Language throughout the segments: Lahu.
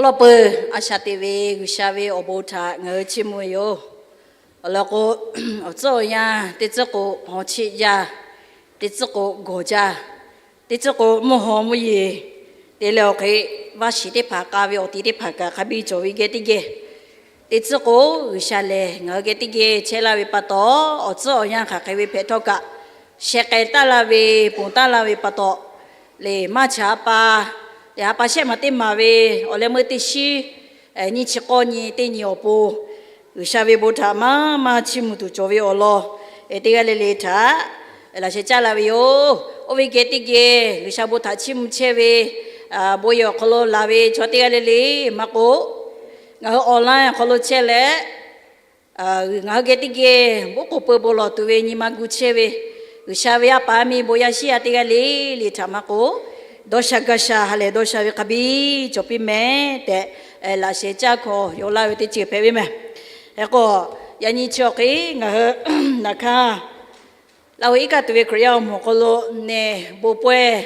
Awˬ lawn peuˬ, a shaꞈ teꞈ ve G'uiˬsha ve awˬ bon htaꞈ ngaˬ hui chiˇ mvuh ve yoˬ. Awˬ lawn k'o, awˬ tcuhˉ awˬ yanˇ teˇ tcuhˉ k'o, hawˍ chiˆ jaˇ, teˇ tcuhˉ k'o, gawˬ jaˇ, teˇ tcuhˉ k'o, mvuhˇ haw mvuhˇ yeˬ te leh awˬ hk'e, vaˇ shiˍ teˇ hpaˍ k'a ve awˬ ti teˇ hpaˍ kaꞈ hk'a biˇ cawˬ ve geh teˇ geh, teˇ tcuhˉ k'o, G'uiˬsha lehˬ ngaˬ hui geh teˇ geh chehˇ laˇ ve pa taw, awˬ tcuhˉ awˬ yanˇ hk'aˬ hk'e ve hpehꞈ htawˇ kaꞈ, sheh k'ai taˇ laˇ ve, ponˬ taˇ laˇ ve pa taw, lehˬ maˇ cha a pa, lehˬ a pa shehˆ maˬ teˇ maˬ ve awˬ leh meuˇ teˇ shiˉ, nyiˇ chi k'awˇ nyi teˇ nyi awˬ pon, G'uiˬsha ve bon htaꞈ maˇ maˇ chiˇ mvuh tuˬ cawˬ ve awˬ lawn, teˇ g'aˇ le le htaꞈ laꞈ sheh caˇ la ve yoˬ. Oˇ ve geh teˇ geh G'uiˬsha bon htaꞈ chiˇ mvuh chehˇ ve, bon yehˬ awˬ hk'aw lo laˬ ve chaw teˇ g'aˇ le le maˇ k'oˆ, ngaˬ hui online awˬ hk'aw lo chehˇ leh, ngaˬ hui geh teˇ geh bon k'oˍ pui bon lawˬ tuˬ ve nyi ma gu chehˇ ve, G'uiˬsha ve a pa a miˇ bon yaˇ shiˉ yaˇ teˇ g'aˇ le le htaꞈ maˇ k'oˆ, dawˇ sha gaˇ sha ha lehˬ dawˇ sha ve hk'a biˇ cawˬ piˇ mehˍ tehꞈ, laꞈ sheh caˇ hkawˇ yaw laˇ ve teˇ ceuˬ hpehꞈ ve mehˍ. Hk'e k'o, yaꞈ nyi chi awˬ hk'e ngaˬ hui naˍ hkanˇ Laˇ huˍ iˉ kaˆ tuˬ ve Hkriꞈ yaˇ awˬ moˍ awˬ hk'aw lo nehˬ bon pawehˇ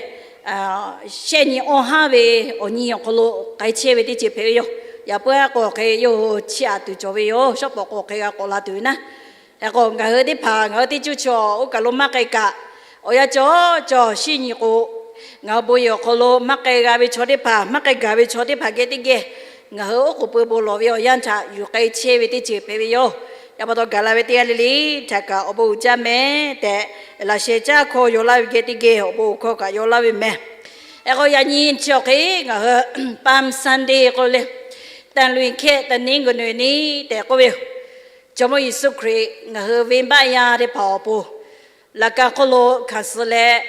shehˆ nyi awˇ haˉ ve awˬ nyi awˬ hk'aw lo k'ai chehˇ ve teˇ ceuˬ hpehꞈ ve yoˬ. Yaꞈ puiˉ k'o hk'e yawˇ hui chiˇ aꞈ tuˬ cawˬ ve yoˬ. Shawˉ pawˍ k'o hk'e g'a k'awꞈ la tuˬ ve naˉ. Hk'e k'o ngaˬ hui teˇ hpaˍ ngaˬ hui teˇ cuˇ chaw oˇ kaˬ lo maˇ k'ai kaꞈ, awˬ yanˇ cawˬ cawˬ shiˉ nyi k'o, ngaˬ hui bon yehˬ awˬ hk'aw lo maˇ k'ai g'a ve chaw teˇ hpaˍ, maˇ k'ai gaˬ ve chaw teˇ hpaˍ geh teˇ geh, ngaˬ hui oˉ k'oˍ pui bon lawˬ ve awˬ yanˇ htaꞈ yuˬ k'ai chehˇ ve teˇ ceuˬ hpehꞈ ve yoˬ. Yaꞈ pa taw gaˬ la ve teˇ g'aˇ le le htaꞈ kaꞈ awˬ bon uiˍ jaˇ mehˍ tehꞈ, laꞈ sheh caˇ hkawˇ yaw laˇ ve geh teˇ geh awˬ bon awˬ hkawˇ kaꞈ yaw laˇ ve mehˍ. Hk'e k'o yaꞈ nyi chi awˬ hk'e ngaˬ hui Palm Sunday k'oˆ le, သံလွင်ၶၢတ်ၼိုင်ႈ တနင်္ဂနွေနေ့ tehꞈ k'oˆ ve yoˬ. Jawˇmawˇ Yeˍsuˆ Hkriꞈ ngaˬ hui venˇbaˆ yaˇ teˇ hpaˍ awˬ pon laꞈ ka hk'oˆ lo hkanˍ suh leh,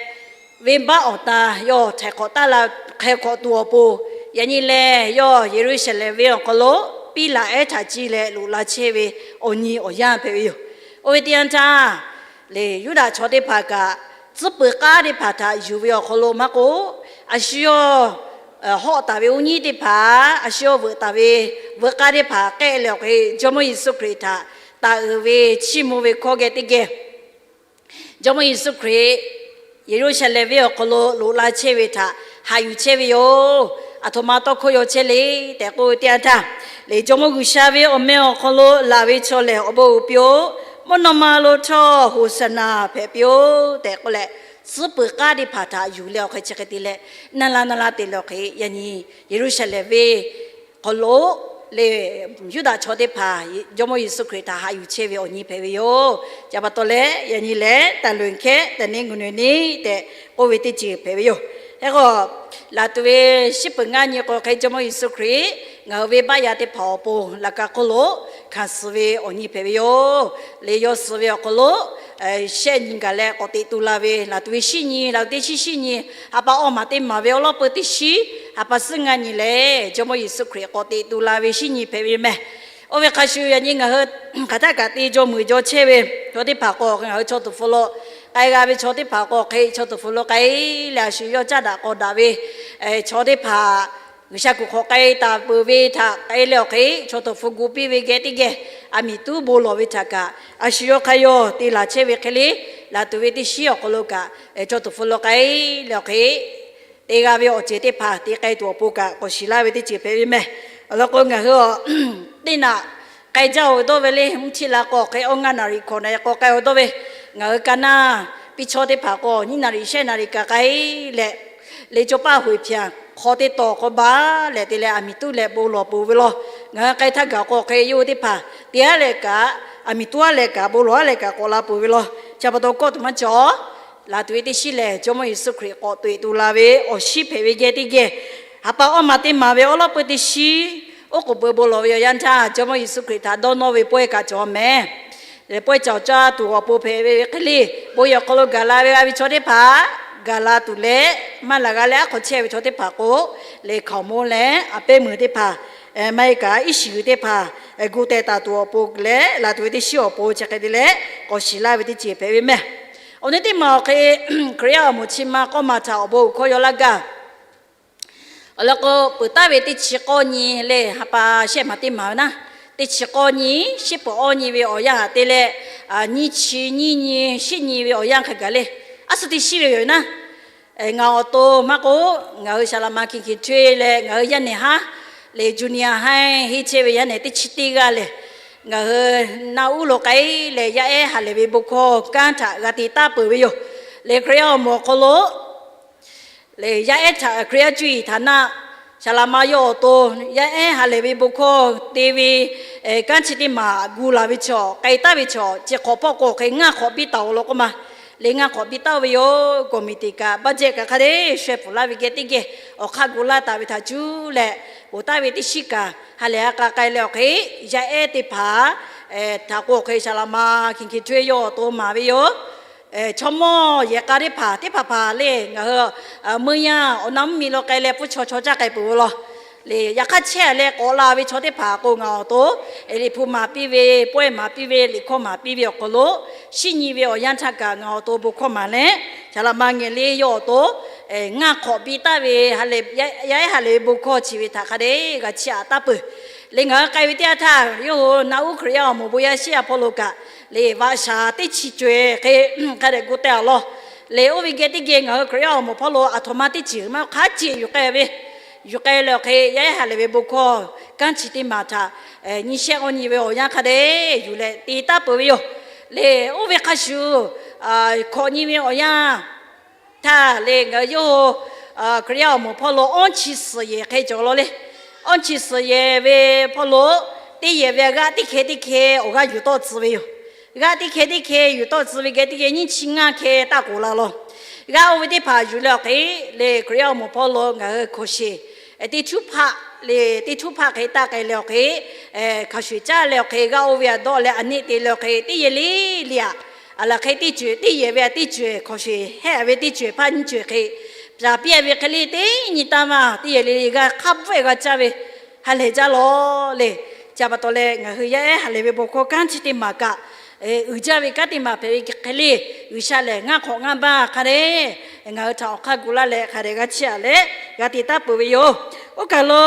venˇbaˆ awˬ tan yawˇ htaiˍ hk'awꞈ taˍ la hk'e hk'awꞈ tuˬ awˬ pon, yaꞈ nyi lehˬ yawˇ Yeˍruˆsaˍlehnˍ venˇ awˬ hk'aw lo piˇ laꞈ ehˉ htaꞈ ciˇ leh loꞈ la chehˇ ve awˬ nyi awˬ yanˇ hpehꞈ ve yoˬ. Oˇ ve teˇ yanˇ htaˇ, lehˬ Yuˇdaꞈ chaw teˇ hpaˍ kaꞈ tcuhˉ peuˬ k'aˉ teˇ hpaˍ htaꞈ yuˬ ve awˬ hk'aw lo maˇ k'oˆ, a shu yawˇ hawˆ taˍ ve uˉ nyiˉ teˇ hpaˍ, a shu yawˇ veuꞈ taˍ ve veuꞈ k'aˉ teˇ hpaˍ k'ehˆ leh awˬ hk'e Jawˇmawˇ Yeˍsuˆ Hkriꞈ htaꞈ taˍ uiˍ ve chiˇ mvuh ve hkawˇ geh teˇ geh, Jawˇmawˇ Yeˍsuˆ Hkriꞈ Yeˍruˆsaˍlehnˍ venˇ awˬ hk'aw lo loꞈ la chehˇ ve htaꞈ haꞈ yuˬ chehˇ ve yoˬ. Aˬ htoꞈ ma tawˇ hkawˇ yaw chehˇ le tehꞈ k'oˆ ve teˇ yanˇ htaˇ, lehˬ Jawˇmawˇ G'uiˬsha ve awˬ meh awˬ hk'aw lo laˬ ve chaw lehˬ awˬ bon uiˍ piˇ-oˆ. Mvuhˇ naw ma lo htawˇ Hoˍsaˍnaˍ hpehꞈ piˇ-oˆ tehꞈ k'oˆ leh, tcuhˉ peuˬ k'aˉ teˇ hpaˍ htaꞈ yuˬ leh awˬ hk'e chi hk'e te leh, naˇ laˇ naˇ laˇ te leh awˬ hk'e yaꞈ nyi Yeˍruˆsaˍlehnˍ venˇ hk'aw lo lehˬ Yuˇdaꞈ chaw teˇ hpaˍ Jawˇmawˇ Yeˍsuˆ Hkriꞈ htaꞈ haꞈ yuˬ chehˇ ve awˬ nyi hpehꞈ ve yoˬ. Chi pa taw leh yaꞈ nyi lehˬ သံလွင်ၶၢတ်ၼိုင်ႈ တနင်္ဂနွေနေ့ tehꞈ k'oˆ ve teˇ ceuˬ hpehꞈ ve yoˬ. Hk'e k'o, laˬ tuˬ ve shiˉ peuˬ ngaˇ nyi k'o hk'e Jawˇmawˇ Yeˍsuˆ Hkriꞈ ngaˬ hui venˇbaˆ yaˇ teˇ hpaˍ awˬ pon laꞈ ka hk'oˆ lo hkanˍ suh ve awˬ nyi hpehꞈ ve yoˬ. Lehˬ yawˇ suh ve awˬ hk'aw lo shehˆ nyi gaˬ leh k'awꞈ teꞈ tu la ve, laˬ tuˬ ve shiˉ nyi, laˬ tuˬ teˇ shiˉ shiˉ nyi, ha pa awˇ maˬ teˇ maˬ ve awˉ lawˉ peu teˇ shiˉ, ha pa suhˉ ngaˇ nyi lehˬ Jawˇmawˇ Yeˍsuˆ Hkriꞈ k'awꞈ teꞈ tu la ve shiˉ nyi hpehꞈ ve mehˍ. Oˇ ve hk'a shuˍ yaꞈ nyi ngaˬ hui hk'aˬ htaˇ kaꞈ te jaw muiˬ jaw chehˇ ve chaw teˇ hpaˍ k'o, ngaˬ hui chaw tuˍ hpfuh lo k'ai g'a ve chaw teˇ hpaˍ k'o hk'e, chaw tuˍ hpfuh lo k'ai leh a shu yawˇ caˇ daꞈ k'aw daꞈ ve chaw teˇ hpaˍ, G'uiˬsha kuˬ hk'awꞈ k'ai taˍ peuˬ ve htaꞈ k'ai leh awˬ hk'e, chaw tuˍ hpfuh gu piˇ ve geh teˇ geh, aˬ miˍ tuˉ bon lawˬ ve htaꞈ kaꞈ a shu yawˇ hk'a yawˇ te laˬ chehˇ ve hk'e le, laˬ tuˬ ve teˇ shiˉ awˬ hk'aw lo kaꞈ chaw tuˍ hpfuh lo k'ai leh awˬ hk'e, te g'a ve awˬ ceuˬ teˇ hpaˍ te k'ai tuˬ awˬ pon kaꞈ k'awꞈ shiˍ laˇ ve teˇ ceuˬ hpehꞈ ve mehˍ. Awˬ lawn k'o ngaˬ hui teˇ naꞈ k'ai jaˇ-oˬ ve dawˇ ve le, mvuhˇ chiˇ la k'o hk'e awˇ ngaˇ naˍ riˍ hkawꞈ naˍ k'o k'ai-o dawˇ ve, ngaˬ hui ka naˇ piˇ chaw teˇ hpaˍ k'o nyiˇ naˍ riˍ shehˆ naˍ riˍ kaꞈ k'ai leh, le caw paˇ hoꞈ e hpianˍ hk'aw teˇ taw k'awꞈ baˬ leh te leh aˬ miˍ tuˉ leh bon lawˬ peuˬ ve law. Ngaˬ hui k'ai htaˇ gaˬ k'o hk'e yawˇ hui teˇ hpaˍ te aˉ leh kaꞈ, aˬ miˍ tuˉ aˉ leh kaꞈ, bon lawˬ aˉ leh kaꞈ k'awꞈ la peuˬ ve law. Chi pa taw kawˆ tuˬ maˇ cawˬ. Laˬ tuˬ ve teˇ shiˉ lehˬ Jawˇmawˇ Yeˍsuˆ Hkriꞈ k'awꞈ teꞈ tu la ve awˬ shiˉ hpehꞈ ve geh teˇ geh, ha pa awˇ maˬ teˇ maˬ ve awˉ lawˉ peu teˇ shiˉ, oˉ k'oˍ pui bon lawˬ ve awˬ yanˇ htaˇ Jawˇmawˇ Yeˍsuˆ Hkriꞈ htaꞈ dawˇ nawˇ ve pawehˇ kaꞈ cawˬ mehˍ. Lehˬ pawehˇ cawˬ caˇ tuˬ awˬ pon hpehꞈ ve hk'e le, bon yehˬ awˬ hk'aw lo gaˬ la ve g'a ve chaw teˇ hpaˍ gaˬ la tuˬ leh, maˇ laˬ g'a leh aˉ hk'aw chehˇ ve chaw teˇ hpaˍ k'o, lehˬ hkaoˍmonˇ leh a pehˉ meuˍ teˇ hpaˍ, maˇ heˆ kaꞈ iˉ shiˍ g'uiˬ teˇ hpaˍ gu teh taˍ tuˬ awˬ pon leh, laˬ tuˬ ve teˇ shiˉ awˬ pon chi hk'e te leh k'awꞈ shiˍ laˇ ve teˇ ceuˬ hpehꞈ ve mehˍ. Awˬ nyi teˇ maˬ awˬ hk'e, Hkriꞈ yaˇ awˬ moˍ chi ma k'awˇ ma htaꞈ awˬ bon awˬ hkawˇ yaw laˇ gaˇ. Awˬ lawn k'o, peuˬ taˍ ve teˇ chi k'awˇ nyi leh ha pa shehˆ maˬ teˇ maˬ ve naˉ, teˇ chi k'awˇ nyi, shiˉ peuˬ awˇ nyi ve awˬ yanˇ htaꞈ te leh, nyiˇ chi nyiˇ nyi shiˉ nyi ve awˬ yanˇ hk'a gaˬ le, aˉ suh teˇ shiˉ ve yoˬ naˉ. Ngaˬ awˬ to maˇ k'oˆ, ngaˬ hui saˍ laꞈ ma hkiˬ hkiˬ htoˇ leh ngaˬ hui yaˇ nehˬ haˉ Lehˬ, junior high henˇ chehˇ ve yaˇ nehˬ teˇ chi teˇ g'aˇ lehˬ, ngaˬ hui naˆ uˉ lo k'ai leh yaˇ ehˉ ha lehˬ ve bon hkawˇ kanˉ htaꞈ g'a te taˉ peuˬ ve yoˬ. Lehˬ, Hkriꞈ yaˇ awˬ moˍ awˬ hk'aw lo lehˬ, yaˇ ehˉ htaꞈ Hkriꞈ yaˇ cuˇ yiˍ htaꞈ naˆ, saˍ laꞈ ma yawˇ awˬ to yaˇ ehˉ ha lehˬ ve bon hkawˇ te ve kanˉ chi teˇ maˬ gu laˬ ve chaw, k'ai taˍ ve chaw, chi hk'awꞈ hpawˇ k'o hk'e ngaˇ hk'awꞈ biˇ taˍ-oˬ law k'oˆ ma. Lehˬ, ngaˇ hk'awꞈ biˇ taˍ-oˬ ve yoˬ. Committee kaꞈ budget kaꞈ hk'a dehꞈ sheh pfuhˍ laˇ ve geh teˇ geh awˬ hk'aˇ gu laˇ taˍ ve htaꞈ cuˇ leh, ponˬ taˍ ve teˇ shiˉ kaꞈ ha lehˬ ha k'a k'ai leh awˬ hk'e, yaˇ ehˉ teˇ hpaˍ htaꞈ k'o hk'e saˍ laꞈ ma hkiˬ hkiˬ hto-e yawˇ awˬ to maˍ ve yoˬ. Chaw mawˇ yehˬ k'a teˇ hpaˍ teˇ hpaˍ hpaˍ lehˬ, ngaˬ hui meuˇ yanˇ awˬ na mvuhˇ miˬ lo k'ai leh pfuhˇ chaw chaw caˇ k'ai peuˬ-oˬ law. Lehˬ, yaꞈ hk'aˇ chehˇ leh k'awꞈ la ve chaw teˇ hpaˍ k'o ngaˬ awˬ to liꞈ hpu maˍ piˇ ve, pawehˇ maˍ piˇ ve, liꞈ hkawˇ maˍ piˇ ve awˬ hk'aw lo, shinˉ nyi ve awˬ yanˇ htaˇ kaꞈ ngaˬ awˬ to bon hkawˇ maˍ leh, saˍ laꞈ ma ngeh le yawˇ awˬ to ngaˇ hk'awꞈ biˇ taˍ ve ha lehˬ, yaˇ ehˉ ha lehˬ ve bon hkawˇ chi ve htaꞈ hk'a dehꞈ g'a chiˇ aꞈ taˍ peuˬ. Lehˬ, ngaˬ hui k'ai ve teˇ yanˇ htaˇ, yawˇ hui naˆ uˉ Hkriꞈ yaˇ awˬ moˍ bon yaˇ shiˉ yaˇ hpawˇ lo kaꞈ lehˬ, vaꞈ shaˍ teˇ chi caweh hk'e hk'a dehꞈ gu teh-a law. Lehˬ, oˇ ve geh teˇ geh ngaˬ hui Hkriꞈ yaˇ awˬ moˍ hpawˇ lo aˬ htoꞈ ma teˇ ceuˬ maˇ hk'aˇ ceꞈ yuˬ k'ai ve, yuˬ k'ai leh awˬ hk'e yaˇ ehˉ ha lehˬ ve bon hkawˇ kanˉ chi teˇ maˬ htaꞈ nyi shehˆ k'awꞈ nyi ve awˬ yanˇ hk'a dehꞈ yuˬ leh te taˍ peuˬ ve yoˬ. Lehˬ, oˇ ve hk'a shuˍ hkawꞈ nyi ve awˬ yanˇ htaˇ lehˬ, ngaˬ hui yawˇ hui Hkriꞈ yaˇ awˬ moˍ hpawˇ lo awˇ chi suhˍ yehˬ hk'e cawˬ law le. Awˇ chi suhˍ yehˬ ve hpawˇ lo teˇ yehˬ ve g'aˆ teˇ hkeh teˇ hkeh awˬ g'aˇ yuˬ tawˆ tcuh ve yoˬ. G'aˆ teˇ hkeh teˇ hkeh yuˬ tawˆ tcuh ve geh teˇ geh nyiˇ chi ngaˇ hkeh taˇ k'oˍ la law. G'aˇ oˇ ve teˇ hpaˍ yuˬ leh awˬ hk'e lehˬ, Hkriꞈ yaˇ awˬ moˍ hpawˇ lo ngaˬ hui hkawˍ sheˍ teˇ htuˉ hpaˆ lehˬ, teˇ htuˉ hpaˆ hk'e taˇ k'ai leh awˬ hk'e, hk'a shuˍ caˇ leh awˬ hk'e g'aˇ oˇ ve aꞈ dawˆ leh aˬ neˆ te leh awˬ hk'e teˇ yehˬ le le aꞈ, aˬ laˬ hk'e teˇ ceuˬ teˇ yehˬ ve aꞈ teˇ ceuˬ hkawˍ sheˍ hehˆ ve teˇ ceuˬ hpaˇ nyiˇ ceuˬ hk'e, caˍ piˇ ve hk'e le teˇ nyi taˇ maˇ teˇ yehˬ le le g'a hk'a bvuhˆ g'a caˇ ve ha lehˬ jaˇ law lehˬ. Chi pa taw leh ngaˬ hui yaˇ ehˉ ha lehˬ ve bon hkawˇ kanˉ chi teˇ maˬ kaꞈ uiˍ jaˇ ve kanˉ teˇ maˬ hpehꞈ ve hk'e le, G'uiˬsha lehˬ ngaˇ hk'awꞈ ngaˇ baˇ hk'a dehꞈ ngaˬ hui htaꞈ awˬ hk'aˇ gu laˇ leh hk'a dehꞈ g'a chiˇ aꞈ leh g'a te taˉ peuˬ ve yoˬ. Oˇ kaˬ lo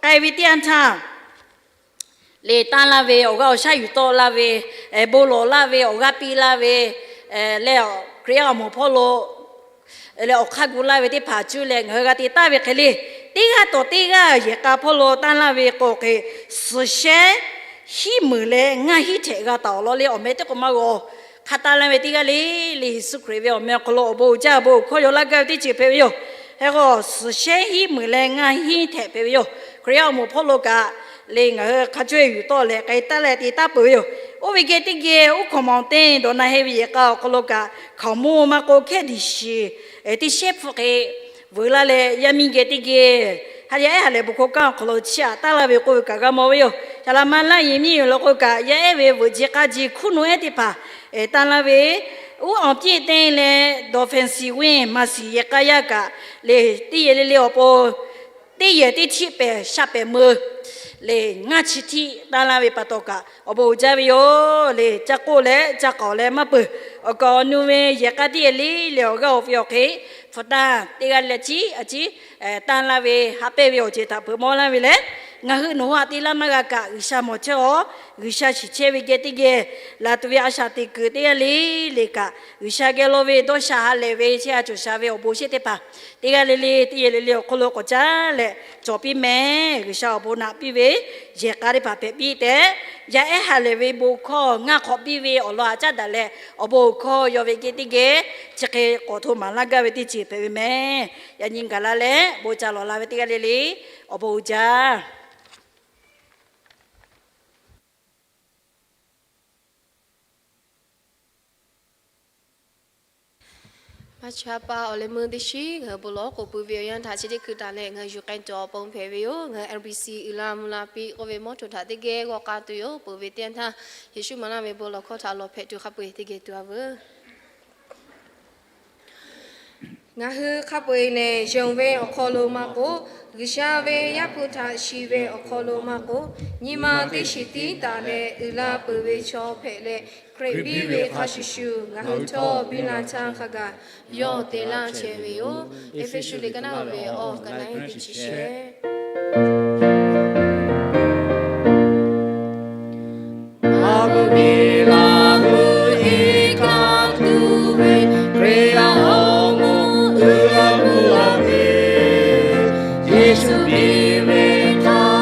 k'ai ve teˇ yanˇ htaˇ lehˬ, tanˇ laˇ ve awˬ g'aˇ awˬ shaˉ yuˬ tawˆ laˇ ve, bon lawˬ laˇ ve awˬ g'aˇ piˇ laˇ ve leh, Hkriꞈ yaˇ awˬ moˍ hpawˇ lo leh awˬ hk'aˇ gu laˇ ve teˇ hpaˍ cuˇ leh ngaˬ hui g'a te taˍ ve hk'e le, teˇ g'aˇ tawˍ teˇ g'aˇ yehˬ k'a hpawˇ lo tanˇ laˇ ve k'o hk'e, suhˍ shehˉ hiˉ meunˍ leh ngaˇ hinˉ htehꞈ g'a taˍ-oˬ law le. Awˬ meh teˇ k'o maˇ g'aw hk'a tanˇ laˇ ve teˇ g'aˇ le le, Yeˍsuˆ Hkriꞈ ve awˬ meh awˬ hk'aw lo awˬ bon uiˍ jaˇ, awˬ bon awˬ hkawˇ yaw laˇ gaˇ ve teˇ ceuˬ hpehꞈ ve yoˬ. Hk'e k'o, suhˍ shehˉ hiˉ meunˍ leh ngaˇ hinˉ htehꞈ hpehꞈ ve yoˬ. Hkriꞈ yaˇ awˬ moˍ hpawˇ lo kaꞈ lehˬ, ngaˬ hui hk'a cawˇ yuˬ tawˆ leh k'ai taˉ leh te taˉ peuˬ ve yoˬ. Oˇ ve geh teˇ geh uˉ hkawnˍ mawˬ teˇ dawˬ na heh ve yehˬ k'a awˬ hk'aw lo kaꞈ hkaoˍmonˇ maˇ k'oˆ hkehˇ diˍ shiˍ teˇ shehˉ hpfuhˆ hk'e veuꞈ laˇ leh, yaˇ miˇ geh teˇ geh ha yaˇ ehˉ ha lehˬ bon hkawˇ kanˉ awˬ hk'aw lo chiˇ aꞈ tanˇ laˇ ve k'oˆ ve kaꞈ g'a mawˬ ve yoˬ. Saˍ laꞈ ma laˇ yehˬ miˇ yoˬ law k'o kaꞈ, yaˇ ehˉ ve veuꞈ ji k'aˇ ji hkuˉ nuˇ ehˉ teˇ hpaˍ tanˇ laˇ ve, uˉ awˬ piˇ teˇ leh dawˬ fenˍ siˍ venˇ maˍ siˍ yehˬ k'a yaˇ kaꞈ lehˬ, teˇ yehˬ le le awˬ pon teˇ yehˬ teˇ htiˆ pehˍ sha pehˍ meu lehˬ, ngaˇ chi htiˆ tanˇ laˇ ve pa taw kaꞈ awˬ bon uiˍ jaˇ ve yoˬ. Lehˬ, ca k'oˆ leh ca k'awˍ leh maˇ peuˬ. Awˬ kaˍ awˬ nu ve yehˬ k'a teˇ yehˬ le le awˬ g'aˇ awˬ ve awˬ hk'e hpu tanˇ teˇ g'aˇ leh ciˉ a ciˉ tanˇ laˇ ve, haꞈ pehnˇ ve awˬ ceuˬ htaꞈ hpeuꞈ mawˇ laˇ ve leh, ngaˬ hui nawˬ hui aꞈ te laˇ maˇ g'a kaꞈ G'uiˬsha mawˬ chehˇ-oˬ. G'uiˬsha shiˍ chehˇ ve geh teˇ geh laˬ tuˬ ve a shaꞈ teꞈ kuiˬ teˇ g'aˇ le le kaꞈ, G'uiˬsha geh law ve dawˇ sha ha lehˬ ve chehˇ a cawˬ sha ve awˬ bon sheˆ teˇ hpaˍ teˇ g'aˇ le le teˇ yehˬ le le awˬ hk'aw lo k'awꞈ caˇ leh cawˬ piˇ mehˍ. G'uiˬsha awˬ bon naꞈ piˇ ve yehˬ k'a teˇ hpaˍ hpehꞈ piˇ tehꞈ, yaˇ ehˉ ha lehˬ ve bon hkawˇ ngaˇ hk'awꞈ biˇ ve awˬ lawn haꞈ caˉ daꞈ leh, awˬ bon awˬ hkawˇ yaw ve geh teˇ geh chi hk'e k'awꞈ hto maˍ laˇ gaˇ ve teˇ ceuˬ hpehꞈ ve mehˍ. Yaꞈ nyi gaˬ la leh bon ca lawˬ la ve teˇ g'aˇ le le awˬ bon uiˍ jaˇ. Maˇ cha pa awˬ leh meuˇ teˇ shiˉ ngaˬ hui bon lawˬ k'oˍ pui ve awˬ yanˇ htaꞈ chi teˇ hkui taˍ leh ngaˬ hui yuˬ k'ai cawˬ awˬ pon hpehꞈ ve yoˬ. Ngaˬ hui N B C uiˍ la mvuh la piˇ k'oˆ ve mawˇ hto htaꞈ teˇ geh g'aw k'a tuˬ yoˬ. Peuˬ ve teˇ yanˇ htaˇ Yeˍsuˆ maˍ laˇ ve bon lawˬ hkawˇ htaꞈ lawˬ hpehꞈ tuˬ hk'a peu-eˬ teˇ geh tuˬ a veuˬ. Ngaˬ hui hk'a peu-eˬ lehˬ, yonˍ ve awˬ hk'aw lo maˇ k'oˆ, G'uiˬsha ve Yaˇ hpu htaꞈ shiˍ ve awˬ hk'aw lo maˇ k'oˆ, nyi ma teˇ shiˍ tiˉ taˍ leh uiˍ la peuˬ ve chaw hpehꞈ leh, Hkriꞈ biˇ ve hk'a shuˍ shuˍ ngaˬ hui htawˇ biˇ la htaˇ hk'a gaˬ yawˇ te laˇ chehˇ ve yoˬ. Eˇfeˇsuꞈ liꞈ ka naˉ ve awˬ ka naˉ teˇ chi shehˆ. Aˬ miˍ laˬ hui iˉ kaˆ tuˬ ve Hkriꞈ yaˇ awˬ moˍ uiˍ la mvuh la ve, Yeˍsuˆ biˇ ve htaꞈ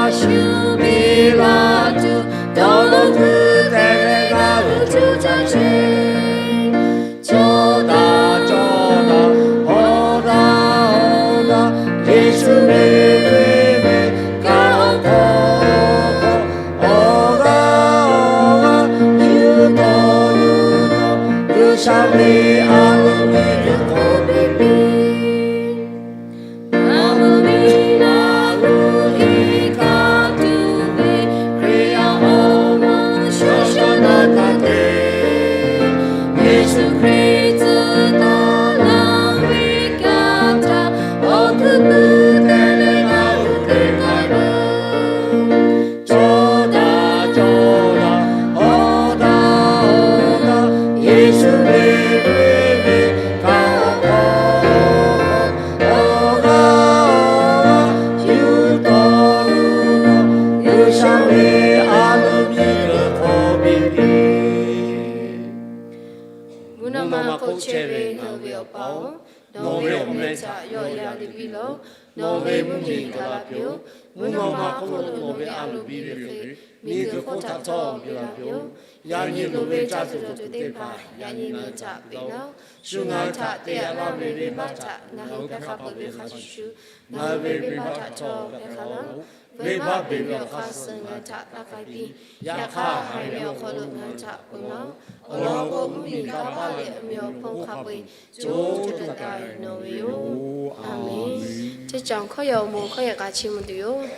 ngaˬ hui ve Awˬ pa-oˬ, nawˬ ve awˬ meh htaꞈ yawˆ yan te piˇ lawˬ. Nawˬ ve mvuhˇmiˬ gaˬ la piˇ-oˆ. Mvuhˇ naw ma hk'oˆ lo nawˬ ve a loˍ biˇ ve hk'e, miˬguiˬ hk'oˆ htaꞈ htawˇ biˇ la piˇ-oˆ. Yaꞈ nyi loˍ ve caˇ tuˬ dawˬ tuˬ teˇ hpaˍ yaꞈ nyi ngaˬ hui htaꞈ piˇ laˇ-oˆ. Shu ngaˬ hui htaꞈ te yaꞈ laˇ ve venˇbaˆ htaꞈ ngaˬ hui hpehˇ hk'a peuˬ ve hk'a shuˍ shuˍ, ngaˬ hui ve venˇbaˆ htaꞈ htawˇ hpehˇ hk'a laˇ-oˆ. Venˇbaˆ beˬ ve awˬ hk'aˇ suh ngaˬ hui htaꞈ taˇ k'ai piˇ. Yaꞈ hk'aˇ, ha ve awˬ hk'aw lo ngaˬ hui htaꞈ ponˬ laˇ-oˆ. Awˬ lawn k'o, mvuhˇmiˬ kanˇ paˆ leh awˬ meꞈ awˬ hponˇ hk'a peu-eˬ co co taiˍ taiˍ nawˬ ve yoˬ. A menˬ. Teˇ caˬ hkawˇ yaꞈ awˬ moˍ hkawˇ yaꞈ k'a chi mvuh tuˬ yoˬ.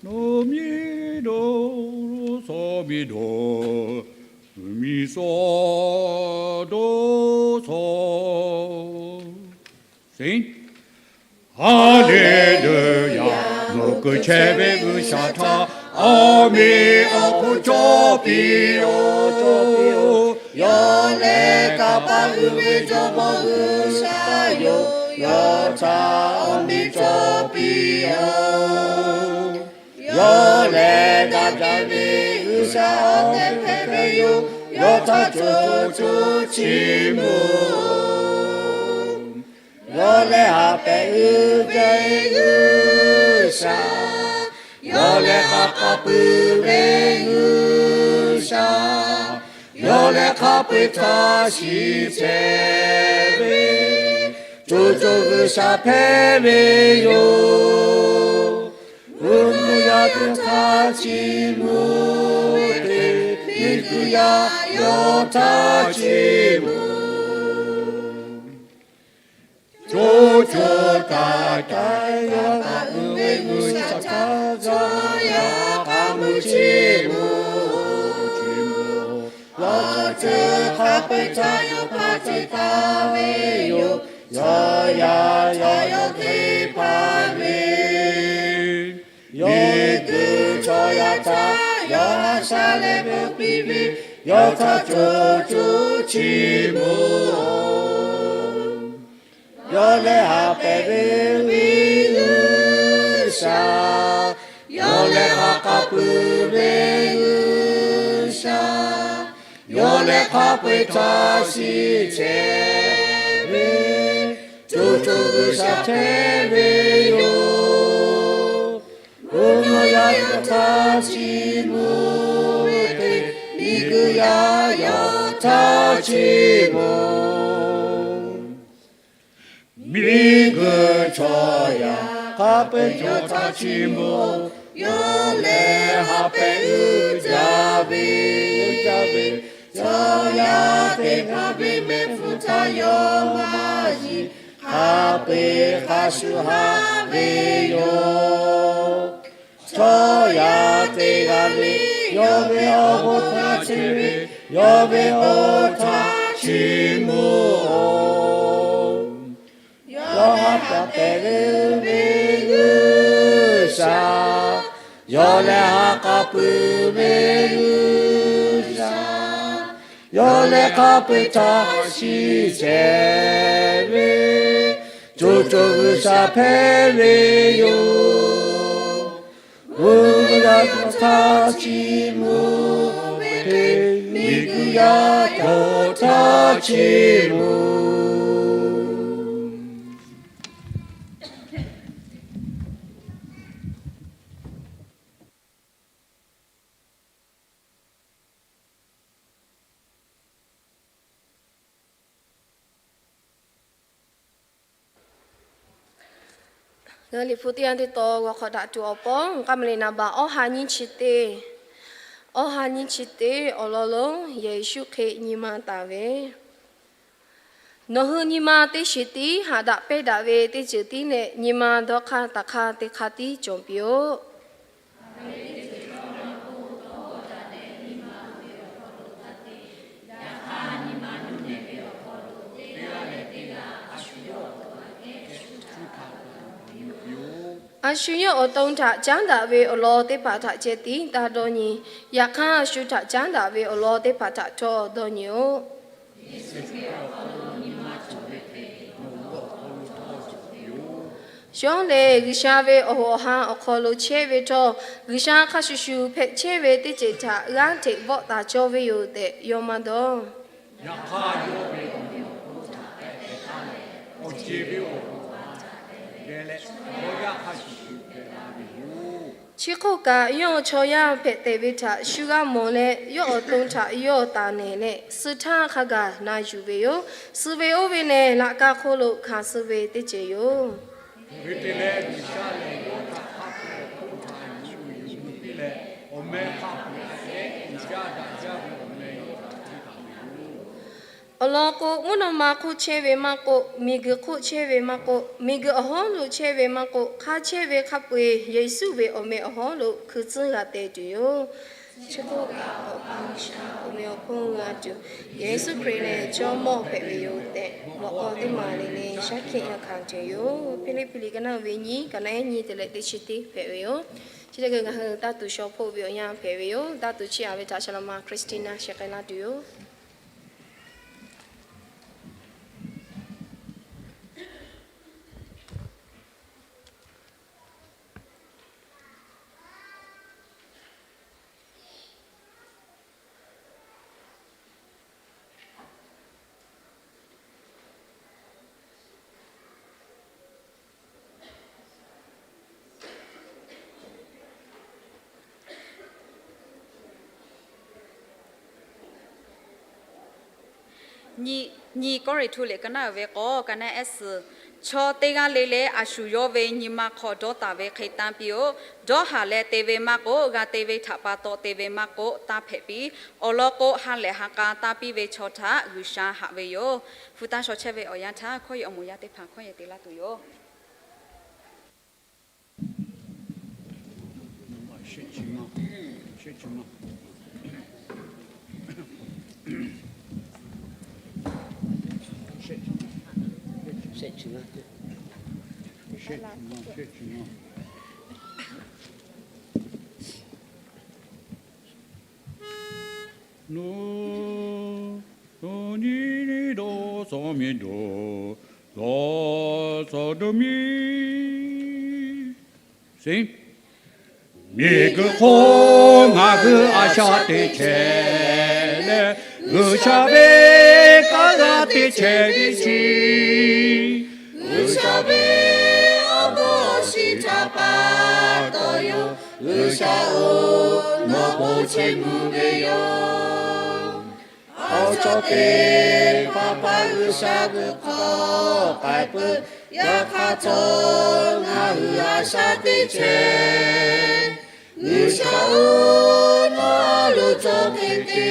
Nawˬ miˇ dawˇ, suh miˇ dawˇ, miˇ suh dawˇ suh. Haˍleˍluˍyaˍ. Nawˬ kuˬ chehˇ ve G'uiˬsha htaꞈ awˬ meꞈ awˬ hponˇ cawˬ piˇ-oˆ. Yawˇ lehˬ kanˇ paˆ uiˍ ve Jawˇmawˇ G'uiˬsha yoˬ. Yawˇ htaꞈ awˬ meꞈ cawˬ piˇ-oˆ. Yawˇ lehˬ daꞈ jaˇ ve G'uiˬsha awˬ tehˬ hpehꞈ ve yoˬ. Yawˇ htaꞈ co co chiˇ mvuh-oˬ. Yawˇ lehˬ ha pehꞈ uiˍ ve G'uiˬsha. Yawˇ lehˬ ha k'aˉ puiˍ ve G'uiˬsha. Yawˇ lehˬ hk'a peu-eˬ htaˇ shiˍ chehˇ ve, co co G'uiˬsha hpehꞈ ve yoˬ. G'uiˬ mvuhˇ yaˇ yawˇ htaꞈ chiˇ mvuh ve hk'e, miˬguiˬ yaˇ yawˇ htaꞈ chiˇ mvuh. Co co taiˍ taiˍ yaˇ htaꞈ uiˍ ve G'uiˬsha htaꞈ chaw yaˇ k'a mui chiˇ mvuh. Awˬ ceuˬ hk'a peu-eˬ htaꞈ yawˇ hpaˇ te taˍ ve yoˬ. Chaw yaˇ ca yawˇ teˇ hpaˍ ve miˬguiˬ chaw yaˇ htaꞈ yawˇ haꞈ shaˉ leh mvuh piˇ ve, yawˇ htaꞈ co co chiˇ mvuh. Yawˇ lehˬ ha pehꞈ ve G'uiˬsha. Yawˇ lehˬ ha k'aˉ puiˍ ve G'uiˬsha. Yawˇ lehˬ hk'a peu-eˬ htaˇ shiˍ chehˇ ve, co co G'uiˬsha hpehꞈ ve yoˬ. G'uiˬ mvuhˇ yaˇ yawˇ htaꞈ chiˇ mvuh ve hk'e, miˬguiˬ yaˇ yawˇ htaꞈ chiˇ mvuh. Miˬguiˬ chaw yaˇ hk'a peu-eˬ yawˇ htaꞈ chiˇ mvuh. Yawˇ lehˬ ha pehꞈ uiˍ jaˇ ve, uiˍ jaˇ ve, chaw yaˇ teˇ hpaˍ ve mehˆ hpfuhˇ htaꞈ yawˇ maˇ yiˍ, hk'a peu-eˬ hk'a shuˍ haꞈ ve yoˬ. Chaw yaˇ teˇ g'aˇ le, yawˇ ve awˬ bon htaꞈ chehˇ ve, yawˇ ve awˬ htaꞈ chiˇ mvuh-oˬ. Yawˇ ha pehꞈ ve G'uiˬsha. Yawˇ lehˬ ha k'aˉ puiˍ ve G'uiˬsha. Yawˇ lehˬ hk'a peu-eˬ htaꞈ shiˍ chehˇ ve, co co G'uiˬsha hpehꞈ ve yoˬ. G'uiˬ mvuhˇ yaˇ yawˇ htaꞈ chiˇ mvuh ve hk'e, miˬguiˬ yaˇ yawˇ htaꞈ chiˇ mvuh. Ngaˬ hui Liꞈ hpu teˇ yanˇ teˇ tawn g'aw hk'awꞈ daꞈ tuˬ awˬ pon, k'aˉ ma le naˍ baꞈ awˇ ha nyiˇ chi teˇ, awˇ ha nyiˇ chi teˇ awˬ lawn lonˉ Yeˍsuˆ hk'e nyi ma taˍ ve, nawˬ hui nyi ma teˇ shiˍ tiˉ haꞈ daꞈ pehˇ daꞈ ve teˇ ceuˬ tiˉ leh, nyi ma dawˇ hk'aˇ taˍ hk'aˇ teˇ hk'aˇ tiˉ cawˬ piˇ-oˆ. A shu yawˇ awˬ to htaꞈ caˉ daꞈ ve awˬ lawn teˇ hpaˍ htaꞈ ceh tiˉ taˇ dawˇ nyi. Yaꞈ hk'aˇ, a shu htaꞈ caˉ daꞈ ve awˬ lawn teˇ hpaˍ htaꞈ htawˇ dawˇ nyi-oˆ. Yawˇ lehˬ, G'uiˬsha ve awˬ hoꞈ awˬ ha awˬ hk'aw lo chehˇ ve htawˇ, G'uiˬsha hk'a shuˍ shuˍ hpehꞈ chehˇ ve teˇ ceuˬ htaꞈ g'aˇ hteꞈ vawˆ taˍ cawˇ ve yoˬ tehꞈ yawˇ maˇ dawˇ. Yaꞈ hk'aˇ, yawˇ ve awˬ meꞈ awˬ hponˇ htaꞈ hpehꞈ htaˇ lehˬ, awˬ ceˬ ve awˬ hoꞈ htaꞈ hpehꞈ leh, yawˇ yaˇ hk'a shuˍ shuˍ hpehꞈ la ve yoˬ. Chi hk'oˆ kaꞈ, yawˇ chaw yaˇ hpehꞈ tehˬ ve htaꞈ shu g'a mawˬ leh, yawˇ awˬ to htaꞈ yawˇ taˍ nehˬ leh, suh htaˇ hk'a gaˬ na yuˬ ve yoˬ. Suh ve oˇ ve lehˬ, laꞈ ka hk'oˆ lo hkanˍ suh ve teˇ ceuˬ yoˬ. Hk'e te leh, G'uiˬsha lehˬ yawˇ htaꞈ hk'a peu-eˬ awˬ hk'oˆ htaꞈ yuˬ piˇ leh, awˬ meh hk'a peu-eˬ htaꞈ kehˉ uiˍ jaˇ daꞈ jaˇ ve awˬ meh yawˇ htaꞈ piˇ taˍ ve yoˬ. Awˬ lawn k'o, mvuhˇ naw ma hk'oˆ chehˇ ve maˇ k'oˆ, miˬguiˬ hk'oˆ chehˇ ve maˇ k'oˆ, miˬguiˬ awˬ hawˉ lo chehˇ ve maˇ k'oˆ, hk'a chehˇ ve hk'a peu-eˬ Yeˍsuˆ ve awˬ meh awˬ hawˉ lo hkui tcuhˉ g'a te tuˬ yoˬ. Chi hk'oˆ kaꞈ, Awˬ pa G'uiˬsha awˬ meh awˬ hponˇ g'a tuˬ, Yeˍsuˆ Hkriꞈ lehˬ Jawˇmawˇ hpehꞈ ve yoˬ tehꞈ, mawꞈ k'aw teˇ maˬ le le shaˉ hkiˆ yaˇ hkanˍ tuˬ yoˬ. Hpiˇliˇpiˆ liꞈ ka naˆ ve nyiˇ, ka naˆ ehˉ nyiˇ te leh teˇ chi teˇ hpehꞈ ve yoˬ. Chi hk'e ngaˬ hui taˇ tuˬ shaw hpoˆ ve awˬ yanˇ hpehꞈ ve yoˬ. Taˇ tuˬ chiˇ aꞈ ve htaꞈ Shaˍlaˍma Christina shehˍ k'ai laˇ tuˬ yoˬ. Nyi, nyi Kawˇrenˍhtuˆ liꞈ ka naˆ uiˍ ve k'awˇ, ka naˆ ehˉ suhˍ, chaw teˇ g'aˇ le le a shu yawˇ ve nyi ma hk'aw dawˇ taˍ ve hk'e tanˇ piˇ-oˆ. Dawˇ haˍ leh te ve maˇ k'oˆ, g'a te ve htaꞈ pa taw te ve maˇ k'oˆ, tanˇ hpehꞈ piˇ. Awˬ lawn k'o, ha lehˬ ha k'a tanˇ piˇ ve chaw htaꞈ G'uiˬsha haꞈ ve yoˬ. Hpu tanˇ shaw chehˇ ve awˬ yanˇ htaˇ, hkawˇ yehˬ awˬ moˍ yaˇ teˇ hpaˍ hkawˇ yehˬ te laˇ tuˬ yoˬ. Nawˬ, nawˬ nyi dawˇ tcuh miˬ dawˬ, dawˇ tcuh dawˇ miˬ. Miˬguiˬ hk'oˆ ngaˬ hui a shaꞈ teꞈ chehˇ leh, G'uiˬsha ve kanˉ g'a teꞈ chehˇ ve chi, G'uiˬsha ve awˬ bon awˬ shiˍ htaꞈ pa taw yoˬ. G'uiˬsha-oˬ, nawˬ bon cheˇ mvuh ve yoˬ. Awˬ chawˇ teˇ hpaˍ hpaˍ G'uiˬsha g'uiˬ hk'aw k'ai peuˬ, yaꞈ hk'aˇ htawˇ ngaˬ hui a shaꞈ teꞈ chehˇ. G'uiˬsha-oˬ, nawˬ a loˍ cawˬ hk'e te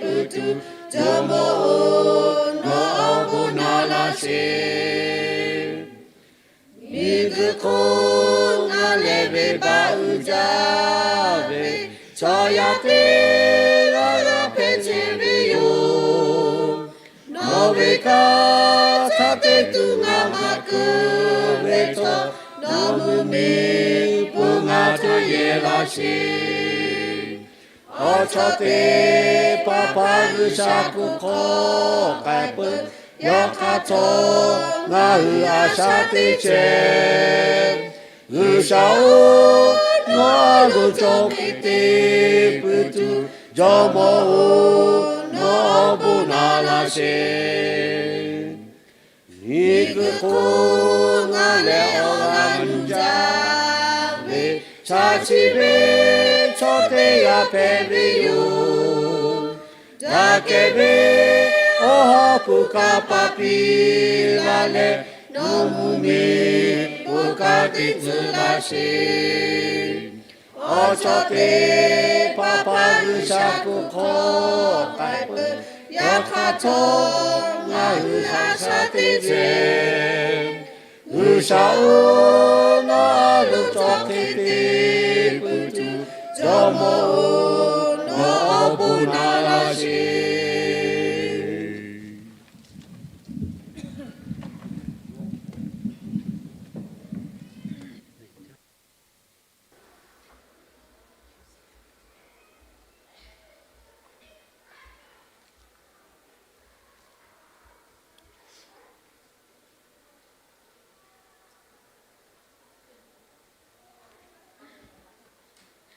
peuˬ tuˬ, Jawˇmawˇ-oˬ, nawˬ awˬ bon na laˇ sheˍ. Miˬguiˬ hk'oˆ ngaˬ lehˬ venˇbaˆ uiˍ jaˇ ve chaw yaˇ teˇ g'aˇ g'aˇ hpehꞈ chehˇ ve yoˬ. Nawˬ ve kanˉ htaꞈ te tuˬ ngaˬ maˇ keunˍ ve htawˇ, nawˬ mvuhˇmiˬ pon ngaˬ htaꞈ yehˬ laˇ sheˍ. Awˬ chawˇ teˇ hpaˍ hpaˍ G'uiˬsha g'uiˬ hk'aw k'ai peuˬ, yaꞈ hk'aˇ htawˇ ngaˬ hui a shaꞈ teꞈ chehˇ. G'uiˬsha-oˬ, nawˬ a loˍ cawˬ hk'e te peuˬ tuˬ, Jawˇmawˇ-oˬ, nawˬ awˬ bon na laˇ sheˍ. Miˬguiˬ hk'oˆ ngaˬ lehˬ awˬ g'aˇ nuˇ jaˇ ve, chaꞈ chiˆ ve chaw teˇ g'aˇ hpehꞈ ve yoˬ. Daꞈ kehˬ ve awˬ ha hpu kaꞈ paˍ piˇ laˇ leh, nawˬ mvuhˇmiˬ pon kaꞈ teˇ tcuh laˇ sheˍ. Awˬ chawˇ teˇ hpaˍ hpaˍ G'uiˬsha g'uiˬ hk'aw k'ai peuˬ, yaꞈ hk'aˇ htawˇ ngaˬ hui a shaꞈ teꞈ chehˇ. G'uiˬsha-oˬ, nawˬ a loˍ cawˬ hk'e te peuˬ tuˬ, Jawˇmawˇ-oˬ, nawˬ awˬ bon na laˇ sheˍ.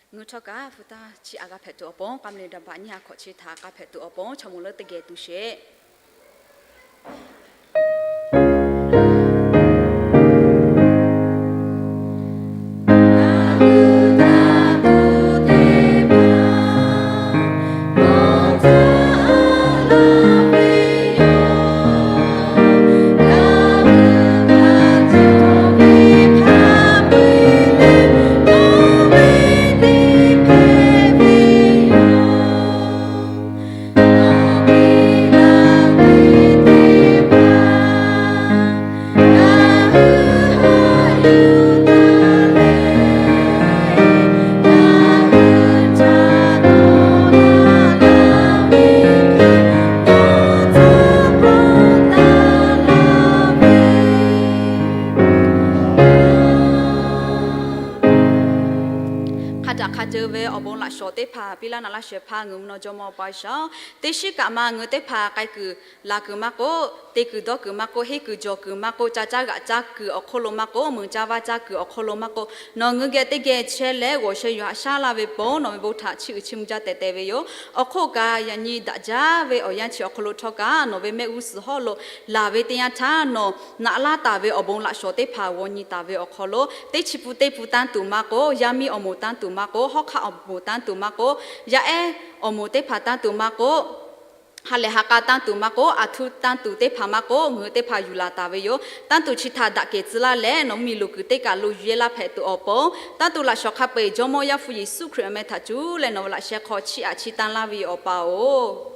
Ngeuˇ htawˇ kaꞈ hpu taˇ chiˇ aꞈ g'a hpehꞈ tuˬ awˬ pon, k'aˉ mvuhˇ miˬ daꞈ baꞈ nyiˇ ha hkawꞈ chi htaꞈ g'a hpehꞈ tuˬ awˬ pon chaw moˍ leuˉ teˇ geh tuˬ sheˍ. Hk'a daꞈ hk'a ceuˬ ve awˬ bon laꞈ shawˍ teˇ hpaˍ piˇ laˇ na laˇ shehˍ hpaˇ ngaˬ mvuhˇ naw jawˇmawˇ pa shaˍ. Teˇ shiˉ kaꞈ ma ngaˬ hui teˇ hpaˍ k'ai kuiˬ laˬ kuiˬ maˇ k'oˆ, te kuiˬ dawˇ kuiˬ maˇ k'oˆ, henˇ kuiˬ jawˬ kuiˬ maˇ k'oˆ, ca caˉ g'aꞈ caˇ kuiˬ awˬ hk'oˆ lo maˇ k'oˆ, mui caˇ vaˇ caˇ kuiˬ awˬ hk'oˆ lo maˇ k'oˆ, nawˬ ngaˬ hui geh teˇ geh chehˇ leh g'awˬ sheh yuˬ haꞈ shaˉ laˇ ve pon nawˬ ve bon htaꞈ chiˇ uiˍ chiˇ mvuh jaˇ tehꞈ te ve yoˬ. Awˬ hk'oˆ kaꞈ yaꞈ nyi daꞈ jaˇ ve awˬ yanˇ chi awˬ hk'aw lo htawˇ kaꞈ nawˬ ve mehˆ g'uˇ suhˍ hawˉ lo laˬ ve teˇ yanˇ htaˇ nawˬ naꞈ laˇ taˍ ve awˬ bon laꞈ shawˍ teˇ hpaˍ g'aw nyi taˍ ve awˬ hk'aw lo teˇ chi pun teˇ pun tanˇ tuˬ maˇ k'oˆ, yaˇ miˇ awˬ moˍ tanˇ tuˬ maˇ k'oˆ, hawˉ hk'aˆ awˬ moˍ tanˇ tuˬ maˇ k'oˆ, yaˇ ehˉ awˬ moˍ teˇ hpaˍ tanˇ tuˬ maˇ k'oˆ, ha lehˬ ha k'a tanˇ tuˬ maˇ k'oˆ, aˬ htoꞈ tanˇ tuˬ teˇ hpaˍ maˇ k'oˆ, ngaˬ hui teˇ hpaˍ yuˬ laˬ taˍ ve yoˬ. Tanˇ tuˬ chi htaꞈ daꞈ kehˬ tcuh laˇ leh nawˬ mvuhˇ miˬ loˬ kuiˬ teˇ kaˬ lo yuˬ yehˇ laˇ hpehꞈ tuˬ awˬ pon, tanˇ tuˬ laꞈ shawˍ hk'a peu-eˬ Jawˇmawˇ Yaˇ hpu Yeˍsuˆ Hkriꞈ awˬ meh htaꞈ cuˇ leh nawˬ ve laꞈ sheh hk'aw chiˇ aꞈ chiˇ tanˇ laˇ ve awˬ pa-oˬ,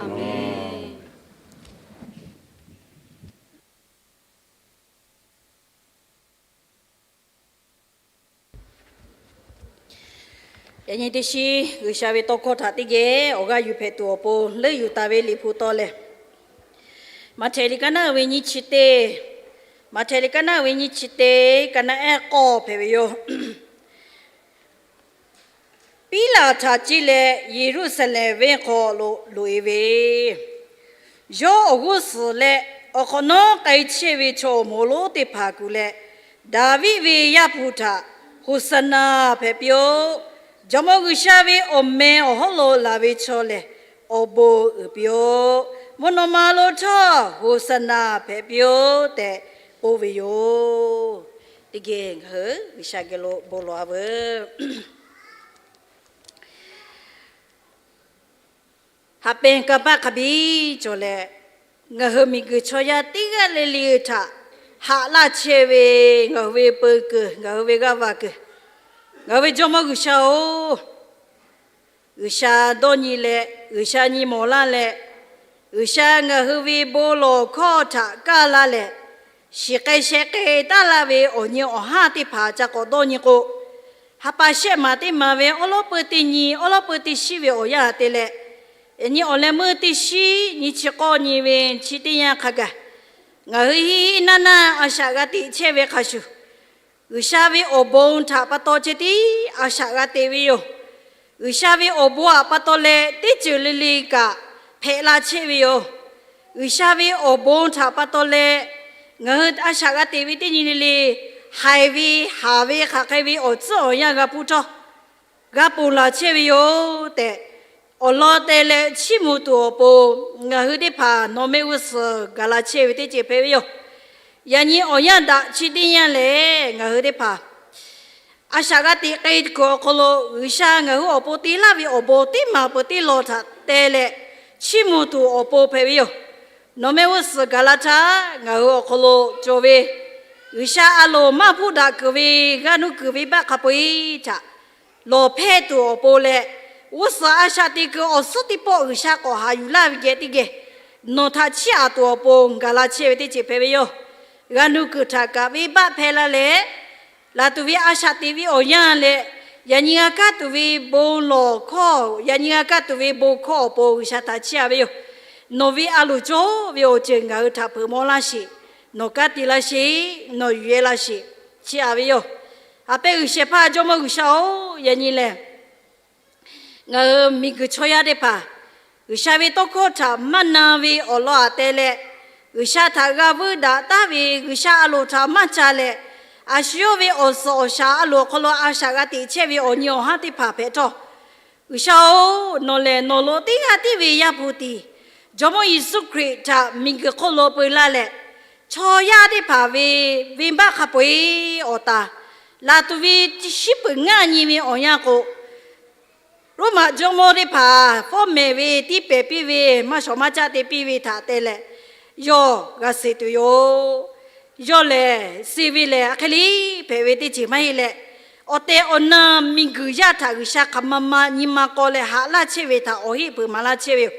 Aˍ menˍ. Yaꞈ nyi teˇ shiˉ G'uiˬsha ve tawˇ hkawˇ htaꞈ teˇ geh awˬ g'aˇ yuˬ hpehꞈ tuˬ awˬ pon leuˆ yuˬ taˍ ve Liꞈ hpu taw lehˬ, Maꞈhtehˍ liꞈ kaˉ naˉ ve nyiˇ chi teˇ, Maꞈhtehˍ liꞈ kaˉ naˉ ve nyiˇ chi teˇ, kaˉ naˉ ehˉ k'awˇ hpehꞈ ve yoˬ. Piˉlaꞈ htaꞈ ceˇ leh Yeˍruˆsaˍlehnˍ venˇ hk'aw lo loꞈ-e ve, yawˇ awˬ g'uˇ suhˍ leh awˬ hk'awꞈ nawˉ k'ai chehˇ ve chaw awˬ moˍ lonˉ teˇ hpaˍ kuˬ leh, Daˍviˆ ve Yaˇ hpu htaꞈ Hoˍsaˍnaˍ hpehꞈ piˇ-oˆ. Jawˇmawˇ G'uiˬsha ve awˬ meh awˬ hawˉ lo laˬ ve chaw lehˬ, awˬ bon uiˍ piˇ-oˆ. Mvuhˇ naw ma lo htawˇ Hoˍsaˍnaˍ hpehꞈ piˇ-oˆ tehꞈ k'oˆ ve yoˬ. Teˇ geh ngaˬ hui G'uiˬsha geh lo bon lawˬ-a veuˬ. Haꞈ pehnˇ kanˇ paˆ hk'a biˇ cawˬ leh, ngaˬ hui miˬguiˬ chaw yaˇ teˇ g'aˇ le le htaꞈ haꞈ laˇ chehˇ ve ngaˬ hui ve peu kuiˬ, ngaˬ hui ve g'aˇ va kuiˬ, ngaˬ hui ve Jawˇmawˇ G'uiˬsha-oˬ, G'uiˬsha dawˇ nyi leh, G'uiˬsha nyi mawˬ laˇ leh, G'uiˬsha ngaˬ hui ve bon lawˬ hkawˇ htaꞈ kaˇ laˇ leh, shiˍ k'ai sheh k'ai taˉ laˇ ve awˬ nyi awˬ haˉ teˇ hpaˍ ca k'awꞈ dawˇ nyi k'o, ha pa shehˆ maˍ teˇ maˍ ve awˉ lawˉ peu teˇ nyi, awˉ lawˉ peu teˇ shiˉ ve awˬ yanˇ te leh, yaꞈ nyi awˬ leh meuˇ teˇ shiˉ nyi chi k'awˇ nyi ve chi teˇ yanˇ hk'a gaˬ, ngaˬ hui hiˆ hiˆ naˇ naˇ a shaꞈ g'a teꞈ chehˇ ve hk'a shuˍ, G'uiˬsha ve awˬ bon htaꞈ pa taw ceh tiˉ a shaꞈ g'a te ve yoˬ. G'uiˬsha ve awˬ bon htaꞈ pa taw leh teˇ ceuˬ le le kaꞈ hpehꞈ la chehˇ ve yoˬ. G'uiˬsha ve awˬ bon htaꞈ pa taw leh ngaˬ hui a shaꞈ g'a te ve teˇ nyi le le, haiˬ ve haˍ ve hk'aˬ hk'e ve awˬ tcuhˉ awˬ yanˇ g'a hpuˇ htawˇ, g'a ponˬ laˬ chehˇ ve yoˬ tehꞈ, awˬ lawn te leh chiˇ mvuh tuˬ awˬ pon ngaˬ hui teˇ hpaˍ nawˬ mehˆ g'uˇ suhˍ gaˬ la chehˇ ve teˇ ceuˬ hpehꞈ ve yoˬ. Yaꞈ nyi awˬ yanˇ daꞈ chi teˇ yanˇ lehˬ, ngaˬ hui teˇ hpaˍ a shaꞈ g'a teꞈ k'ai kuiˬ awˬ hk'aw lo G'uiˬsha ngaˬ hui awˬ pon te laˇ ve awˬ bon teˇ maˬ peuˬ teˇ lawˬ htaꞈ te leh chiˇ mvuh tuˬ awˬ pon hpehꞈ ve yoˬ. Nawˬ mehˆ g'uˇ suhˍ gaˬ la htaˇ, ngaˬ hui awˬ hk'aw lo cawˬ ve G'uiˬsha a loˍ maˇ hpuˇ daꞈ kuiˬ ve g'aˇ nuˇ kuiˬ ve baˆ hk'a peu-eˬ htaꞈ lawˬ hpehˇ tuˬ awˬ pon leh, g'uˇ suhˍ a shaꞈ teꞈ kuiˬ awˬ suhˉ teˇ pawˆ G'uiˬsha k'awꞈ haꞈ yuˬ laˇ ve geh teˇ geh nawˬ htaꞈ chiˇ aꞈ tuˬ awˬ pon gaˬ la chehˇ ve teˇ ceuˬ hpehꞈ ve yoˬ. G'aˇ nuˇ kuiˬ htaꞈ kaꞈ venˇbaˆ hpehˇ laˇ leh, laˬ tuˬ ve a shaꞈ teꞈ ve awˬ yanˇ leh, yaꞈ nyi g'a kaˇ tuˬ ve bon lawˬ hkawˇ, yaꞈ nyi g'a kaˇ tuˬ ve bon hkawˇ awˬ pon G'uiˬsha htaꞈ chiˇ aꞈ ve yoˬ. Nawˬ ve a loˍ cawˇ ve awˬ ceuˬ ngaˬ hui htaꞈ hpeuꞈ maw laˇ sheˍ. Nawˬ kanˉ te laˇ sheˍ. Nawˬ yuˬ-e laˇ sheˍ. Chiˇ aꞈ ve yoˬ. Haꞈ pehˇ g'uiˬsha hpehꞈ Jawˇmawˇ G'uiˬsha-oˬ, yaꞈ nyi lehˬ ngaˬ hui miˬguiˬ chaw yaˇ teˇ hpaˍ G'uiˬsha ve tawˇ hkawˇ htaꞈ maˇ na ve awˬ lawn aꞈ te leh, G'uiˬsha htaꞈ g'a vuiˇ daꞈ taˉ ve G'uiˬsha a loˍ htaꞈ maˇ ca leh, A shu yawˇ ve awˬ suhˍ awˬ shaˍ a loˍ awˬ hk'aw lo a shaꞈ g'a teꞈ chehˇ ve awˬ nyi awˬ haˉ teˇ hpaˍ hpehꞈ htawˇ, G'uiˬsha-oˬ, nawˬ lehˬ nawˬ lo teˇ g'aˇ tiˉ ve Yaˇ hpu tiˍ, Jawˇmawˇ Yeˍsuˆ Hkriꞈ htaꞈ miˬguiˬ hk'oˆ lo peu laˇ leh, chaw yaˇ teˇ hpaˍ ve venˇbaˆ hk'a peu-eˬ awˬ taˍ, laˬ tuˬ ve shiˉ peuˬ ngaˇ nyi ve awˬ yanˇ k'o, Roˉmaꞈ jawˇmawˇ teˇ hpaˍ fawˉ mehˍ ve tiˇ pehˍ piˇ ve, maˇ shawˍ maˇ caˆ te piˇ ve htaꞈ te leh, yawˇ g'a suh tuˬ yoˬ. Yawˇ lehˬ suh ve lehˬ, a hk'e le hpehꞈ ve teˇ ceuˬ maˇ heˆ leh, awˬ tehˬ awˬ na miˬguiˬ yaˇ htaꞈ G'uiˬsha hk'aˬ ma ma nyi ma k'aw leh haꞈ laˇ chehˇ ve htaꞈ awˬ heˆ peuˬ maˍ laˇ chehˇ ve yoˬ.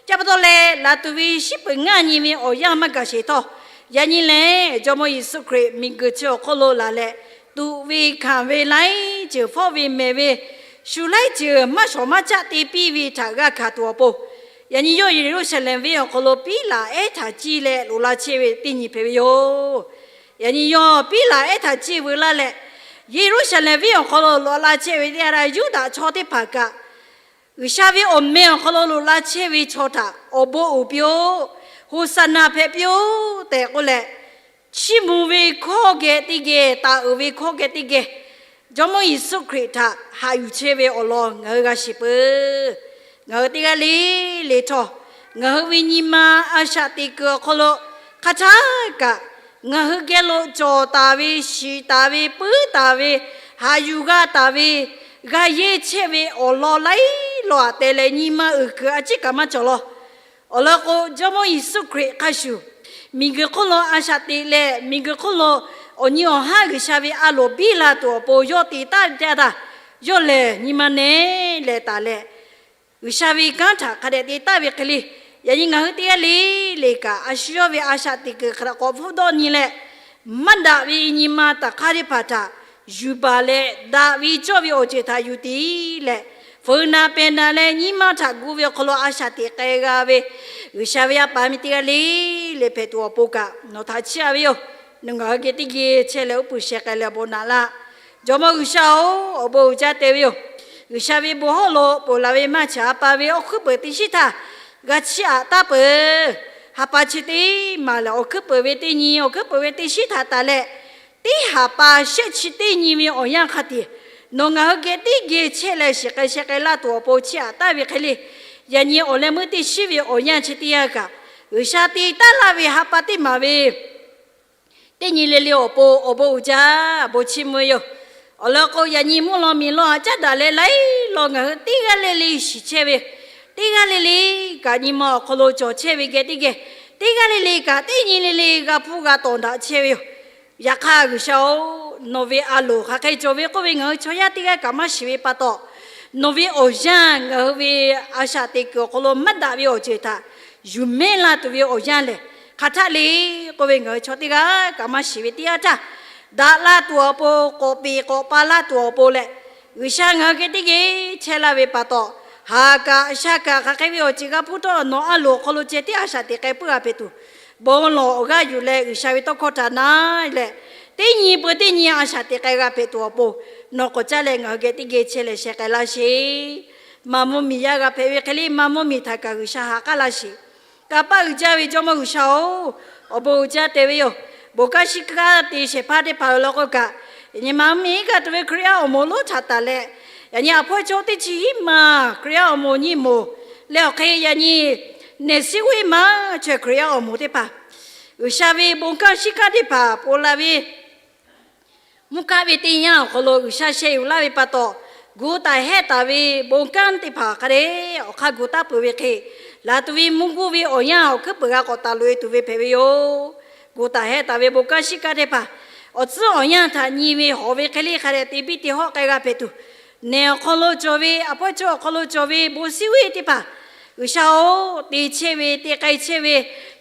Chi pa taw leh, laˬ tuˬ ve shiˉ peuˬ ngaˇ nyi ve awˬ yanˇ maˇ gaˬ sheˍ htawˇ, yaꞈ nyi lehˬ Jawˇmawˇ Yeˍsuˆ Hkriꞈ miˬguiˬ chi awˬ hk'oˆ lo laˬ leh, tuꞈ ve hkanˍ ve laiˉ ceuˬ, fawˉ ve mehˍ ve, shu laiˉ ceuˬ maˇ shawˍ maˇ caˆ te piˇ ve htaꞈ g'a hkanˍ tuˬ awˬ pon, yaꞈ nyi yawˇ Yeˍruˆsaˍlehnˍ venˇ awˬ hk'aw lo Piˉlaꞈ ehˉ htaꞈ ciˇ leh loꞈ la chehˇ ve teˇ nyi hpehꞈ ve yoˬ. Yaꞈ nyi yawˇ Piˉlaꞈ ehˉ htaꞈ ciˇ veu laˇ leh, Yeˍruˆsaˍlehnˍ venˇ awˬ hk'aw lo loꞈ la chehˇ ve teˇ g'aˇ Yuˇdaꞈ chaw teˇ hpaˍ kaꞈ, G'uiˬsha ve awˬ meh awˬ hk'aw lo loꞈ la chehˇ ve chaw htaꞈ awˬ bon uiˍ piˇ-oˆ, Hoˍsaˍnaˍ hpehꞈ piˇ-oˆ tehꞈ k'oˆ leh, chiˇ mvuh ve hkawˇ geh teˇ geh, taˍ uiˍ ve hkawˇ geh teˇ geh, Jawˇmawˇ Yeˍsuˆ Hkriꞈ htaꞈ haꞈ yuˬ chehˇ ve awˬ lawn ngaˬ hui g'a shiˍ peuˬ. Ngaˬ hui teˇ g'aˇ le le htawˇ, ngaˬ hui ve nyi ma a shaꞈ teꞈ kuiˬ awˬ hk'aw lo hk'a htaˇ kaꞈ, ngaˬ hui geh lo cawˬ taˍ ve, shiˍ taˍ ve, puiˉ taˍ ve, haꞈ yuˬ g'a taˍ ve, g'a yehˇ chehˇ ve awˬ lawn laiˉ lawn aꞈ te leh nyi ma uiˍ kuiˬ a ciˉ kaꞈ maˇ cawˬ law. Awˬ lawn k'o, Jawˇmawˇ Yeˍsuˆ Hkriꞈ hk'a shuˍ miˬguiˬ hk'oˆ lo a shaꞈ teꞈ leh, miˬguiˬ hk'oˆ lo awˬ nyi awˬ haˉ G'uiˬsha ve a loˍ biˇ la tuˬ awˬ pon yawˇ te taˍ ve teˇ yanˇ htaˇ, yawˇ lehˬ nyi ma nehˉ leh taˍ leh, G'uiˬsha ve kanˉ htaꞈ hk'a dehꞈ te taˍ ve hk'e le, yaꞈ nyi ngaˬ hui teˇ g'aˇ le le kaꞈ, a shu yawˇ ve a shaꞈ teꞈ kuiˬ hk'a dehꞈ k'awꞈ hpfuhˇ dawˇ nyi leh, maˇ daꞈ ve nyi ma taˍ hk'aˇ teˇ hpaˍ htaꞈ yuˬ baˬ leh, daꞈ ve cawˇ ve awˬ ceuˬ htaꞈ yuˬ tiˍ leh, feu naˍ pehˬ naˍ leh nyi ma htaꞈ gu ve awˬ hk'aw lo a shaꞈ teꞈ k'ai g'a ve G'uiˬsha ve yaˇ paˍ miˇ teˇ g'aˇ le le hpehꞈ tuˬ awˬ pon kaꞈ nawˬ htaꞈ chiˇ aꞈ ve yoˬ. Nawˬ ngaˬ hui geh teˇ geh chehˇ leh uˉ peunˍ sheh k'ai leh awˬ bon naꞈ laˇ. Jawˇmawˇ G'uiˬsha-oˬ, awˬ bon uiˍ jaˇ te ve yoˬ. G'uiˬsha ve bon hawˉ lo ponˬ laˬ ve maˇ chaꞈ ha pa ve awˬ hkuiˉ peuˍ teˇ shiˉ htaˇ g'a chiˇ aꞈ taˍ peuˬ. Ha pa chi teˇ maˬ lehˬ, awˬ hkuiˉ peuˍ ve teˇ nyi, awˬ hkuiˉ peuˍ ve teˇ shiˉ htaꞈ taˍ leh, teˇ haˍ pa shehˆ chi teˇ nyi ve awˬ yanˇ hk'a tiꞈ, nawˬ ngaˬ hui geh teˇ geh chehˇ leh shiˍ k'ai sheh k'ai laˇ tuˬ awˬ pon chiˇ aꞈ taˍ ve hk'e le, yaꞈ nyi awˬ leh meuˇ teˇ shiˉ ve awˬ yanˇ chi teˇ yanˇ kaꞈ, G'uiˬsha te taˍ laˇ ve ha pa teˇ maˬ ve teˇ nyi le le awˬ pon awˬ bon uiˍ jaˇ, bon chiˇ mvuh ve yoˬ. Awˬ lawn k'o, yaꞈ nyi mvuhˇ law miˬ law aꞈ caˉ daꞈ leh laiˉ law ngaˬ hui teˇ g'aˇ le le shiˍ chehˇ ve, teˇ g'aˇ le le kaꞈ nyi ma awˬ hk'aw lo cawˬ chehˇ ve geh teˇ geh, teˇ g'aˇ le le kaꞈ teˇ nyi le le g'a hpuˇ g'a tawˍ daꞈ chehˇ ve yoˬ. Yaꞈ hk'aˇ G'uiˬsha-oˬ, nawˬ ve a loˍ hk'aˬ hk'e cawˬ ve k'oˆ ve ngaˬ hui chaw yaˇ teˇ g'aˇ kaꞈ maˇ shiˍ ve pa taw, nawˬ ve awˬ yanˇ ngaˬ hui ve a shaꞈ teꞈ kuiˬ awˬ hk'aw lo maˇ daꞈ ve awˬ ceuˬ htaꞈ yuˬ mehˇ la tuˬ ve awˬ yanˇ lehˬ, hk'aˬ htaˆ le k'oˆ ve ngaˬ hui chaw teˇ g'aˇ kaꞈ maˇ shiˍ ve teˇ yanˇ htaˇ, daꞈ la tuˬ awˬ pon, k'awꞈ peꞈ k'awꞈ pa laˇ tuˬ awˬ pon leh, G'uiˬsha ngaˬ hui geh teˇ geh chehˇ laˇ ve pa taw, haˍ kaꞈ shaˍ kaꞈ hk'aˬ hk'e ve awˬ ceuˬ g'a hpuˇ htawˇ, nawˬ a loˍ awˬ hk'aw lo ceh tiˉ a shaꞈ teꞈ k'ai puiˉ g'a hpehꞈ tuˬ, bon lawˬ awˬ g'aˇ yuˬ leh G'uiˬsha ve tawˇ hkawˇ htaꞈ na leh, teˇ nyi peuˬ teˇ nyi a shaꞈ teꞈ k'ai g'a hpehꞈ tuˬ awˬ pon, nawˬ k'awꞈ caˇ leh ngaˬ hui geh teˇ geh chehˇ leh sheh k'ai laˇ sheˍ. Maˍ mvuh miˬ yaˇ g'a hpehꞈ ve hk'e le, maˍ mvuh miˬ htaꞈ kaꞈ G'uiˬsha ha k'aˉ laˇ sheˍ. Kanˇ paˆ uiˍ jaˇ ve Jawˇmawˇ G'uiˬsha-oˬ, awˬ bon uiˍ jaˇ te ve yoˬ. Bon kanˇ shiˉ kanˇ te shehˍ hpaˇ teˇ hpaˍ awˬ lawn k'o kaꞈ, yaꞈ nyi maˍ mvuh miˬ iˉ kaˆ tuˬ ve Hkriꞈ yaˇ awˬ moˍ lonˉ htaꞈ taˍ leh, yaꞈ nyi a hpawehˇ chaw teˇ chi hiˉ maˬ Hkriꞈ yaˇ awˬ moˍ nyi moˍ leh awˬ hk'e yaꞈ nyi nehˬ siˉ g'uˇ maˇ chaweh Hkriꞈ yaˇ awˬ moˍ teˇ hpaˍ, G'uiˬsha ve bon kanˇ shiˉ kanˇ teˇ hpaˍ ponˬ laˬ ve mvuhˇ kaˆ ve teˇ yanˇ awˬ hk'aw lo G'uiˬsha sheh yuˬ laˇ ve pa taw, gu taˍ hehˆ taˍ ve bon kanˉ teˇ hpaˍ hk'a dehꞈ awˬ hk'aˇ gu taˍ peuˬ ve hk'e, laˬ tuˬ ve mvuhˇ guˇ ve awˬ yanˇ awˬ hkuiˉ peuˬ g'a k'awꞈ taˍ loꞈ e tuˬ ve hpehꞈ ve yoˬ. Gu taˍ hehˆ taˍ ve bon kanˇ shiˉ kanˇ teˇ hpaˍ, awˬ tcuhˉ awˬ yanˇ htaꞈ nyi ve hawꞈ ve hk'e le hk'a dehꞈ te biˇ te hawˆ k'ai g'a hpehꞈ tuˬ, nehˬ awˬ hk'aw lo cawˬ ve, a hpawehˇ chaw awˬ hk'aw lo cawˬ ve bon siˉ g'uˇ teˇ hpaˍ, G'uiˬsha-oˬ, te chehˇ ve, te k'ai chehˇ ve,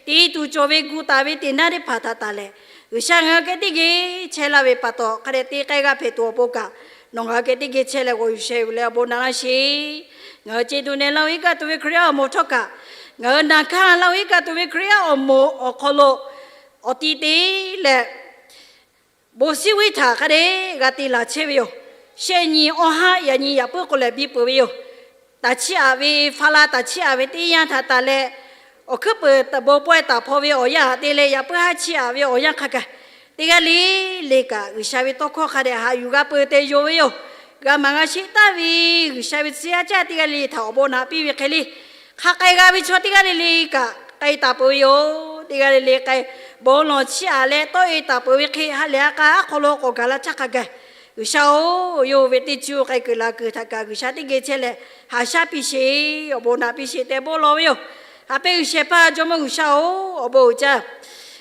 te tuˬ cawˬ ve gu taˍ ve teˇ naˉ teˇ hpaˍ htaꞈ taˍ leh, G'uiˬsha ngaˬ hui geh teˇ geh chehˇ laˇ ve pa taw, hk'a dehꞈ te k'ai g'a hpehꞈ tuˬ awˬ pon kaꞈ, nawˬ ngaˬ hui geh teˇ geh chehˇ leh g'awˬ yuˬ sheh yuˬ leh awˬ bon naꞈ laˇ sheˍ. Ngaˬ hui ce tuˬ nehˬ laˇ-oˬ iˉ kaˆ tuˬ ve Hkriꞈ yaˇ awˬ moˍ htawˇ kaꞈ, ngaˬ hui naˬ hkanˇ laˇ-oˬ iˉ kaˆ tuˬ ve Hkriꞈ yaˇ awˬ moˍ awˬ hk'aw lo awˬ ti te leh, bon siˉ g'uˇ htaꞈ hk'a dehꞈ g'a te laˬ chehˇ ve yoˬ. Shehˆ nyi awˇ haˉ yaꞈ nyi yaꞈ puiˉ k'o lehˬ biˇ peuˬ ve yoˬ. Taˍ chiˇ aꞈ ve, hpaˍ la taˍ chiˇ aꞈ ve teˇ yanˇ htaꞈ taˍ leh, awˬ hkuiˉ peuˬ bon pawehˇ taˍ hpaw ve awˬ yanˇ htaꞈ te leh yaꞈ puiˉ haˉ chiˇ aꞈ ve awˬ yanˇ hk'a gaˬ teˇ g'aˇ le le kaꞈ G'uiˬsha ve tawˇ hkawˇ hk'a dehꞈ haꞈ yuˬ g'a peuˬ tehꞈ yonˍ ve yoˬ. G'a maˍ g'a sheˆ taˍ ve G'uiˬsha ve tcuh yaˇ caˇ teˇ g'aˇ le le htaꞈ awˬ bon naꞈ piˇ ve hk'e le, hk'a k'ai g'a ve chaw teˇ g'aˇ le le kaꞈ k'ai taˍ peuˬ ve yoˬ. Teˇ g'aˇ le le k'ai bon lawˬ chiˇ aꞈ leh tawˆ e taˍ peuˬ ve hk'e, ha lehˬ a k'a aˉ hk'aw lo k'awꞈ gaˬ la htaˇ hk'a gaˬ, G'uiˬsha-oˬ, yawˇ hui ve teˇ cuˇ k'ai kuiˬ la kuiˬ htaꞈ kaꞈ G'uiˬsha teˇ geh chehˇ leh haꞈ shaˉ piˇ sheˍ, awˬ bon naꞈ piˇ sheˍ tehꞈ bon lawˬ ve yoˬ. Haꞈ pehnˇ g'uiˬ shehˍ hpaˇ Jawˇmawˇ G'uiˬsha-oˬ, awˬ bon uiˍ jaˇ.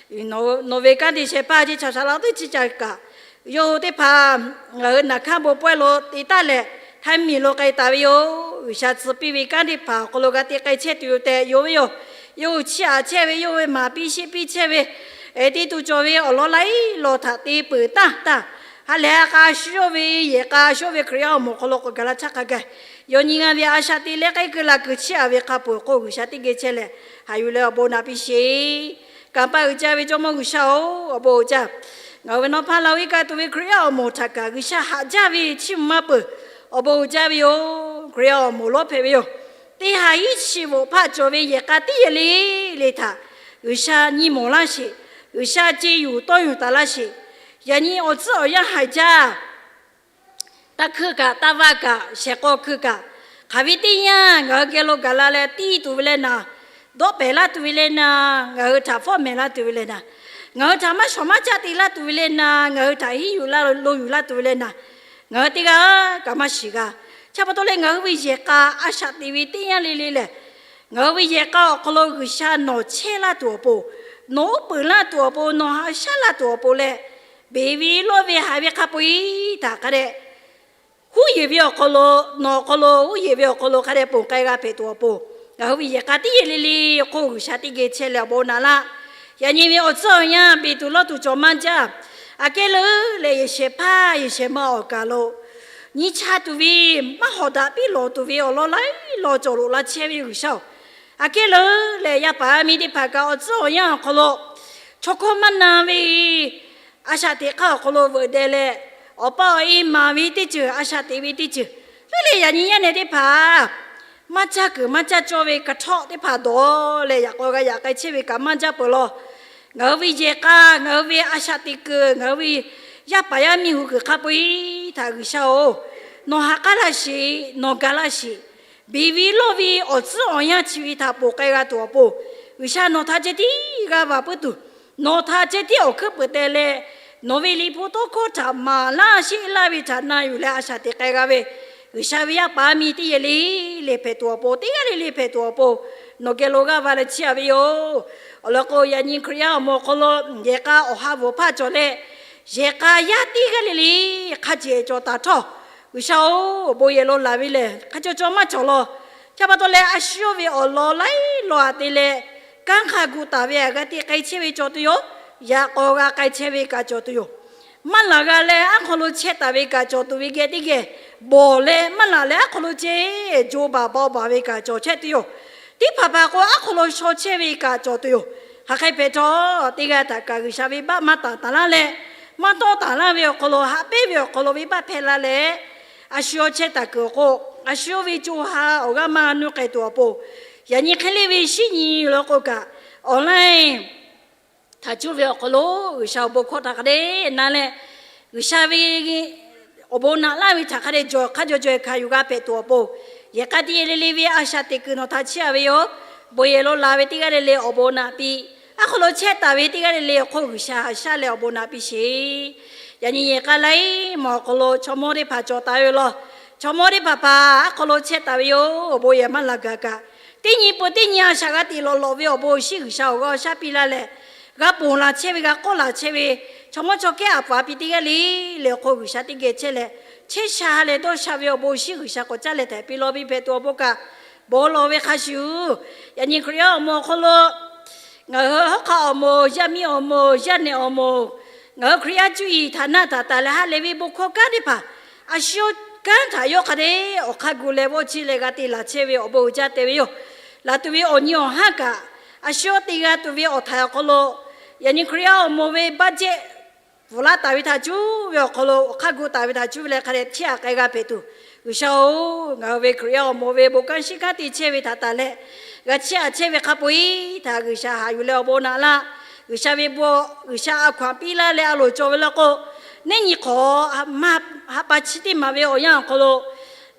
Nawˬ ve kanˉ te shehˍ hpaˇ ceˇ chaw sha la teˇ chi ca kaꞈ, yawˇ hui teˇ hpaˍ ngaˬ hui naˬ hkanˇ bon pawehˇ lo te taˍ leh, htaiˇ miˬ lo k'ai taˍ ve yoˬ. G'uiˬsha tcuh piˇ ve kanˉ teˇ hpaˍ awˬ hk'aw lo g'a te k'ai chehˇ tuˬ yoˬ tehꞈ yonˍ ve yoˬ. Yawˇ hui chiˇ aꞈ chehˇ ve, yawˇ hui maˍ piˇ sheˆ piˇ chehˇ ve, te tuˬ cawˬ ve awˬ lawn laiˉ lawn htaꞈ te peuˬ taˇ taˇ, ha lehˬ a k'a shu yawˇ ve yehˬ k'a shu yawˇ ve Hkriꞈ yaˇ awˬ moˍ awˬ hk'aw lo k'awꞈ gaˬ la htaˇ hk'a gaˬ, yaw nyi ngaˇ ve a shaꞈ te leh k'ai kuiˬ la kuiˬ chiˇ aꞈ ve hk'a peu-eˬ hk'oˆ G'uiˬsha teˇ geh chehˇ leh haꞈ yuˬ leh awˬ bon naꞈ piˇ sheˍ. Kanˇ paˆ uiˍ jaˇ ve Jawˇmawˇ G'uiˬsha-oˬ, awˬ bon uiˍ jaˇ. Ngaˬ hui ve nawˇ hpaˇ la viˉ kaꞈ tuˬ ve Hkriꞈ yaˇ awˬ moˍ htaꞈ kaꞈ G'uiˬsha haꞈ jaˇ ve chiˇ mvuh maˇ peuˬ, awˬ bon uiˍ jaˇ ve yoˬ. Hkriꞈ yaˇ awˬ moˍ lawˉ hpehꞈ ve yoˬ. Teˇ ha hiˉ chi bvuhꞈ hpaˆ cawˬ ve yehˬ k'a teˇ yehˬ le le htaꞈ G'uiˬsha nyi mawˬ laˇ sheˍ. G'uiˬsha ce yuˬ tawˇ yuˬ taˍ laˇ sheˍ. Yaꞈ nyi awˬ tcuhˉ awˬ yanˇ haiˬ jaˇ. Taˇ hkuiˇ kaꞈ taˇ vaˇ kaꞈ shehˍ k'aw hkuiˇ kaꞈ, hk'aˬ ve teˇ yanˇ ngaˬ hui geh lo gaˬ la leh tiˇ tuˬ ve leh naˍ, dawˆ pehˍ laˇ tuˬ ve leh naˍ, ngaˬ hui htaꞈ fawˉ mehˍ laˇ tuˬ ve leh naˍ, ngaˬ hui htaꞈ maˇ shawˍ maˇ caˆ te laˇ tuˬ ve leh naˍ, ngaˬ hui htaꞈ hiˉ yuˬ laˇ lo yuˬ laˇ tuˬ ve leh naˍ, ngaˬ hui teˇ g'aˇ kaꞈ maˇ shiˍ g'a. Chi pa taw leh ngaˬ hui ve yehˬ k'a a shaꞈ teꞈ ve teˇ yanˇ le le lehˬ, ngaˬ hui ve yehˬ k'a awˬ hk'aw lo G'uiˬsha nawˬ chehˇ laˇ tuˬ awˬ pon, nawˬ uˉ peunˍ laˇ tuˬ awˬ pon, nawˬ haꞈ shaˉ laˇ tuˬ awˬ pon leh, beˬ ve lawˇ ve haiˬ ve hk'a peu-eˬ htaꞈ hk'a dehꞈ huˉ yeˬ ve awˬ hk'aw lo, nawˬ awˬ hk'aw lo huˉ yeˬ ve awˬ hk'aw lo hk'a dehꞈ ponˬ k'ai g'a hpehꞈ tuˬ awˬ pon, ngaˬ hui ve yehˬ k'a teˇ yehˬ le le hk'oˆ G'uiˬsha teˇ geh chehˇ leh awˬ bon naꞈ laˇ. Yaꞈ nyi ve awˬ tcuhˉ awˬ yanˇ beˬ tuˬ lawˇ tuˬ cawˬ maˇ jaˇ. Aꞈ kehˉ leuˉ leh yehˬ shehˍ hpaˇ yehˬ shehˍ ma awˬ kaˬ lo nyi cha tuˬ ve, maˇ hawˍ daꞈ piˇ lawˬ tuˬ ve awˬ lawn laiˉ lawn cawˬ loꞈ la chehˇ ve G'uiˬsha-oˬ, aꞈ kehˉ leuˉ leh yaˇ paˍ yaˇ miˇ teˇ hpaˍ kaꞈ awˬ tcuhˉ awˬ yanˇ awˬ hk'aw lo chaw hkawˇ maˇ na ve a shaꞈ teꞈ hk'aˇ awˬ hk'aw lo veuꞈ deh leh, awˬ pa awˬ e maˍ ve teˇ ceuˬ, a shaꞈ teꞈ ve teˇ ceuˬ, leuˉ leh yaꞈ nyi yaˇ nehˬ teˇ hpaˍ maˇ caˇ kuiˬ maˇ caˇ cawˇ ve kaꞈ htawˆ teˇ hpaˍ dawˬ leh yaꞈ k'aw g'a yaꞈ k'ai chehˇ ve kaꞈ maˇ jaˇ peuˬ law. Ngaˬ hui ve yehˬ k'a, ngaˬ hui ve a shaꞈ teꞈ kuiˬ, ngaˬ hui ve yaˇ paˍ yaˇ miˇ hui kuiˬ hk'a peu-eˬ htaꞈ G'uiˬsha-oˬ, nawˬ ha k'aˉ laˇ sheˍ, nawˬ ga laˇ sheˍ. Beˬ ve lawˇ ve awˬ tcuhˉ awˬ yanˇ chi ve htaꞈ ponˬ k'ai g'a tuˬ awˬ pon, G'uiˬsha nawˬ htaꞈ ceh tiˉ g'a vaˬ puiˉ tuˬ, nawˬ htaꞈ ceh tiˉ awˬ hkuiˉ peuˬ teh leh, nawˬ ve liꞈ hpu tawˇ hkawˇ htaꞈ maˍ laˇ sheˆ laˇ ve htaꞈ na yuˬ leh a shaꞈ teꞈ k'ai g'a ve, G'uiˬsha ve yaˇ paˍ yaˇ miˇ teˇ yehˬ le le hpehꞈ tuˬ awˬ pon, teˇ g'aˇ le le hpehꞈ tuˬ awˬ pon, nawˬ geh lo g'aˇ va leh chiˇ aꞈ ve yoˬ. Awˬ lawn k'o, yaꞈ nyi Hkriꞈ yaˇ awˬ moˍ awˬ hk'aw lo yehˬ k'a awˬ ha bvuhˬ hpaˇ cawˬ leh, yehˬ k'a yaˇ teˇ g'aˇ le le hk'a cehˬ cawˬ taˍ htawˇ, G'uiˬsha-oˬ, awˬ bon yehˬ lo laˬ ve lehˬ hk'a caw caw maˇ cawˬ law. Chi pa taw leh a shu yawˇ ve awˬ lawn laiˉ lawn aꞈ te leh, kanˉ hk'a gu taˍ ve aꞈ g'a te k'ai chehˇ ve cawˬ tuˬ yoˬ. Yaꞈ k'aw g'a k'ai chehˇ ve kaꞈ cawˬ tuˬ yoˬ. Maˇ laˬ g'a leh aˉ hk'aw lo chehˇ taˍ ve kaꞈ cawˬ tuˬ ve geh teˇ geh bawˬ leh, maˇ laˬ leh aˉ hk'aw lo ceh jo baˬ baw baˬ ve kaꞈ cawˬ chehˇ tuˬ yoˬ. Teˇ hpaˍ hpaˍ k'o aˉ hk'aw lo shaw chehˇ ve kaꞈ cawˬ tuˬ yoˬ. Hk'aˬ hk'e hpehꞈ htawˇ, teˇ g'aˇ htaꞈ kaꞈ G'uiˬsha ve baˆ maˇ taˍ taˍ laˇ leh, maˇ tawˆ taˍ laˇ ve awˬ hk'aw lo, haꞈ pehnˇ ve awˬ hk'aw lo venˇbaˆ hpehˇ la leh, a shu yawˇ chehˇ taˍ kuiˬ awˬ hk'oˆ, a shu yawˇ ve co ha awˬ g'aˇ maˇ nuˇ k'ai tuˬ awˬ pon, yaꞈ nyi hk'e le ve shinˉ nyi law k'o kaꞈ, online htaꞈ cuˇ ve awˬ hk'aw lo G'uiˬsha awˬ bon hkawˇ htaꞈ hk'a dehꞈ na leh, G'uiˬsha ve awˬ bon naꞈ laˇ ve htaꞈ hk'a dehꞈ jawˬ hk'a jawˬ jawˬ hkanˍ yuˬ g'a hpehꞈ tuˬ awˬ pon, yehˬ k'a teˇ yehˬ le le ve a shaꞈ teꞈ kuiˬ nawˬ htaꞈ chiˇ aꞈ ve yoˬ. Bon yehˬ lo laˬ ve teˇ g'aˇ le le awˬ bon naꞈ piˇ, aˉ hk'aw lo chehˇ taˍ ve teˇ g'aˇ le le awˬ hk'oˆ G'uiˬsha haꞈ shaˉ leh awˬ bon naꞈ piˇ sheˍ. Yaꞈ nyi yehˬ k'a laiˉ mawˬ awˬ hk'aw lo chaw mawˇ teˇ hpaˍ cawˬ taˍ ve yoˬ law. Chaw mawˇ teˇ hpaˍ hpaˍ aˉ hk'aw lo chehˇ taˍ ve yoˬ. Awˬ bon yehˬ maˇ laˬ gaˬ kaꞈ, teˇ nyi peuˬ teˇ nyi a shaꞈ g'a teꞈ lawꞈ lawꞈ ve awˬ bon awˬ shinˉ G'uiˬsha awˬ g'aˇ awˬ shaˉ piˇ laˇ leh, g'a ponˬ laˬ chehˇ ve, g'a k'awˆ laˬ chehˇ ve, chaw mawˇ chaw kehˉ aˬ paˍ piˇ teˇ g'aˇ le le awˬ hk'oˆ G'uiˬsha teˇ geh chehˇ leh, chehˇ sha leh dawˇ sha ve awˬ bon awˬ shinˉ G'uiˬsha k'awꞈ caˉ leh hpehꞈ piˇ law piˇ hpehꞈ tuˬ awˬ pon kaꞈ, bon lawˬ ve hk'a shuˍ, yaꞈ nyi Hkriꞈ yaˇ awˬ moˍ awˬ hk'aw lo ngaˬ hui hawˉ hk'aˆ awˬ moˍ, yaˇ miˇ awˬ moˍ, yaˇ nehˬ awˬ moˍ, ngaˬ hui Hkriꞈ yaˇ cuˇ yiˍ htaꞈ naˆ htaꞈ taˍ leh ha lehˬ ve bon hkawˇ kanˉ teˇ hpaˍ, a shu kanˉ htaꞈ yawˇ hk'a dehꞈ awˬ hk'aˇ gu leh vawˇ chiˇ leh g'a te laˬ chehˇ ve awˬ bon uiˍ jaˇ te ve yoˬ. Laˬ tuˬ ve awˬ nyi awˬ haˉ kaꞈ, a shu te g'a tuˬ ve awˬ htaiˍ awˬ hk'aw lo, yaꞈ nyi Hkriꞈ yaˇ awˬ moˍ ve budget bvuhꞈ laˇ taˍ ve htaꞈ cuˇ ve awˬ hk'aw lo, awˬ hk'aˇ gu taˍ ve htaꞈ cuˇ ve leh hk'a dehꞈ chiˇ aꞈ k'ai g'a hpehꞈ tuˬ, G'uiˬsha-oˬ, ngaˬ hui ve Hkriꞈ yaˇ awˬ moˍ ve bon kanˉ shinˉ kanˉ te chehˇ ve htaꞈ taˍ leh, g'a chiˇ aꞈ chehˇ ve hk'a peu-eˬ htaꞈ G'uiˬsha haꞈ yuˬ leh awˬ bon naꞈ laˇ. G'uiˬsha ve bon, G'uiˬsha a hkaw-anˬ piˇ laˇ leh a loˍ cawˬ ve law k'o, neˇ nyi hk'awꞈ, haꞈ pa chi teˇ maˬ ve awˬ yanˇ awˬ hk'aw lo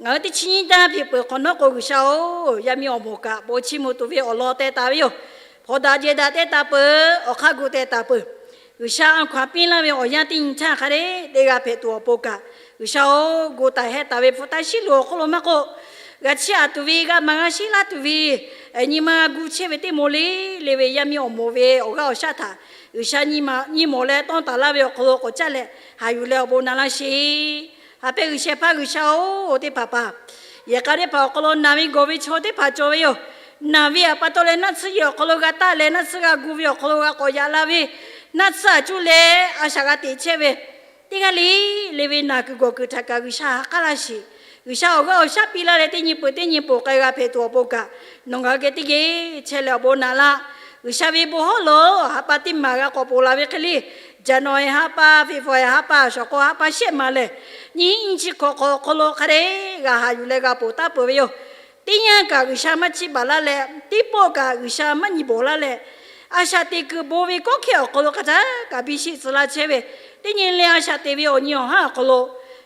ngaˬ hui teˇ chi nyiˇ taˇ hpeꞈ peuˬ hk'awꞈ nawˉ k'o, G'uiˬsha-oˬ, yaˇ miˇ awˬ moˍ kaꞈ bon chiˇ mvuh tuˬ ve awˬ lawn teh taˍ ve yoˬ. Hpawnˬ daꞈ jehˬ daꞈ teh taˍ peuˬ, awˬ hk'aˇ gu teh taˍ peuˬ. G'uiˬsha a hkaw-anˬ piˇ laˇ ve awˬ yanˇ teˇ nyi htaˇ hk'a dehꞈ te g'a hpehꞈ tuˬ awˬ pon kaꞈ, G'uiˬsha-oˬ, gu taˍ heh taˍ ve hpu taˇ shiˉ luˬ awˬ hk'oˆ lo maˇ k'oˆ, g'a chiˇ aꞈ tuˬ ve, g'a maˍ g'a shiˉ laˇ tuˬ ve, nyi ma g'a gu chehˇ ve teˇ moˍ le le ve yaˇ miˇ awˬ moˍ ve awˬ g'aˇ awˬ shaˉ htaꞈ G'uiˬsha nyi mawˬ leh tawˇ taˍ laˇ ve awˬ hk'aw lo k'awꞈ caˇ leh haꞈ yuˬ leh awˬ bon na laˇ sheˍ. Haꞈ pehnˇ G'uiˬsha hpaˇ G'uiˬsha-oˬ, teˇ hpaˍ hpaˍ yehˬ k'a teˇ hpaˍ awˬ hk'aw lo naˬ ve gawˬ ve chaw teˇ hpaˍ cawˬ ve yoˬ. Naˬ ve awˬ pa taw leh naˆ tsuhˇ yehˬ awˬ hk'aw lo g'a taˆ leh naˆ tsuhˇ g'a gu ve awˬ hk'aw lo g'a k'awꞈ yaꞈ la ve, naˆ tsuhˇ aˬ cuˇ leh a shaꞈ g'a teꞈ chehˇ ve teˇ g'aˇ le le ve naˬ kuiˬ gawˬ kuiˬ htaꞈ kaꞈ G'uiˬsha ha k'aˉ laˇ sheˍ. G'uiˬsha awˬ g'aˇ awˬ shaˉ piˇ laˇ leh teˇ nyi peuˬ teˇ nyi peuˬ k'ai g'a hpehꞈ tuˬ awˬ pon kaꞈ, nawˬ ngaˬ hui geh teˇ geh chehˇ leh awˬ bon na laˇ. G'uiˬsha ve bon hawˉ lo ha pa teˇ maˬ g'a k'awꞈ poˬ la ve hk'e le, January ha pa, February ha pa, shawˍ k'aw ha pa shehˆ maˬ lehˬ, nyiˇ hinˉ nyiˇ chi hkawꞈ hk'awꞈ awˬ hk'aw lo hk'a dehꞈ g'a haꞈ yuˬ leh g'a poˬ taˉ peuˬ ve yoˬ. Teˇ yanˇ kaꞈ G'uiˬsha maˇ chiˇ baˬ laˇ leh, teˇ pawˆ kaꞈ G'uiˬsha maˇ nyi bawˬ laˇ leh, a shaꞈ teꞈ kuiˬ bon ve kawˆ hkehˇ awˬ hk'aw lo hk'a htaˇ kaꞈ biˇ sheˆ tcuh laˇ chehˇ ve, teˇ nyi le a shaꞈ teꞈ ve awˬ nyi awˬ haˉ awˬ hk'aw lo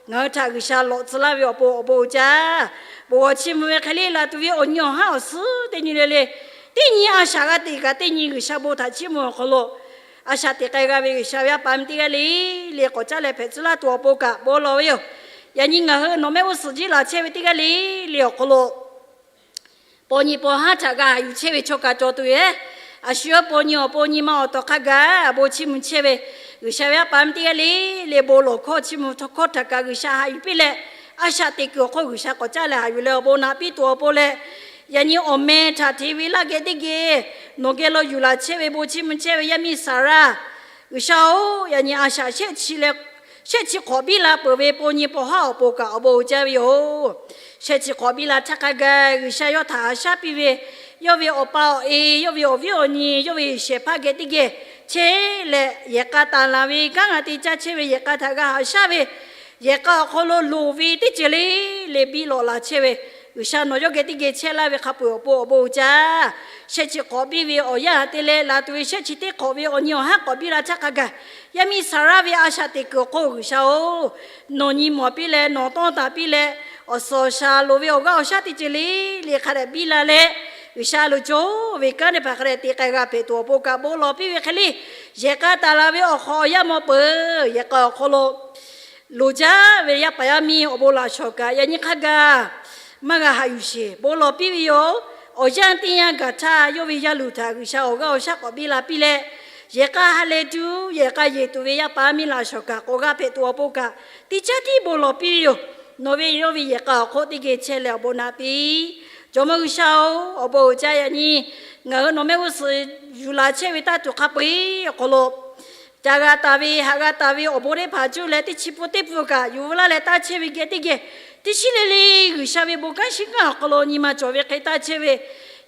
ngaˬ hui htaꞈ G'uiˬsha lawꞈ tcuh laˇ ve awˬ pon awˬ bon uiˍ jaˇ. Bon g'awˬ chiˇ mvuh ve hk'e le, laˬ tuˬ ve awˬ nyi awˬ haˉ awˬ suhˉ teˇ nyi le le, teˇ nyi a shaꞈ g'a teꞈ kaꞈ teˇ nyi G'uiˬsha bon htaꞈ chiˇ mvuh awˬ hk'aw lo, a shaꞈ teꞈ k'ai g'a ve G'uiˬsha ve yaˇ paˍ miˇ teˇ g'aˇ le le k'awꞈ caˇ leh hpehꞈ tcuh laˇ tuˬ awˬ pon kaꞈ bon lawˬ ve yoˬ. Yaꞈ nyi ngaˬ hui nawˬ mehˆ g'uˇ suhˍ jiˇ laˬ chehˇ ve teˇ g'aˇ le le awˬ hk'aw lo, paw nyi paw haˉ htaꞈ g'a haꞈ yuˬ chehˇ ve chaw kaꞈ cawˬ tuˬ yoˬ. A shu yawˇ paw nyi awˬ pon nyi ma awˬ tawˍ hk'a gaˬ bon chiˇ mvuh chehˇ ve G'uiˬsha ve yaˇ paˍ miˇ teˇ g'aˇ le le bon lawˬ hkawˇ chiˇ mvuh htawˇ hkawˇ htaꞈ kaꞈ G'uiˬsha haꞈ yuˬ piˇ leh, a shaꞈ teꞈ kuiˬ awˬ hk'oˆ G'uiˬsha k'awꞈ caˇ leh haꞈ yuˬ leh awˬ bon naꞈ piˇ tuˬ awˬ pon leh, yaꞈ nyi awˬ meh htaꞈ hteꞈ ve laˇ geh teˇ geh nawˬ geh lo yuˬ laˬ chehˇ ve bon chiˇ mvuh chehˇ ve yaˇ miˇ Saˍraˇ, G'uiˬsha-oˬ, yaꞈ nyi a shaꞈ shehˆ chi leh shehˆ chi hk'awꞈ biˇ la peuˬ ve paw nyi paw haˉ awˬ pon kaꞈ awˬ bon uiˍ jaˇ ve yoˬ. Shehˆ chi hk'awꞈ biˇ la htaˇ hk'a gaˬ G'uiˬsha yawˇ htaꞈ haꞈ shaˉ piˇ ve, yawˇ ve awˬ pa awˬ e, yawˇ ve awˬ viˉ awˬ nyi, yawˇ ve yehˬ shehˍ hpaˇ geh teˇ geh chehˇ leh, yehˬ k'a taˍ laˬ ve kanˉ ngaˬ te caˇ chehˇ ve yehˬ k'a htaꞈ g'a haꞈ shaˉ ve, yehˬ k'a awˬ hk'aw lo loˍ ve teˇ ceuˬ le le biˇ lawꞈ laˬ chehˇ ve, G'uiˬsha nawˬ yawˇ geh teˇ geh chehˇ laˇ ve hk'a peu-eˬ awˬ pon awˬ bon uiˍ jaˇ. Shehˆ chi hk'awꞈ biˇ ve awˬ yanˇ te leh laˬ tuˬ ve shehˆ chi teˇ hk'awꞈ ve awˬ nyi awˬ haˉ k'awꞈ biˇ la htaˇ hk'a gaˬ, yaˇ miˇ Saˍraˇ ve a shaꞈ teꞈ kuiˬ awˬ hk'oˆ G'uiˬsha-oˬ, nawˬ nyi mawˬ piˇ leh nawˬ tawˇ taˍ piˇ leh, awˬ suhˍ awˬ shaˍ loˍ ve awˬ g'aˇ awˬ shaˉ teˇ ceuˬ le le hk'a dehꞈ biˇ la leh, G'uiˬsha loˍ cawˬ ve kanˉ teˇ hpaˍ hk'a dehꞈ te k'ai g'a hpehꞈ tuˬ awˬ pon kaꞈ bon lawˬ piˇ ve hk'e le, yehˬ k'a taˍ laˬ ve awˬ hk'awꞈ awˬ yanˇ mawˬ peuˬ yehˬ k'a awˬ hk'aw lo loˍ jaˇ ve yaˇ paˍ yaˇ miˇ awˬ bon laꞈ shawˍ kaꞈ yaꞈ nyi hk'a gaˬ maˇ g'a haꞈ yuˬ sheˍ, bon lawˬ piˇ ve yoˬ. Awˬ yanˇ teˇ yanˇ gaˬ htaˇ yawˇ ve yaˇ luˬ htaꞈ G'uiˬsha awˬ g'aˇ awˬ shaˉ k'awꞈ biˇ la piˇ leh, yehˬ k'a ha lehˬ tuˬ yehˬ k'a yeˬ tuˬ ve yaˇ paˍ yaˇ miˇ laꞈ shawˍ kaꞈ k'awꞈ g'a hpehꞈ tuˬ awˬ pon kaꞈ teˇ caˉ tiˉ bon lawˬ piˇ ve yoˬ. Nawˬ ve yawˇ ve yehˬ k'a awˬ hk'oˆ teˇ geh chehˇ leh awˬ bon naꞈ piˇ. Jawˇmawˇ G'uiˬsha-oˬ, awˬ bon uiˍ jaˇ. Yaꞈ nyi ngaˬ hui nawˬ mehˆ g'uˇ suhˍ yuˬ laˬ chehˇ ve taˇ tuˬ hk'a peu-eˬ awˬ hk'aw lo, ca g'a taˍ ve haꞈ g'a taˍ ve awˬ bon teˇ hpaˍ cuˇ leh teˇ chi pun teˇ pun kaꞈ yuˬ laˇ leh taˇ chehˇ ve geh teˇ geh, teˇ shiˉ le le G'uiˬsha ve bon kanˉ shiˉ kanˉ awˬ hk'aw lo nyi ma cawˬ ve hk'e taˇ chehˇ ve,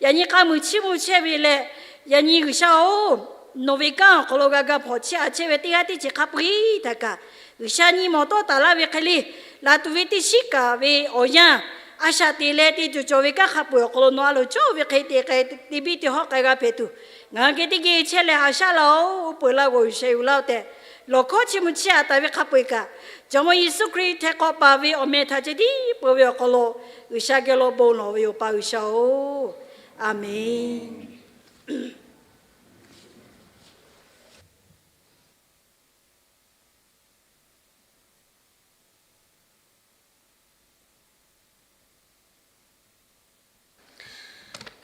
yaꞈ nyi k'a muiˬ chiˇ mvuh chehˇ ve leh, yaꞈ nyi G'uiˬsha-oˬ, nawˬ ve kanˉ awˬ hk'aw lo g'a ga hpawnˬ chiˇ aꞈ chehˇ ve teˇ g'aˇ teˇ ceuˬ hk'a peu-eˬ htaꞈ kaꞈ G'uiˬsha nyi mawˬ tawˆ taˍ laˇ ve hk'e le, laˬ tuˬ ve teˇ shiˉ kaꞈ ve awˬ yanˇ, a shaꞈ teꞈ leh te tuˬ cawˬ ve kanˉ hk'a peu-eˬ awˬ hk'aw lo nawˬ a loˍ cawˇ ve hk'e te k'ai te biˇ te hawˉ k'ai g'a hpehꞈ tuˬ, ngaˬ hui geh teˇ geh chehˇ leh haꞈ shaˉ laˇ-oˬ. Uˉ peunˍ laˇ g'awˬ yuˬ shehˍ yuˬ laˇ-oˬ tehꞈ, lawˬ hkawˇ chiˇ mvuh chiˇ aꞈ taˍ ve hk'a peu-eˬ kaꞈ, Jawˇmawˇ Yeˍsuˆ Hkriꞈ htaiˍ hk'awꞈ paˍ ve awˬ meh htaꞈ ceh tiˉ peuˬ ve awˬ hk'aw lo G'uiˬsha geh lo bon lawˬ ve yoˬ, pa G'uiˬsha-oˬ. Aˬmenˍ.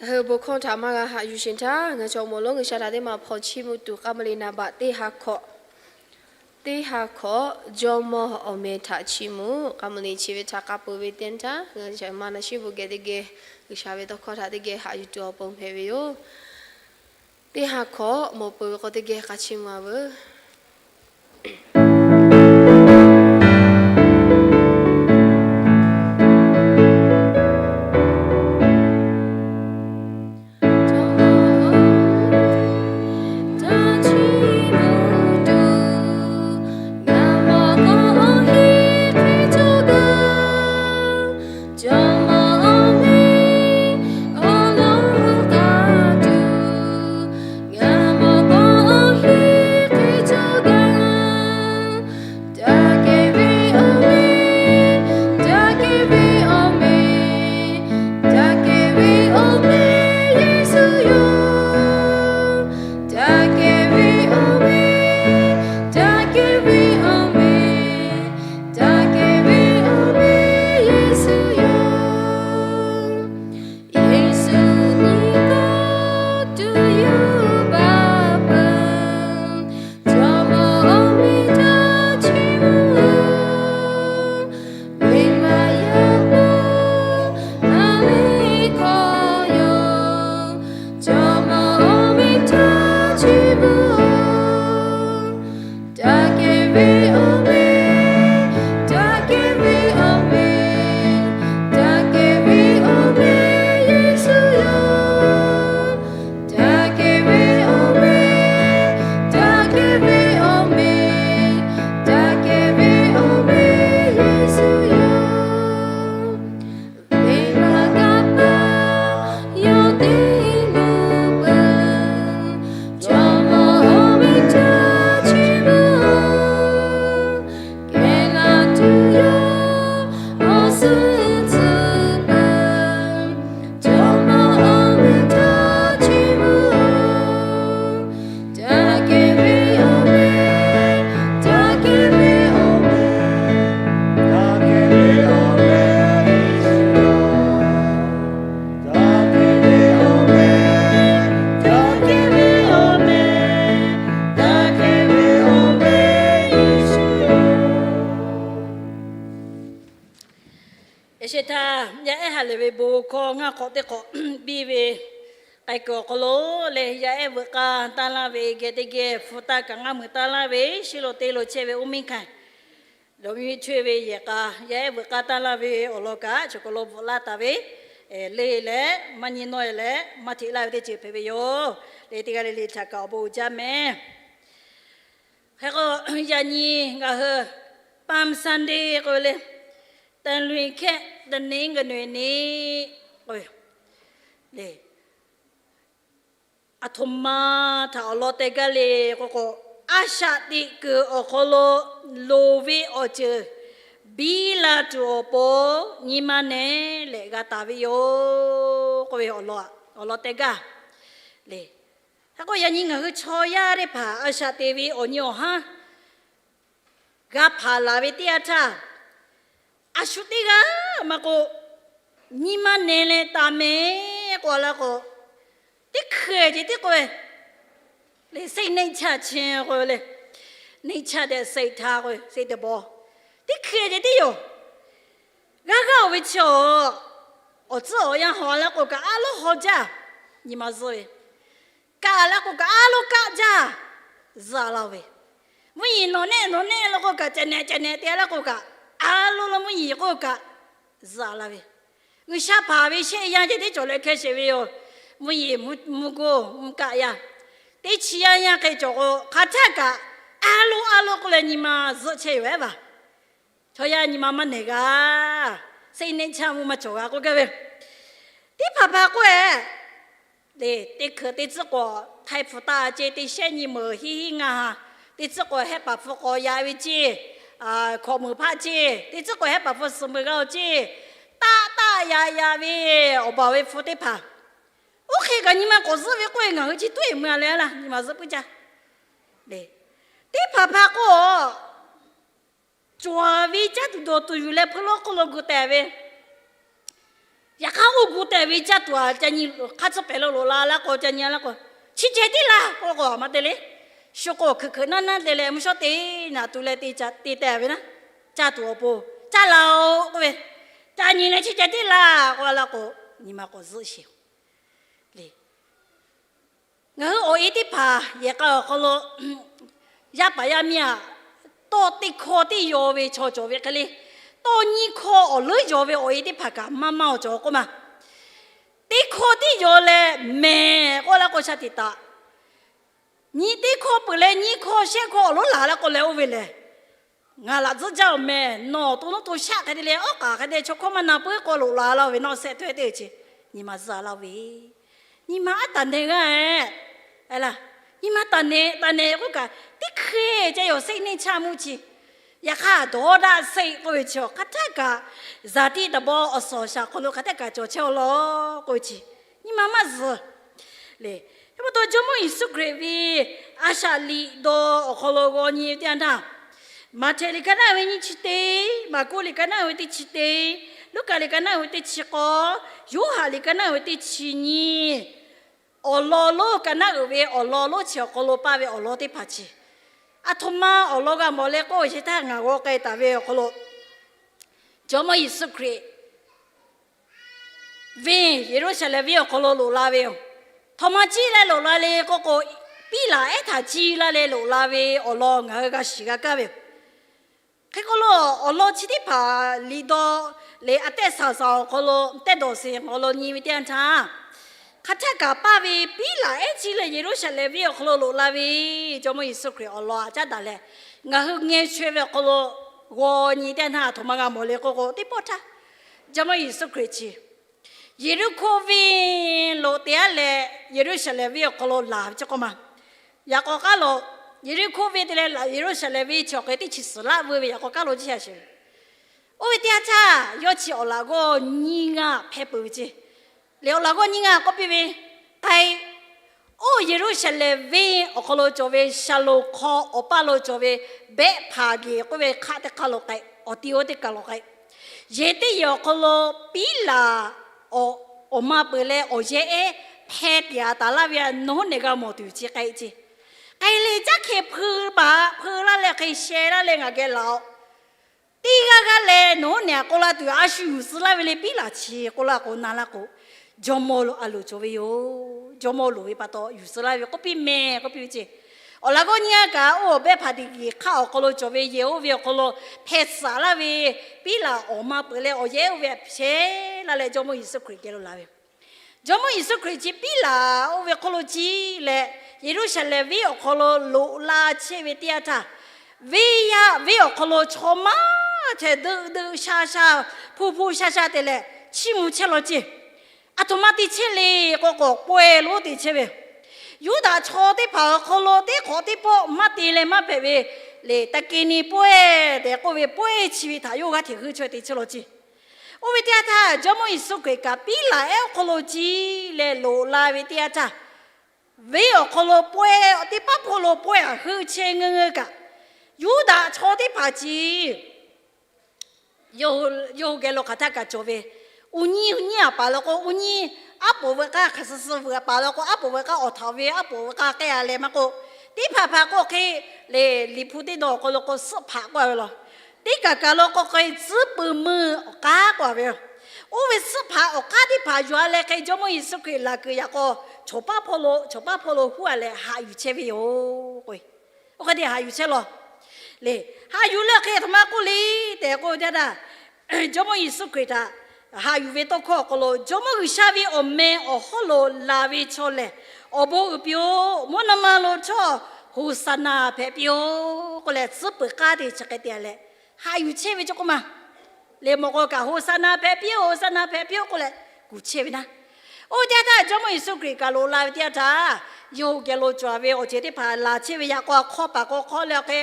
Ngaˬ hui bon hkawˇ htaꞈ maˇ g'a haꞈ yuˬ sheˍ htaˇ, ngaˬ hui chaw mawˬ lonˉ G'uiˬsha htaꞈ teˇ maˬ hpawnˬ chiˇ mvuh tuˬ k'a maˍ le naˍ baꞈ teˇ ha hkawꞈ, teˇ ha hkawꞈ Jawˇmawˇ awˬ meh htaꞈ chiˇ mvuh k'a maˍ le chi ve htaꞈ k'a peuˬ ve teˇ yanˇ htaˇ, ngaˬ hui ma na shiˉ bon geh teˇ geh G'uiˬsha ve tawˇ hkawˇ htaꞈ teˇ geh haꞈ yuˬ tuˬ awˬ pon hpehꞈ ve yoˬ. Teˇ ha hkawꞈ mawˬ peuˬ ve k'o teˇ geh k'a chiˇ mvuh-a veuˬ. Yeˍsuˆ yoˬ. Yeˍsuˆ nyi k'o, tuˬ yuˬ baˆ paˍ, jawˇmawˇ awˬ meh htaˇ chiˇ mvuh-oˬ. Venˇbaˆ yaˇ k'o, a leh hkawˇ yoˬ, jawˇmawˇ awˬ meh htaˇ chiˇ mvuh-oˬ. Daꞈ kehˬ ve awˬ meh, daꞈ kehˬ ve awˬ meh, daꞈ kehˬ ve awˬ meh Yeˍsuˆ yoˬ. Daꞈ kehˬ ve awˬ meh, daꞈ kehˬ ve awˬ meh, daꞈ kehˬ ve awˬ meh Yeˍsuˆ yoˬ. Venˇbaˆ kanˇ paˍ yawˇ teˇ moˍ peuˬ, jawˇmawˇ awˬ meh htaˇ chiˇ mvuh-oˬ. Kehˬ laˇ tuˬ yoˬ, awˬ suhˉ tcuhˉ peuˬ, jawˇmawˇ awˬ meh htaˇ chiˇ mvuh-oˬ. Daꞈ kehˬ ve awˬ meh, daꞈ kehˬ ve awˬ meh, daꞈ kehˬ ve awˬ meh Yeˍsuˆ yoˬ. Daꞈ kehˬ ve awˬ meh, daꞈ kehˬ ve awˬ meh, daꞈ kehˬ ve awˬ meh Yeˍsuˆ yoˬ. Yaꞈ sheh htaˇ, yaˇ ehˉ ha lehˬ ve bon hkawˇ ngaˇ hk'awꞈ teˇ hk'awꞈ biˇ ve k'ai kuiˬ awˬ hk'aw lo leh, yaˇ ehˉ veuꞈ k'aˇ taˇ laˇ ve geh teˇ geh hpu taˇ kaꞈ ngaˇ mui taˇ laˇ ve shiˉ lo te lo chehˇ ve oˇ miˇ hkanˇ, dawˬ miˇ chehˇ ve yehˬ k'a yaˇ ehˉ veuꞈ k'aˇ taˇ laˇ ve awˬ lawn kaꞈ, chaw hk'aw lo bvuhꞈ laˇ taˍ ve, le leh maˇ nyi nawˇ leh maˇ hteꞈ laˇ ve teˇ ceuˬ hpehꞈ ve yoˬ. Le teˇ g'aˇ le le htaꞈ kaꞈ awˬ bon uiˍ jaˇ meh. Hk'e k'o, yaꞈ nyi ngaˬ hui Palm Sunday k'oˆ ve le, သလွင်ခဲတနင်္ဂနွေနေ့ k'oˆ ve le, aˬ htoꞈ ma htaꞈ awˬ lawn teh gaˇ le k'o k'o, a shaꞈ teꞈ kuiˬ awˬ hk'aw lo loˍ ve awˬ ceuˬ biˇ la tuˬ awˬ pon nyi ma nehˬ leh g'a taˍ ve yoˬ k'oˆ ve awˬ lawn, awˬ lawn teh gaˇ le. Hk'e k'o, yaꞈ nyi ngaˬ hui chaw yaˇ teˇ hpaˍ a shaꞈ teꞈ ve awˬ nyi awˬ haˉ g'a hpanˍ laˬ ve teˇ yanˇ htaˇ, a shu teˇ g'aˇ maˇ k'o, nyi ma nehˬ leh taˍ meh k'oˆ laˇ k'o, teˇ hkui ceh tiˉ k'oˆ ve le, စိတ်နှိမ့်ချခြင်း k'oˆ ve le, နှိမ့်ချတဲ့စိတ်ဓာတ် k'oˆ ve စိတ်တဘော, teˇ hkui ceh tiˉ yoˬ. G'aˇ g'aˇ oˬ ve chi awˬ, awˬ tcuhˉ awˬ yanˇ haw laˇ k'o kaꞈ a lonˉ haw jaˇ, nyi ma zuhˆ ve. Kaˆ laˇ k'o kaꞈ a lonˉ kaˆ jaˇ, zuhˆ laˇ ve. Mvuhˇ yeˬ nawˬ nehˆ nawˬ nehˆ laˇ k'o kaꞈ, ceh nehˬ ceh nehˬ te laˇ k'o kaꞈ, a lonˉ lo mvuhˇ yeˬ k'oˆ kaꞈ, zuhˆ laˇ ve. G'uiˬsha hpanˍ ve shehˆ yanˇ ceh tiˉ cawˬ leh hkeh sheˍ ve yoˬ. Mvuhˇ yeˬ mvuhˇ goˇ mvuhˇ kaˆ yaˇ, teˇ chi yaˇ yaˇ hk'e cawˬ k'o, hk'aˬ htaˇ kaꞈ a lonˉ a lonˉ k'oˆ leh nyi ma zuhˆ chehˇ yoˬ ehˉ vaˬ. Chaw yaˇ nyi ma maˇ nehˬ g'a, စိတ်နှိမ့်ချမှု maˇ cawˬ g'a k'oˆ gaˇ ve. Teˇ hpaˍ hpaˍ k'oˆ-e, teˇ hkui teˇ tcuhˉ k'awꞈ htaiˇ hpu taˇ ceˇ, teˇ shehˆ nyi meuˍ hiˉ hiˉ ngaˇ ha, teˇ tcuhˉ k'awꞈ hehˆ paˍ hpu k'awꞈ yaꞈ ve ceˇ, hkawꞈ meuˍ hpaˆ ceˇ, teˇ tcuhˉ k'awꞈ hehˆ paˍ hpu suhˍ meuˍ g'a-o ceˇ, taˆ taˆ yaꞈ yaꞈ ve awˬ baˬ ve hpu teˇ hpaˍ, oˇ hk'e kaꞈ nyi ma k'awꞈ zuhˆ ve k'oˆ-e, ngaˬ hui chi tuˉ-e mui-a leh laˇ, nyi ma zuhˆ puiˉ jaˇ. Teˇ hpaˍ hpaˍ k'o, cawˬ ve caˇ tuˬ dawˬ tuˬ yuˬ leh hpeuˇ lonˉ hk'oˆ lo gu tehˬ ve. Yaꞈ hk'aˇ oˇ gu tehˬ ve caˇ tuˬ-a, ca nyi hk'aˇ tcuhˉ pehˍ lo loꞈ la laˇ k'o, ca nyi laˇ k'o, chi ceh tiˉ laˇ k'oˆ k'o maˇ te le. Shu k'o hkeuꞈ hkeuꞈ naˇ naˇ te leh mvuhˇ shawˉ te naꞈ tu leh te tehˬ ve naˉ, caˇ tuˬ awˬ pon, caˇ la-o k'oˆ ve, ca nyi leh chi ceh tiˉ laˇ k'oˆ laˇ k'o, nyi ma k'awꞈ zuhˆ sheˍ le. Ngaˬ hui awˬ e teˇ hpaˍ yehˬ k'a awˬ hk'aw lo, yaˇ paˍ yaˇ miˇ-a, tawˇ teˇ hkawˇ tiˉ yaw ve chaw cawˬ ve hk'e le, tawˇ nyiˇ hkawˇ awˬ leuˉ yaw ve awˬ e teˇ hpaˍ kaꞈ maˇ maˇ-o cawˬ k'oˆ ma. Teˇ hkawˇ tiˉ yaw leh mehˍ k'oˆ laˇ k'o shaˉ tiꞈ taꞈ, nyi teˇ hkawˇ peuˬ leh nyiˇ hkawˇ shehˆ hkawˇ awˬ lonˉ laˬ laˇ k'o leh oˇ ve lehˬ, ngaˬ laꞈ tcuhˉ jaˇ-oˬ meh, nawˬ to nuˇ to shaˆ hk'e te leh awˉ k'aˍ hk'e te chaw hkawˇ maˇ na puiˉ k'o loꞈ la laˇ ve nawˬ shehˆ htawehˇ teˇ ceuˬ, nyi ma zuhˆ laˇ ve, nyi ma aˉ taˍ nehˬ g'aˇ-e. Nyi ma taˍ nehˬ taˍ nehˬ k'oˆ kaꞈ, teˇ hkui ceh yoˬ စိတ်နှိမ့်ချမှု chi. Yaꞈ hk'aˇ dawˇ daꞈ စိတ် k'oˆ ve chi awˬ hk'aˬ htaˇ kaꞈ, zaˍ tiꞈ taˍ baw awˬ suhˍ awˬ shaˍ hk'aw lo hk'aˬ htaˇ kaꞈ cawˬ chehˇ-aw law k'oˆ ve chi, nyi ma maˇ zuhˬ le. Hk'e pa taw Jawˇmawˇ Yeˍsuˆ Hkriꞈ ve a shaꞈ liꞈ dawˇ awˬ hk'aw lo g'aw nyi ve teˇ yanˇ htaˇ, Maꞈhtehˍ liꞈ ka naˆ ve nyiˇ chi teˇ, Maˍkuˆ liꞈ ka naˆ ve teˇ chi teˇ, Luˉkaꞈ liꞈ ka naˆ uiˍ ve teˇ chi k'awˇ, Yoˇhanˬ liꞈ ka naˆ uiˍ ve teˇ chi nyiˇ, awˬ lawn lonˉ ka naˆ uiˍ ve awˬ lawn lonˉ chi awˬ hk'aw lo paˇ ve awˬ lawn teˇ hpaˍ chi, aˬ htoꞈ ma awˬ lawn g'a mawˬ le k'oˆ ve chi htaˇ, ngaˬ g'aw k'ai taˍ ve awˬ hk'aw lo Jawˇmawˇ Yeˍsuˆ Hkriꞈ venˇ Yeˍruˆsaˍlehnˍ venˇ awˬ hk'aw lo loꞈ la ve yoˬ. Htaꞈ ma ciˇ leh loꞈ la le k'oˆ k'o, Piˉlaꞈ ehˉ htaꞈ ciˇ laˇ leh loꞈ la ve awˬ lawn ngaˬ hui g'a shiˍ g'a kaˇ ve yoˬ. Hk'e k'o lo, awˬ lawn chi teˇ hpaˍ liꞈ dawˇ leh a tehˆ saˍ saˍ awˬ hk'aw lo tehˇ dawˬ sheˍ awˬ lawn nyi ve teˇ yanˇ htaˇ, hk'aˬ htaˇ kaꞈ paˇ ve Piˉlaꞈ ehˉ ciˇ leh Yeˍruˆsaˍlehnˍ venˇ awˬ hk'aw lo loꞈ la ve Jawˇmawˇ Yeˍsuˆ Hkriꞈ awˬ lawn htaꞈ caˉ daꞈ leh, ngaˬ hui ngeh chaweh ve awˬ hk'aw lo g'aw nyi teˇ yanˇ htaˇ, aˬ htoꞈ ma g'a mawˬ le k'oˆ k'o, teˇ pawˆ htaˇ Jawˇmawˇ Yeˍsuˆ Hkriꞈ chi Yeˍriˆhkoˇ venˇ lo te aˉ leh Yeˍruˆsaˍlehnˍ venˇ awˬ hk'aw lo laˬ ve chi k'oˆ ma. Yaꞈ k'aw k'aˉ lo, Yeˍriˆhkoˇ venˇ te leh Yeˍruˆsaˍlehnˍ venˇ chi awˬ hk'e teˇ chi suhˍ laˇ veuˇ ve yaꞈ k'aw k'aˉ lo ciˇ sha sheˍ ve. Oˇ ve teˇ yanˇ htaˇ, yawˇ chi awˬ laꞈ g'awˇ nyiˇ g'aˇ hpehˇ peuˬ ve ceˇ. Lehˬ awˬ laꞈ g'awˇ nyiˇ g'aˇ k'oˆ piˇ ve, k'ai, oˇ Yeˍruˆsaˍlehnˍ venˇ awˬ hk'aw lo cawˬ ve Shaˍlonˍ hk'aw awˬ paˇ lo cawˬ ve Behˆ Hpaˍgeˍ k'oˆ ve hk'aˆ teˇ hk'aˇ lo k'ai, awˬ ti oˇ teˇ kaˬ lo k'ai. Yehˬ teˇ yehˬ awˬ hk'aw lo Piˉlaꞈ awˬ ma peuˬ leh awˬ yehˇ ehˉ hpeh tiꞈ taˍ laˇ ve, nawˬ hui nehˬ g'a mawˬ tuˬ chi k'ai ceˇ. K'ai leh caˉ hkeh hpeu baˬ, hpeu laˇ leh hk'e sheh laˇ leh ngaˬ geh laˬ-oꞈ. Teˇ g'aˇ g'aˇ leh nawˬ hui nehˬ k'oˆ laˇ tuˬ, a shu yuˬ suh laˇ ve le. Piˉlaꞈ chi k'oˆ laˇ k'o, na laˇ k'o, jawˇmawˇ lo a loˍ cawˬ ve yoˬ. Jawˇmawˇ loˍ ve pa taw yuˬ suh laˇ ve k'oˆ piˇ mehˍ k'oˆ piˇ ve ceˇ. Awˬ laꞈ g'awˇ nyiˇ g'aˇ kaꞈ oˇ Behˆ Hpaˍgeˍ hk'aˆ awˬ hk'aw lo cawˬ ve yehˬ oˇ ve awˬ hk'aw lo hpeh tsuhꞈ laˇ ve Piˉlaꞈ awˬ ma peuˬ leh awˬ yehˇ oˇ ve hpeh laˇ leh Jawˇmawˇ Yeˍsuˆ Hkriꞈ geh lo laˬ ve yoˬ. Jawˇmawˇ Yeˍsuˆ Hkriꞈ chi Piˉlaꞈ oˇ ve hk'aw lo ciˇ leh Yeˍruˆsaˍlehnˍ venˇ awˬ hk'aw lo loꞈ la chehˇ ve teˇ yanˇ htaˇ, venˇ yaˇ venˇ awˬ hk'aw lo chaw maˇ chehˇ, deuˆ deuˆ sha sha, hpu hpu sha sha te leh chiˇ mvuh chehˇ law ceˇ. Aˬ htoꞈ ma te chehˇ le k'oˆ k'o, pawehˇ lonˉ te chehˇ ve. Yuˇdaꞈ chaw teˇ hpaˍ awˬ hk'aw lo teˇ hk'awꞈ teˇ pawˆ maˇ te leh maˇ hpehꞈ ve le, taˇ keˇ ni pawehˇ tehꞈ k'oˆ ve pawehˇ chi ve htaꞈ yawˇ g'aˇ hteꞈ heuˆ chaweh te chehˇ law ceˇ. Oˇ ve teˇ yanˇ htaˇ, Jawˇmawˇ Yeˍsuˆ Hkriꞈ kaꞈ Piˉlaꞈ ehˉ awˬ hk'aw lo ciˇ leh loꞈ la ve teˇ yanˇ htaˇ, venˇ awˬ hk'aw lo pawehˇ, teˇ paˉ hpawˇ lo pawehˇ aꞈ heuˆ chehˇ ngeuˇ ngeuˇ kaꞈ, Yuˇdaꞈ chaw teˇ hpaˍ chi yawˇ hui geh lo hk'aˬ htaˇ kaꞈ cawˬ ve, uˉ nyiˇ uˉ nyiˇ aꞈ paˍ law k'o, uˉ nyiˇ aˉ poꞈ veuꞈ k'aˇ hk'aˬ suh suh veuꞈ paˍ law k'o, aˉ poꞈ veuꞈ k'aˇ awˬ htaꞈ ve aˉ poꞈ veuꞈ k'aˇ k'ehˆ a leh maˇ k'oˆ, teˇ hpaˍ hpaˍ k'oˆ hk'e le, Liꞈ hpu teˇ dawˇ awˬ hk'aw lo k'o, suhˆ hpaꞈ k'oˆ a ve law. Teˇ kaˬ kaˬ lo k'o hk'e tcuhˉ peu meuˇ awˬ k'aˉ k'oˆ a ve yoˬ. Oˇ ve suhˆ hpaꞈ awˬ k'aˉ teˇ hpaˍ yuˬ a leh hk'e Jawˇmawˇ Yeˍsuˆ Hkriꞈ laˬ kuiˬ yaꞈ k'aw, chaw paˉ hpawˇ lo chaw paˉ hpawˇ lo huˉ a leh haꞈ yuˬ chehˇ ve yoˬ k'o, oˇ hk'e te haꞈ yuˬ chehˇ law. Le, haꞈ yuˬ leh hk'e aˬ htoꞈ ma k'oˆ le tehꞈ k'oˆ ve teˇ yanˇ htaˇ, Jawˇmawˇ Yeˍsuˆ Hkriꞈ htaꞈ haꞈ yuˬ ve tawˇ hkawˇ awˬ hk'aw lo, Jawˇmawˇ G'uiˬsha ve awˬ meh awˬ hawˉ lo laˬ ve chaw lehˬ, awˬ bon uiˍ piˇ-oˆ. Mvuhˇ naw ma lo htawˇ Hoˍsaˍnaˍ hpehꞈ piˇ-oˆ k'oˆ leh, tcuhˉ peuˬ k'aˉ te chi hk'e te leh haꞈ yuˬ chehˇ ve cawˇ k'oˆ ma. Le mawꞈ k'aw kaꞈ Hoˍsaˍnaˍ hpehꞈ piˇ-oˆ, Hoˍsaˍnaˍ hpehꞈ piˇ-oˆ k'oˆ leh kuˬ chehˇ ve naˉ. Oˇ ve teˇ yanˇ htaˇ Jawˇmawˇ Yeˍsuˆ Hkriꞈ kaꞈ loꞈ la ve teˇ yanˇ htaˇ, yawˇ hui geh lo cawˬ ve awˬ ceuˬ teˇ hpaˍ laˬ chehˇ ve yaꞈ k'aw, hk'awˇ paˍ k'o hk'awˇ leh hk'e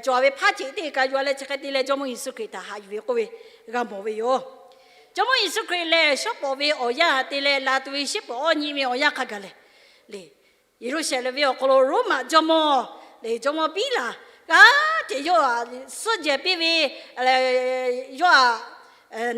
cawˬ ve hpaˇ ceꞈ teˇ kaꞈ yuˬ a leh chi hk'e te leh Jawˇmawˇ Yeˍsuˆ Hkriꞈ htaꞈ haꞈ yuˬ ve k'oˆ ve g'a mawˬ ve yoˬ. Jawˇmawˇ Yeˍsuˆ Hkriꞈ lehˬ, shawˉ pawˍ ve awˬ yanˇ te leh laˬ tuˬ ve shiˉ peuˬ awˇ nyi ve awˬ yanˇ hk'a gaˬ lehˬ, le, Yeˍruˆsaˍlehnˍ venˇ awˬ hk'aw lo Roˉmaꞈ jawˇmawˇ le, jawˇmawˇ Piˉlaꞈ g'aˇ hteꞈ yawˇ htaꞈ suhˉ jehˬ piˇ ve, yawˇ htaꞈ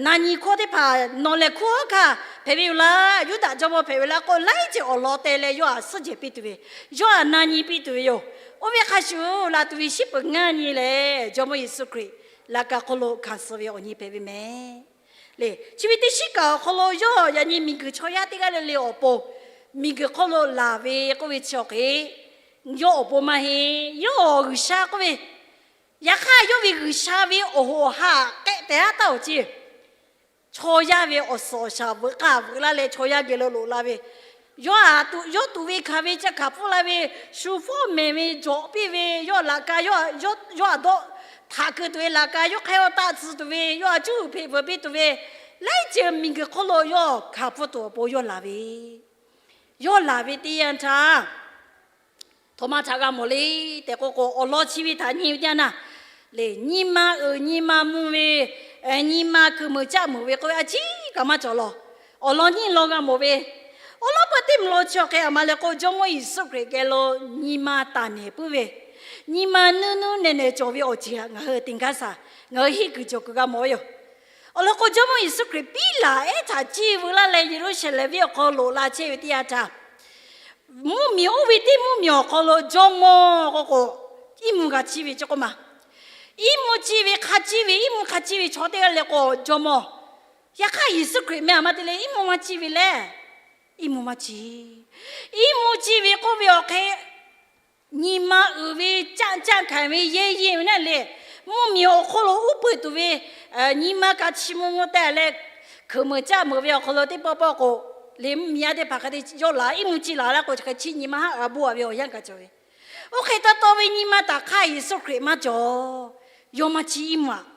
na nyi hkawˇ teˇ hpaˍ nawˬ lehˬ hkunˉ hawˉ hkanˇ hpehꞈ ve yoˬ laˇ, Yuˇdaꞈ jawˇmawˇ hpehꞈ ve laˇ k'oˆ laiˉ ceuˬ awˬ lawn te leh yawˇ htaꞈ suhˉ jehˬ piˇ tuˬ ve, yawˇ htaꞈ na nyi piˇ tuˬ ve yoˬ. Oˇ ve hk'a shuˍ laˬ tuˬ ve shiˉ peuˬ ngaˇ nyi lehˬ, Jawˇmawˇ Yeˍsuˆ Hkriꞈ laꞈ ka hk'aw lo hkanˍ suh ve awˬ nyi hpehꞈ ve mehˍ. Le, chi ve teˇ shiˉ kaꞈ awˬ hk'aw lo yawˇ yaꞈ nyi miˬguiˬ chaw yaˇ teˇ g'aˇ le le awˬ pon miˬguiˬ hk'aw lo laˬ ve k'oˆ ve chi awˬ hk'e, yawˇ awˬ pon maˇ heˆ, yawˇ G'uiˬsha k'oˆ ve, yaꞈ hk'aˇ yawˇ ve G'uiˬsha ve awˬ hoꞈ awˬ ha k'ehˆ tehꞈ haˉ taˇ awˬ ceˇ. Chaw yaˇ ve awˬ suhˍ awˬ shaˍ veuꞈ k'aˇ veuꞈ laˇ leh chaw yaˇ geh lo loꞈ la ve, yawˇ htaꞈ yawˇ tuꞈ ve hkanˍ ve ca hkanˍ pfuhˇ la ve, shu fawˉ mehˍ ve jawꞈ piˇ ve, yawˇ laꞈ ka yawˇ htaꞈ keu tuˬ ve laꞈ ka yawˇ hk'aˇ yawˇ taˆ tcuh tuˬ ve, yawˇ htaꞈ cuˇ uiˍ hpeꞈ veuꞈ piˇ tuˬ ve, laiˉ ceuˬ miˬguiˬ hk'oˆ lo yawˇ hkanˍ pfuhˇ tuˬ awˬ pon yawˇ laˬ ve, yawˇ laˬ ve teˇ yanˇ htaˇ, htoꞈ ma htaꞈ g'a mawˬ le tehꞈ k'oˆ k'o, awˬ lawn chi ve htaꞈ nyi ve teˇ yanˇ, le, nyi ma uiˍ nyi ma mvuh ve, nyi ma kuiˬ meuˍ caˆ meuˍ ve k'oˆ ve a ciˉ kaꞈ maˇ cawˬ law. Awˬ lawn nyiˇ lawn g'a mawˬ ve, awˬ lawn pa teˇ mvuhˇ law chi awˬ hk'e aˬ ma leh k'o, Jawˇmawˇ Yeˍsuˆ Hkriꞈ geh lo nyi ma taˍ nehˬ puiˉ ve, nyi ma nuˇ nuˇ nehˬ nehˬ cawˬ ve awˬ ceuˬ htaꞈ ngaˬ hui teˇ g'aˇ shaˍ ngaˬ hui henˇ kuiˬ cawˬ kuiˬ g'a mawˬ ve yoˬ. Awˬ lawn k'o, Jawˇmawˇ Yeˍsuˆ Hkriꞈ piˉ laˬ ehˉ htaꞈ ciˇ veu laˇ leh Yeˍruˆsaˍlehnˍ venˇ awˬ hk'aw loꞈ la chehˇ ve teˇ yanˇ htaˇ, mvuhˇmiˬ oˇ ve teˇ mvuhˇmiˬ awˬ hk'aw lo jawˇmawˇ k'oˆ k'o, iˉ mvuhˇ g'a ciˇ ve cawˬ k'oˆ ma. Iˉ mvuhˇ ciˇ ve hk'a ciˇ ve, iˉ mvuhˇ hk'a ciˇ ve chaw teˇ g'aˇ le k'o jawˇmawˇ. Yaꞈ hk'aˇ Yeˍsuˆ Hkriꞈ meh a ma te leh iˉ mvuhˇ maˇ ciˇ ve leh, iˉ mvuhˇ maˇ ciˇ. Iˉ mvuhˇ ciˇ ve k'oˆ ve awˬ hk'e, nyi ma uiˍ ve, caˆ caˆ hkanˍ ve, yeˇ yeˇ ve naˆ le, mvuhˇmiˬ awˬ hk'aw lo uˉ peunˍ tuˬ ve, nyi ma kaꞈ chi mvuh mvuh teh leh, hkeuꞈ meuˍ caˆ meuˍ ve awˬ hk'aw lo teˇ pawˆ pawˆ k'o, le mvuhˇmiˬ yaˇ teˇ hpaˍ hk'a te yawˇ laˬ iˉ mvuhˇ ciˇ laˬ laˇ k'o, chi hk'e chi nyi ma haˆ g'a boˆ a ve awˬ yanˇ kaꞈ cawˬ ve. Oˇ hk'e taw taw ve nyi ma htaꞈ hk'aˇ Yeˍsuˆ Hkriꞈ maˇ cawˬ. Yawˇ maˇ ciˇ iˉ mvuhˇ aꞈ.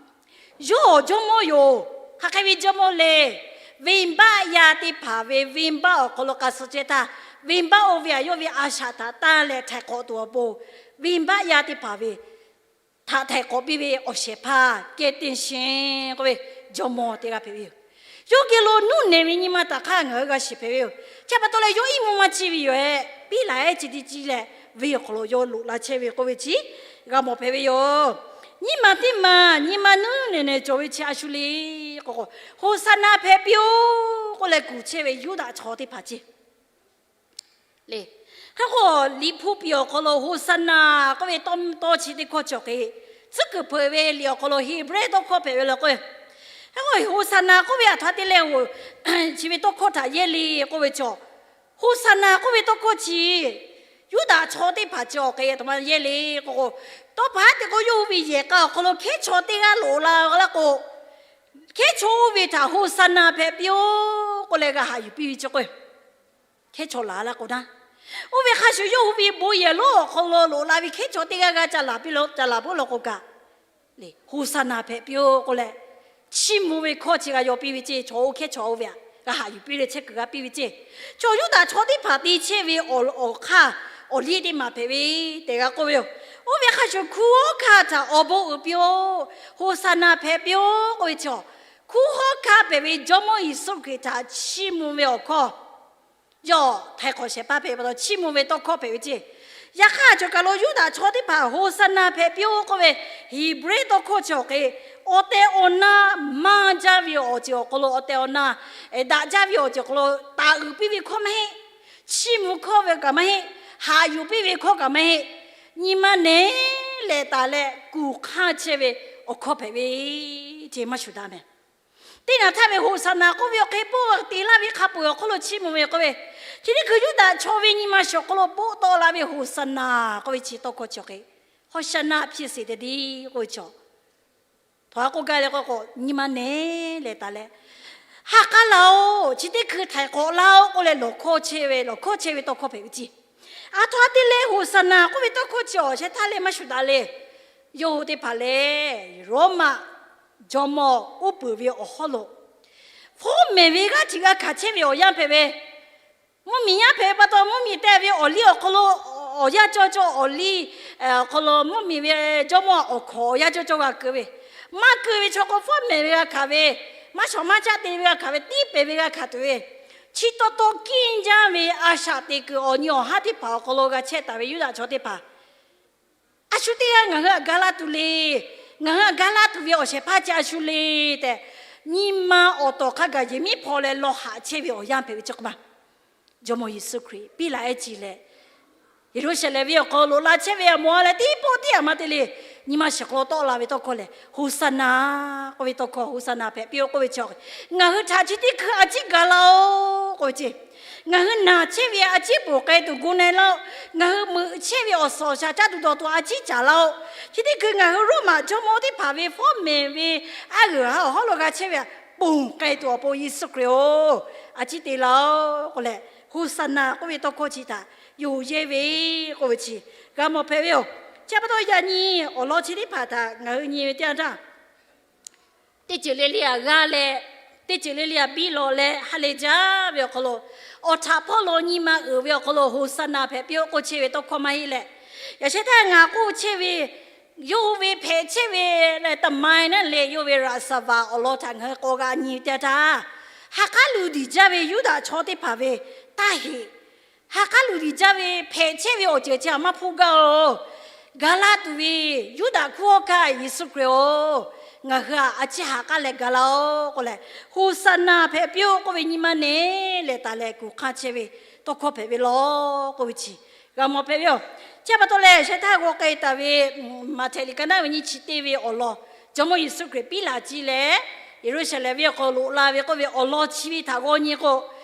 Yawˇ jawˇmawˇ yoˬ. Hk'aˬ hk'e ve jawˇmawˇ le. Venˇbaˆ yaˇ teˇ hpaˍ ve venˇbaˆ awˬ hk'aw lo k'a suh ceh htaˇ, venˇbaˆ oˇ ve aꞈ yawˇ ve a shaꞈ htaꞈ tanˇ leh htaiˍ hk'awꞈ tuˬ awˬ pon, venˇbaˆ yaˇ teˇ hpaˍ ve htaꞈ htaiˍ hk'awꞈ piˇ ve awˬ shehˍ hpaˇ แก้วเต็มเชง k'oˆ ve jawˇmawˇ teˇ g'aˇ hpehꞈ ve yoˬ. Yawˇ geh lo nuˇ nehˬ ve nyi ma htaꞈ hk'aˇ ngaˬ hui g'a shiˍ hpehꞈ ve yoˬ. Chi pa taw leh yawˇ iˉ mvuhˇ maˇ ciˇ ve yoˬ. Piˉ laˬ ehˉ chi teˇ ciˇ leh venˇ awˬ hk'aw lo yawˇ loꞈ la chehˇ ve k'oˆ ve chi g'a mawˬ hpehꞈ ve yoˬ. Nyiˇ maˬ teˇ maˬ nyi ma nuˇ nehˬ nehˬ cawˬ ve chi a shu le k'o k'o, Hoˍsaˍnaˍ hpehꞈ piˇ-oˆ k'oˆ leh kuˬ chehˇ ve Yuˇdaꞈ chaw teˇ hpaˍ ceˇ le. Hk'e k'o, Liꞈ hpu piˍ awˬ hk'aw lo Hoˍsaˍnaˍ k'oˆ ve tawˇ tawˇ chi teˇ hkawˇ cawˬ hk'e, tcuhˉ kuiˬ hpeuꞈ ve liꞈ awˬ hk'aw lo Heˍbrehˇ tawˇ hkawˇ hpehꞈ ve le k'o, hk'e k'o Hoˍsaˍnaˍ k'oˆ ve aˬ htoꞈ ma te leh chi ve tawˇ hkawˇ htaꞈ yehˇ le k'oˆ ve chaw, Hoˍsaˍnaˍ k'oˆ ve tawˇ hkawˇ chi Yuˇdaꞈ chaw teˇ hpaˍ chi awˬ hk'e aˬ htoꞈ ma yehˇ le k'o k'o, tawˇ pa haˉ te k'o yawˇ hui ve yehˬ k'a awˬ hk'aw lo hkehˉ chaw teˇ g'aˇ loꞈ la laˇ k'o, hkehˉ chaw oˇ ve htaꞈ Hoˍsaˍnaˍ hpehꞈ piˇ-oˆ k'oˆ leh g'a haꞈ yuˬ piˇ ve chi k'o, hkehˉ chaw laˬ laˇ k'o naˉ, oˇ ve hk'a shuˍ yawˇ hui ve bon yehˬ lonˉ awˬ hk'aw lo loꞈ la ve hkehˉ chaw teˇ g'aˇ g'aˇ ca laˬ piˇ lo, ca laˬ boˆ law k'o kaꞈ, Hoˍsaˍnaˍ hpehꞈ piˇ-oˆ k'oˆ leh, chiˇ mvuh ve hkawˇ chi g'a yaw piˇ ve ceˇ. Chaw oˇ hkehˉ chaw oˇ ve aꞈ g'a haꞈ yuˬ piˇ leh chehˇ kuiˬ g'a piˇ ve ceˇ. Chaw Yuˇdaꞈ chaw teˇ hpaˍ te chehˇ ve awˬ hk'aˇ awˬ liˇ teˇ maˬ hpehꞈ ve tehꞈ g'a k'oˆ ve yoˬ. Oˇ ve hk'a shuˍ hkunˉ hawˉ hkanˇ htaꞈ awˬ bon uiˍ piˇ-oˆ, Hoˍsaˍnaˍ hpehꞈ piˇ-oˆ k'oˆ ve chaw, hkunˉ hawˉ hkanˇ hpehꞈ ve Jawˇmawˇ Yeˍsuˆ Hkriꞈ htaꞈ chiˇ mvuh ve awˬ hkawˇ yawˇ htaiˍ hk'awꞈ shehˍ hpaˇ hpehꞈ pa taw chiˇ mvuh ve tawˇ hkawˇ hpehꞈ ve ceˇ. Yaꞈ hk'aˇ cawˬ kaˬ lo Yuˇdaꞈ chaw teˇ hpaˍ Hoˍsaˍnaˍ hpehꞈ piˇ-oˆ k'oˆ ve Heˍbrehˇ tawˇ hkawˇ chi awˬ hk'e, awˬ tehˬ awˬ na maˇ jaˇ ve awˬ ceuˬ awˬ hk'aw lo, awˬ tehˬ awˬ na daꞈ jaˇ ve awˬ ceuˬ awˬ hk'aw lo taˍ uiˍ piˇ ve hkawˇ maˇ heˆ. Chiˇ mvuh hkawˇ ve kaꞈ maˇ heˆ. Haꞈ yuˬ piˇ ve hkawˇ kaꞈ maˇ heˆ. Nyi ma nehˬ lehˬ taˍ leh kuˬ hk'aˇ chehˇ ve awˬ hkawˇ hpehꞈ ve ceˇ maˇ shuˍ daꞈ mehˍ. Teˇ naˬ htaˇ ve Hoˍsaˍnaˍ k'oˆ ve awˬ hk'e pawˆ te laˇ ve hk'a peu-eˬ awˬ hk'oˆ lo chiˇ mvuh ve k'oˆ ve, chi teˇ hkui Yuˇdaꞈ chaw ve nyi ma shiˍ awˬ hk'aw lo pawˆ tawˆ la ve Hoˍsaˍnaˍ k'oˆ ve chi tawˇ hkawˇ chi awˬ hk'e, ฮอสซันนา ဖြစ်စေသတည်း k'oˆ ve chaw, htaꞈ k'oˆ gaˇ leh k'o k'o, nyi ma nehˬ lehˬ taˍ leh, ha k'aˉ laˇ-oˆ, chi teˇ hkui htaiˍ hk'awꞈ laˇ-oˆ k'oˆ leh lawˬ hkawˇ chehˇ ve, lawˬ hkawˇ chehˇ ve tawˇ hkawˇ hpehꞈ ve ceˇ. Aˬ htoꞈ ma te leh Hoˍsaˍnaˍ k'oˆ ve tawˇ hkawˇ chi awˬ shehˍ htaˇ leh maˇ shuˍ daꞈ le. Yawˇ hui teˇ hpaˍ lehˬ, Roˉmaꞈ jawˇmawˇ uˉ peunˍ ve awˬ hawˉ lo, fawˉ mehˍ ve g'aˇ htiꞈ g'a hkanˍ chehˇ ve awˬ yanˇ hpehꞈ ve, mvuhˇmiˬ yaˇ hpehꞈ ve pa taw, mvuhˇmiˬ teh ve awˬ liˇ awˬ hk'aw lo awˬ yanˇ cawˇ cawˇ, awˬ liˇ awˬ hk'aw lo mvuhˇmiˬ ve jawˇmawˇ awˬ hkawꞈ awˬ yanˇ cawˇ cawˇ g'a keu ve, maˇ keu ve chaw k'o, fawˉ mehˍ ve g'a hkanˍ ve, maˇ shawˍ maˇ caˆ te ve g'a hkanˍ ve, tiˉ pehˍ ve g'a hkanˍ tuˬ ve, chi taw taw kiˇ jaˇ ve a shaꞈ teꞈ kuiˬ awˬ nyi awˬ haˉ teˇ hpaˍ awˬ hk'aw lo g'a chehˇ taˍ ve Yuˇdaꞈ chaw teˇ hpaˍ a shu teˇ g'aˇ ngaˬ hui htaꞈ ga laˇ tuˬ le. Ngaˬ hui htaꞈ ga laˇ tuˬ ve awˬ shehˍ hpaˇ chi a shu le tehꞈ, nyi ma awˬ tawˍ hk'a gaˬ yehˬ miˉ hpaw leh lawˬ haꞈ chehˇ ve awˬ yanˇ hpehꞈ ve chi k'o ma, Jawˇmawˇ Yeˍsuˆ Hkriꞈ piˇ laˬ ehˉ ciˇ leh, Yeˍruˆsaˍlehnˍ venˇ awˬ hk'aw lo loꞈ la chehˇ ve awˬ moˍ a leh teˇ pawˆ teˇ aˬ ma te le, nyi ma shiˍ hk'aw lo tawˆ la ve tawˇ hkawˇ lehˬ, Hoˍsaˍnaˍ k'oˆ ve tawˇ hkawˇ, Hoˍsaˍnaˍ hpehꞈ piˇ-oˆ k'oˆ ve chi, ngaˬ hui htaꞈ chi teˇ hkui a ciˉ ga laˇ-oˆ k'oˆ ve ceˇ. Ngaˬ hui naˬ chehˇ ve a ciˉ ponˬ k'ai tuˬ gu na-e laˇ-oˆ. Ngaˬ hui meuꞈ chehˇ ve awˬ suhˍ awˬ shaˍ caˇ tuˬ dawˬ tuˬ a ciˉ caˍ laˇ-oˆ. Chi teˇ hkui ngaˬ hui Roˉmaꞈ jawˇmawˇ teˇ hpaˍ ve fawˉ mehˍ ve aˉ g'uiˬ haˉ awˬ hawˉ lo g'a chehˇ ve, ponˬ k'ai tuˬ awˬ pon Yeˍsuˆ Hkriꞈ-oˬ, a ciˉ te laˇ-oˆ k'oˆ leh, Hoˍsaˍnaˍ k'oˆ ve tawˇ hkawˇ chi htaꞈ yonˍ yehˇ ve k'oˆ ve chi g'a mawˬ hpehꞈ ve yoˬ. Chi pa taw yaꞈ nyi awˬ lawn chi teˇ hpaˍ htaꞈ ngaˬ hui nyi ve teˇ yanˇ htaˇ, teˇ ceuˬ le le aꞈ g'aˇ leh, teˇ ceuˬ le le aꞈ biˇ lawꞈ leh ha lehˬ jaˇ ve awˬ hk'aw lo, awˬ htaꞈ hpawˇ lo nyi ma uiˍ ve awˬ hk'aw lo Hoˍsaˍnaˍ hpehꞈ piˇ-oˆ k'oˆ chehˇ ve tawˇ hkawˇ maˇ heˆ leh, yaꞈ shehˍ htaˇ ngaˬ k'oˆ chehˇ ve, yawˇ hui ve hpehꞈ chehˇ ve leh ตำนาน naˉ leh yawˇ ve ราชสวรรค์ awˬ lawn htaꞈ ngaˬ hui k'awꞈ g'a nyi ve teˇ yanˇ htaˇ, ha k'aˉ luˬ diˬ jaˇ ve Yuˇdaꞈ chaw teˇ hpaˍ ve taˇ heꞈ, ha k'aˉ luˬ diˬ jaˇ ve hpehꞈ chehˇ ve awˬ ceuˬ chi htaꞈ maˇ hpuˇ gaˇ-oˬ. Ga laˇ tuˬ ve Yuˇdaꞈ hkunˉ hawˉ hkanˇ Yeˍsuˆ Hkriꞈ-oˬ, Ngaˬ hui a a ciˉ haꞈ k'aˉ leh gaˬ laˇ-oˆ k'oˆ leh, Hoˍsaˍnaˍ hpehꞈ piˇ-oˆ k'oˆ ve nyi ma neˉ leh taˍ leh kuˬ hk'anˇ chehˇ ve tawˇ hkawˇ hpehꞈ ve law k'oˆ ve chi g'a mawˬ hpehꞈ ve yoˬ. Chi pa taw leh sheh htaˇ g'aw k'ai taˍ ve Maꞈhtehˍ liꞈ ka naˉ ve nyiˇ chi teˇ ve awˬ lawn, Jawˇmawˇ Yeˍsuˆ Hkriꞈ piˉ laˬ ciˇ leh Yeˍruˆsaˍlehnˍ venˇ awˬ hk'aw lo loꞈ la ve k'oˆ ve awˬ lawn chi ve htaꞈ g'aw nyi k'o,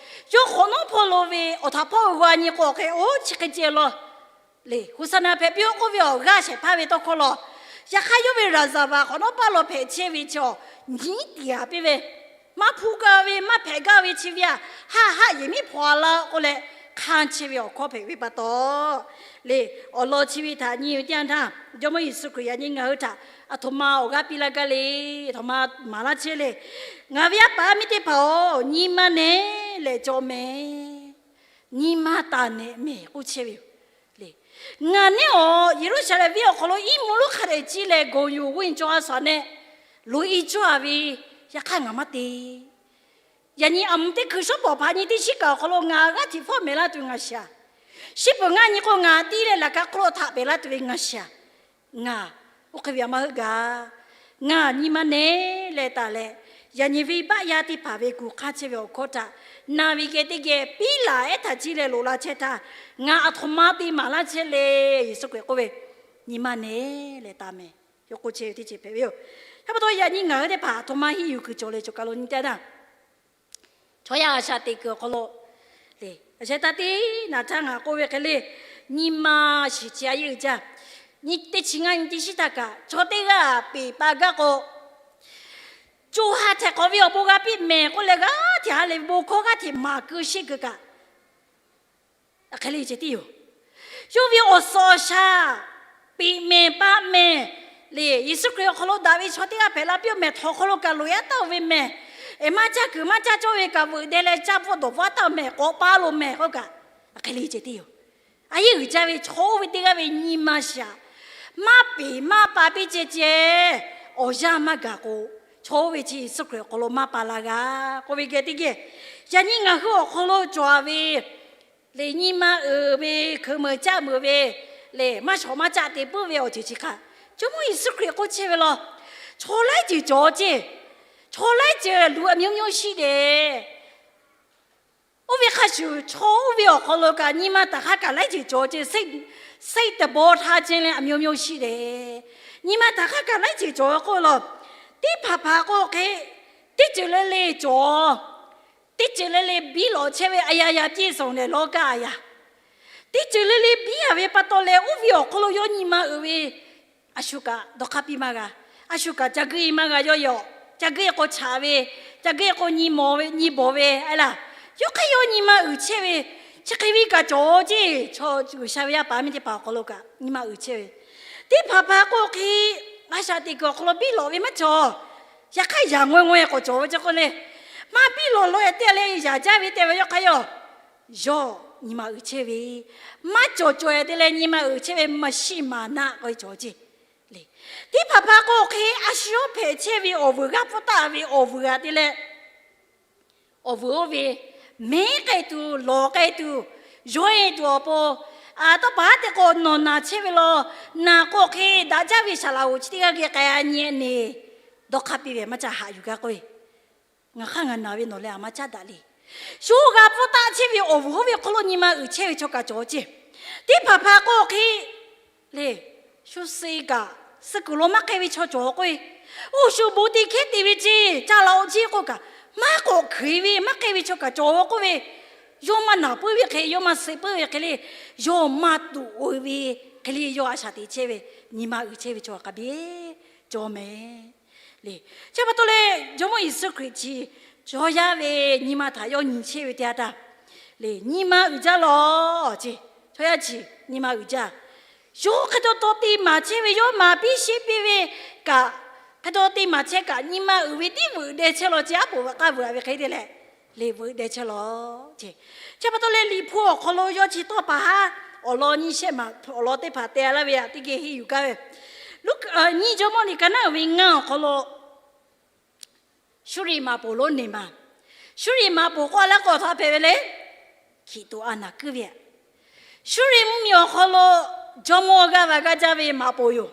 yawˇ hk'awꞈ nawˉ hpawˇ lo ve awˬ htaꞈ hpawˇ g'aw nyi k'o, hk'e oˇ chi hk'e ceh law le, Hoˍsaˍnaˍ hpehꞈ piˇ-oˆ k'oˆ ve awˬ g'aˇ shehˍ hpaˇ ve tawˇ hkawˇ law. Yaꞈ hk'aˇ yawˇ ve raˍzaˍvaˍ hk'awꞈ nawˉ paˇ law hpehꞈ chehˇ ve chaw nyiˉ tiˍ a piˇ ve, maˇ hpu gaˇ ve maˇ hpehꞈ gaˇ ve chi ve aꞈ, haˆ haˆ yehˬ miˉ hpaw a laˇ k'oˆ leh hk'anˇ chehˇ ve awˬ hkawˇ hpehꞈ ve pa taw, le, awˬ lawn chi ve htaꞈ nyi ve teˇ yanˇ htaˇ, Jawˇmawˇ Yeˍsuˆ Hkriꞈ yaꞈ nyi ngaˬ hui htaꞈ aˬ htoꞈ ma awˬ g'aˇ piˇ laˇ gaˇ le, aˬ htoꞈ ma maˍ laˇ chehˇ le. Ngaˬ ve yaˇ paˍ yaˇ miˇ teˇ hpaˍ-oˬ, nyi ma neˉ leh cawˬ mehˍ. Nyi ma taˍ nehꞈ mehˍ k'oˆ chehˇ ve yoˬ. Ngaˬ neˉ awˬ Yeˍruˆsaˍlehnˍ venˇ awˬ hk'aw lo iˉ mvuhˇ lonˉ hk'a dehꞈ ciˇ leh gawˬ yuˬ g'uˇ nyi caw a shaˍ nehˆ loꞈ-e cawˇ a ve, yaꞈ hk'aˇ ngaˬ maˇ te. Yaꞈ nyi aˬ mvuh teˇ hkui shawˉ pawˍ hpaꞈ nyi teˇ shiˉ kaꞈ awˬ hk'aw lo ngaˬ g'aˇ hteꞈ fawˉ mehˍ laˇ tuˬ ngaˬ shiˍ a. Shiˉ peuˬ ngaˇ nyi k'o ngaˬ tiˇ leh laꞈ ka hk'oˆ lo htaꞈ pehˍ laˇ tuˬ ve ngaˬ shiˍ a. Ngaˬ oˇ hk'e ve aꞈ maˇ heuˆ gaˇ. Ngaˬ nyi ma neˉ leh taˍ leh, yaꞈ nyi venˇbaˆ yaˇ teˇ hpaˍ ve kuˬ hk'anˇ chehˇ ve awˬ hkawˇ htaꞈ na ve geh teˇ geh piˉ laˬ ehˉ htaꞈ ciˇ leh loꞈ la chehˇ htaˇ, ngaˬ aˬ htoꞈ ma te maˍ laˇ chehˇ le. Yeˍsuˆ Hkriꞈ k'oˆ ve, nyi ma neˉ leh taˍ mehˍ. Yawˇ k'oˆ chehˇ ve teˇ ceuˬ hpehꞈ ve yoˬ. Hk'e pa taw yaꞈ nyi ngaˬ hui teˇ hpaˍ aˬ htoꞈ ma henˇ yuˬ kuiˬ cawˬ leh cawˬ kaˬ lo nyi teˇ htaˇ, chaw yaˇ a shaꞈ teꞈ kuiˬ awˬ hk'aw lo le, a sheh taˇ tiˉ naˍ htaˇ ngaˬ k'oˆ ve hk'e le, nyi ma shiˍ chi a yeˇ uiˍ jaˇ. Nyi teˇ chi ngaˇ nyi teˇ shiˉ htaˇ kaꞈ chaw teˇ g'aˇ peˬ pa gaˇ k'o, co ha htehꞈ k'awꞈ ve awˬ bon g'a piˇ mehˍ k'oˆ leh g'aˇ hteꞈ ha lehˬ ve bon hkawˇ g'aˇ hteꞈ maˍ keu sheˆ keu kaꞈ, hk'e le ceh tiˉ yoˬ. Yawˇ ve awˬ suhˍ awˬ shaˍ peꞈ mehˍ pa mehˍ le, Yeˍsuˆ Hkriꞈ awˬ hk'aw lo daꞈ ve chaw teˇ g'aˇ hpehꞈ la piˇ-oˆ mehˍ, htawnˍ hk'aw lo kaꞈ loꞈ-e a taˍ-oˬ ve mehˍ, eˍ maˇ caˇ kuiˬ maˇ caˇ cawˇ ve kaꞈ veuꞈ deh leh caˇ bvuhˆ dawˬ bvuhˆ a taˍ-oˬ mehˍ, k'awꞈ pa lo mehˍ k'oˆ kaꞈ, hk'e le ceh tiˉ yoˬ. A yeˇ uiˍ jaˇ ve chaw oˇ ve teˇ g'aˇ ve nyi ma shaꞈ maˇ peˬ maˇ pa piˇ ceh ceh, awˬ yanˇ maˇ gaˬ k'o, chaw oˇ ve chi Yeˍsuˆ Hkriꞈ awˬ hk'aw lo maˇ pa la g'a k'oˆ ve geh teˇ geh, yaꞈ nyi ngaˬ hui awˬ hk'aw lo cawˬ ve le, nyi ma uiˍ ve, hkeuꞈ meuˍ caˆ meuˍ ve le, maˇ shawˍ maˇ caˆ te puiˉ ve awˬ ceuˬ chi hk'a, Jawˇmawˇ Yeˍsuˆ Hkriꞈ k'oˆ chehˇ ve law. Chaw laiˉ ceuˬ cawˬ ceˇ. Chaw laiˉ ceuˬ လူမျိုးမျိုးရှိတယ်. Oˇ ve hk'a shuˍ chaw oˇ ve awˬ hk'aw lo kaꞈ nyi ma taˍ hk'aˇ kaꞈ laiˉ ceuˬ cawˬ ceˇ. စိတ်တဘောထားခြင်းလည်း အမျိုးမျိုးရှိတယ်. Nyi ma taˍ hk'aˇ kaꞈ laiˉ ceuˬ cawˬ ve k'oˆ law. Teˇ hpaˍ hpaˍ k'o hk'e, teˇ ceuˬ le le cawˬ. Teˇ ceuˬ le le biˇ lawꞈ chehˇ ve အရာရာပြည့်စုံတယ် လောကအရာ. Teˇ ceuˬ le le biˇ a ve pa taw leh oˇ ve awˬ hk'aw lo yawˇ nyi ma uiˍ ve a shu kaꞈ dawˇ hk'aˇ piˇ maˇ g'a. A shu kaꞈ ca guiˇ maˇ g'a yawˇ yaw. Ca guiˇ k'o chaꞈ ve, ca guiˇ k'o nyi mawˬ ve, nyi bawˬ ve a laˇ. Yawˇ hk'e yawˇ nyi ma uiˍ chehˇ ve, chi hk'e ve kaꞈ cawˬ ceˇ. Chaw G'uiˬsha ve yaˇ paˍ miˇ teˇ hpaˍ awˬ hk'aw lo kaꞈ nyi ma uiˍ chehˇ ve, teˇ hpaˍ hpaˍ k'o hk'e, a shaꞈ teꞈ kuiˬ awˬ hk'aw lo biˇ lawꞈ ve maˇ cawˬ. Yaꞈ hk'aˇ yaꞈ ngaweh ngaweh k'awꞈ cawˬ ve ceh k'o le, maˇ biˇ lawꞈ lawꞈ e te leh yaꞈ jaˇ ve te ve yawˇ hk'aˇ yawˇ, yawˇ nyi ma uiˍ chehˇ ve, maˇ cawˬ cawˬ e te leh nyi ma uiˍ chehˇ ve မရှိမနာ k'oˆ ve cawˬ ceˇ. Teˇ hpaˍ hpaˍ k'o hk'e, a shu yawˇ hpehꞈ chehˇ ve awˬ vuiˬ g'aˇ pfuhˇ taˆ ve awˬ vuiˬ g'a te leh, awˬ vuiˬ oˇ ve mehˉ k'ai tuˬ, lawˬ k'ai tuˬ, yawˇ e tuˬ awˬ pon, a tawˇ paˍ haˉ te k'o nawˬ naˬ chehˇ ve law. Naˬ k'o hk'e daꞈ jaˇ ve saˍ laꞈ oˍ chi teˇ g'aˇ geh k'ai a nyi nehˬ, dawˇ hk'aˇ piˇ ve maˇ caˇ haꞈ yuˬ gaˇ k'oˆ ve, ngaˬ hk'aˇ ngaˬ naˬ ve nawˬ leh a maˇ caˉ daꞈ le. Shu g'a pfuhˇ taˆ chehˇ ve awˬ vuiˬ oˇ ve hk'aw lo nyi ma uiˍ chehˇ ve chaw kaꞈ cawˬ ceˇ. Teˇ hpaˍ hpaˍ k'o hk'e le, shu suh kaꞈ suh kuiˬ lo maˇ k'ai ve chaw cawˬ k'oˆ ve, oˇ shu bon te hkehˉ te ve ceˇ, caˇ la oˇ ceˇ k'oˆ kaꞈ, maˇ k'awꞈ hkui ve maˇ k'ai ve chaw kaꞈ cawˬ k'oˆ ve, yawˇ maˇ naˬ puiˉ ve hk'e, yawˇ maˇ suh puiˉ ve hk'e le, yawˇ maˇ tuꞈ oˇ ve hk'e le, yawˇ a shaꞈ teꞈ chehˇ ve, nyi ma uiˍ chehˇ ve chaw hk'a biˇ cawˬ mehˍ. Le, chi pa taw leh Jawˇmawˇ Yeˍsuˆ Hkriꞈ chi chaw yaˇ ve nyi ma htaꞈ yawˇ nyi chehˇ ve teˇ yanˇ htaˇ, le, nyi ma uiˍ jaˇ law ceˇ. Chaw yaˇ chi nyi ma uiˍ jaˇ. Yawˇ hk'e taw taw te maˍ chehˇ ve, yawˇ maˍ piˇ sheˆ piˇ ve kaꞈ, hk'e taw te maˍ chehˇ kaꞈ nyi ma uiˍ ve tiˉ veuꞈ deh chehˇ law ceˇ. Aˉ poꞈ ve k'aˇ veuꞈ a ve hk'e te leh, le, veuꞈ deh chehˇ law ceˇ. Chi pa taw leh Liꞈ hpu awˬ hk'aw lo yawˇ chi tawˇ pa haˉ awˬ lawn nyiˇ shehˆ maˬ awˬ lawn teˇ hpaˍ te a laˇ ve aꞈ teˇ geh henˇ yuˬ gaˇ ve, nyiˇ Jawˇmawˇ liꞈ ka naˉ uiˍ ve ngaˇ awˬ hk'aw lo Suˇriꞈ maꞈ poˍ lonˉ neˬ maˬ. Suˇriꞈ maꞈ poˍ k'oˆ a laˇ k'o htawˇ hpehꞈ ve le, hkiˬ toꞈ a naˬ kuiˉ ve. Suˇriꞈ mvuhˇmiˬ awˬ hk'aw lo jawˇmawˇ g'aˇ va gaˇ jaˇ ve maꞈ poˍ yoˬ.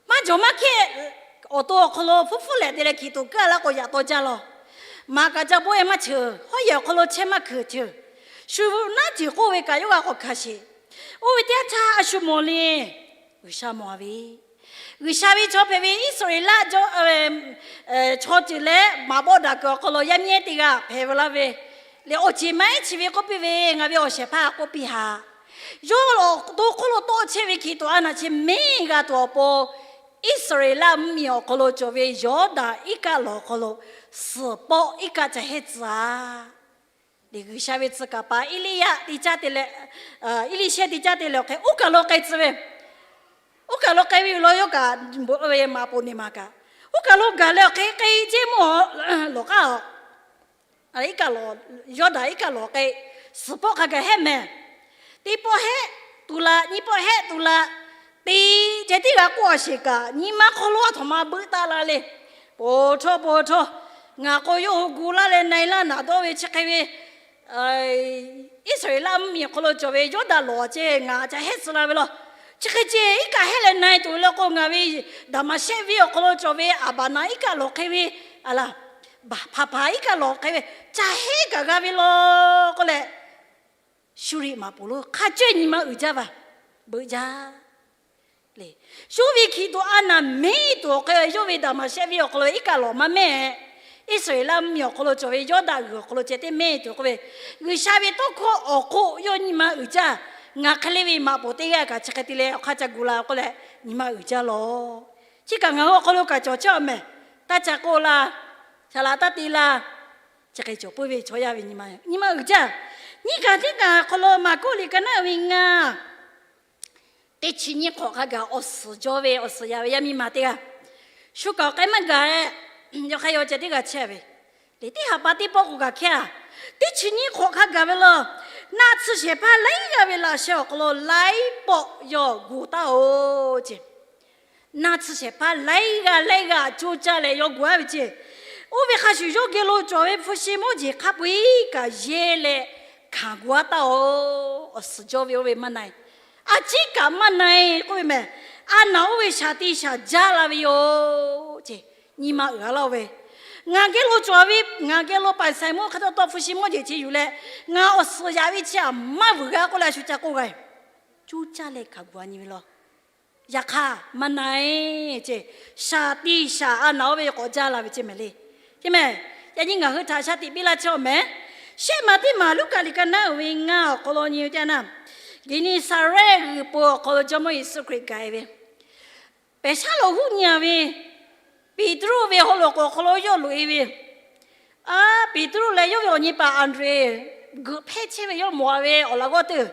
Maˇ jawˬ maˇ hkehˇ Awˬ to awˬ hk'aw lo hpuˉ hpuˉ lehꞈ te leh hkiˬ tuꞈ kaˇ laˇ k'o, yaꞈ taw jaˇ law. Maˍ kaꞈ ca bawˆ e maˇ ceuˬ, hawˉ yehˬ awˬ hk'aw lo chehˇ maˇ hkeuˬ ceuˬ, shu naˉ ceuˬ k'oˆ ve kaꞈ yawˇ g'a k'awꞈ hkanˍ sheˍ. Oˇ ve teˇ yanˇ htaˇ a shu mawˬ le. G'uiˬsha mawˬ ve, G'uiˬsha ve chaw hpehꞈ ve Iˉsaˍreˍlaˆ chaw ceuˬ leh maˍ bawˆ daꞈ kuiˬ awˬ hk'aw lo yaˇ miˇ ehˉ teˇ g'aˇ hpehꞈ ve laˇ ve, lehˬ awˬ ceˬ maˇ ehˉ chi ve k'oˆ piˇ ve, ngaˬ ve awˬ shehˍ hpaˇ k'oˆ piˇ haꞈ. Yawˇ awˬ to hk'oˆ lo tawˆ chehˇ ve hkiˬ tuꞈ a naˬ chi mehˇ g'a tuˬ awˬ pon, Iˉsaˍreˍlaˆ mvuhˇmiˬ awˬ hk'aw lo cawˬ ve Yawˇdanˍ iˉ kaˆ lawˬ awˬ hk'aw lo suhˍ pawˆ iˉ kaˆ ca hehˇ tcuh a. Lehˬ G'uiˬsha ve tcuh kaˍ paˍ Eˇliˇyaˆ te caˇ te leh, Eˇliˇshehˇ te caˇ te leh awˬ hk'e oˇ kaˬ lo k'ai tcuh ve, oˇ kaˬ lo k'ai ve yoˬ law. Yawˇ kaꞈ maꞈ poˍ neˬ maˬ kaꞈ, oˇ kaˬ lo gaˬ leh awˬ hk'e k'ai ceˇ mvuhˇ lawˬ k'aˇ a. Iˉ kaˆ lawˬ, Yawˇdanˍ iˉ kaˆ lawˬ k'ai, suhˍ pawˆ hk'a gaˬ hehˆ mehˍ. Teˇ pawˆ hehˆ tuˬ la, nyiˇ pawˆ hehˆ tuˬ la, te ceh tiˉ g'a k'oˆ a sheˍ kaꞈ, nyi ma hk'aw lo a htoꞈ ma beuꞈ taˆ la le. Poˬ htawˇ poˬ htawˇ, ngaˬ k'o yawˇ hui gu laˇ leh na e laˇ naꞈ dawˇ ve chi hk'e ve Iˉsaˍreˍlaˆ mvuhˇmiˬ awˬ hk'aw lo cawˬ ve Yawˇdanˍ lawˬ ceh ngaˬ ca hehˆ tcuh la ve law. Chi hk'e ceh iˉ kaˆ hehˆ leh na e tuˬ ve law k'o, ngaˬ ve Daˍmaˍshehˆ venˇ awˬ hk'aw lo cawˬ ve Aˍbaˍnaˍ iˉ kaˆ lawˬ hk'e ve, a laˬ, baˬ hpaˍ hpaˍ iˉ kaˆ lawˬ hk'e ve, ca hehˆ kaꞈ g'a ve law k'oˆ leh, Suˇriˆ maꞈ poˍ lo hk'a cawehˇ nyi ma uiˍ jaˇ ve, beuꞈ jaˇ le. Yawˇ ve hkiˬ tuꞈ a naˬ mehˇ tuˬ awˬ hk'e, yawˇ ve Daˍmaˍshehˆ venˇ awˬ hk'aw lo iˉ kaˆ lawˬ maˇ mehˇ, Iˉsaˍreˍlaˆ mvuhˇmiˬ awˬ hk'aw lo cawˬ ve Yawˇdanˍ g'uiˬ awˬ hk'aw lo ceh teˇ mehˇ tuˬ k'oˆ ve, G'uiˬsha ve tawˇ hkawˇ awˬ hk'oˆ yawˇ nyi ma uiˍ jaˇ. Ngaˬ hk'e le ve maꞈ poˍ teˇ g'aˇ kaꞈ chi hk'e te leh awˬ hk'aˇ ca gu la k'oˆ leh, nyi ma uiˍ jaˇ law. Chi kaꞈ ngaˬ hui awˬ hk'aw lo kaꞈ cawˬ chehˇ a mehˍ. Taˇ ca k'oˆ la, shaˍ laꞈ taˇ te la, chi hk'e cawˬ puiˉ ve chaw yaˇ ve nyi ma, nyi ma uiˍ jaˇ. Nyiˇ kaˬ teˇ kaˬ awˬ hk'aw lo Maˍkuˆ liꞈ ka naˉ uiˍ ve ngaˇ, teˇ chi nyiˇ hk'awꞈ hk'a gaˬ awˬ suhˍ jaw ve awˬ suhˍ yaꞈ ve yaˇ miˇ ma teˇ g'aˇ, shu kaꞈ awˬ k'ai maˇ gaˬ leh, yawˇ hk'aˇ yawˇ ceh teˇ g'aˇ chehˇ ve, lehˬ teˇ haˍ pa teˇ pawˆ k'o kaꞈ hkehˇ a. Teˇ chi nyiˇ hk'awꞈ hk'a gaˬ ve law, naˆ tsuhˇ shehˍ hpaˇ laiˉ g'aˇ ve laꞈ sheh awˬ hk'aw lo laiˉ pawˆ yawˇ gu taˉ-oˬ ce. Naˆ tsuhˇ shehˍ hpaˇ laiˉ g'aˇ laiˉ g'aˇ coˇ caˇ leh yawˇ gu aˉ ve ce. Oˇ ve hk'a shuˍ yawˇ geh lo cawˬ ve hpu shi mawˇ jeˬ hk'a peu-eˬ kaꞈ yehˇ leh hkanˍ gu aˉ taˉ-oˬ. Awˬ suhˍ jaw ve oˇ ve maˇ na e, a ciˉ kaꞈ maˇ na e k'oˆ ve mehˍ. A naˬ oˇ ve shaˍ te shaˍ jaˇ la ve yoˬ ce. Nyi ma uiˍ a laˇ-oˬ ve, ngaˬ geh lo cawˬ ve, ngaˬ geh lo paˍ Saiˍmonˇ hk'a taw taw hpu shi mawˇ jeˬ chi yuˬ leh, ngaˬ awˬ suhˍ yaꞈ ve chi aꞈ maˇ vuiˬ g'a k'oˆ leh a shu ca k'oˆ g'a e. Coˇ caˇ leh hkanˍ gu a nyi ve law. Yaꞈ hk'aˇ maˇ na e ce. Shaˍ te shaˍ a naˬ oˇ ve k'awꞈ jaˇ la ve ce mehˍ le. Ceˇ mehˍ, yaꞈ nyi ngaˬ hui htaꞈ shaˍ tiꞈ piˇ laˇ chehˇ a mehˍ. Shehˆ ma teˇ maˬ Luˉkaꞈ liꞈ ka naˉ uiˍ ve ngaˇ awˬ hk'aw lo nyi ve teˇ yanˇ, Geˍneˍsaˍrehˆ g'uiˬ po awˬ hk'aw lo Jawˇmawˇ Yeˍsuˆ Hkriꞈ gaˬ e ve, pehˬ shaˉ lo huˉ nyi a ve, Peˍtruˆ ve haw loꞈ k'oˍ awˬ hk'aw lo yawˇ loꞈ e ve, a, Peˍtruˆ leh yawˇ ve awˬ nyi paˍ Anˍdrehˍ geuꞈ hpehˇ chehˇ ve yawˇ mawˬ a ve awˬ laꞈ g'awˇ teˇ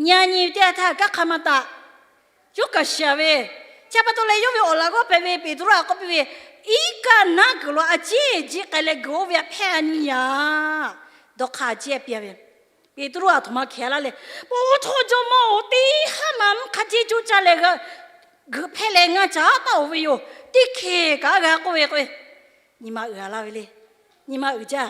nyi a nyi ve teˇ yanˇ htaˇ kanˉ hk'a maˇ taꞈ. Yawˇ kaꞈ shiˍ ve, chi pa taw leh yawˇ ve awˬ laꞈ g'awˇ hpehꞈ ve Peˍtruˆ htaꞈ k'oˆ piˇ ve, Iˉ kaˆ naˉ kuiˬ lo a ciˉ jiˆ k'ai leh geuꞈ oˇ ve hpehˇ a nyi a. Dawˇ hk'aˇ a ciˉ piˇ a ve, Peˍtruˆ aˬ htoꞈ ma hkeh laˇ leh, Paw htawˇ Jawˇmawˇ-oˬ, teˇ haˉ ma mvuhˇ hk'a ceˇ coˇ caˇ leh geuꞈ hpehˇ leh ngaˇ caꞈ taˉ-oˬ ve yoˬ. Teˇ hkeh kaꞈ a g'a k'oˆ ve k'o, nyi ma uiˍ a laˇ ve le. Nyi ma uiˍ jaˇ.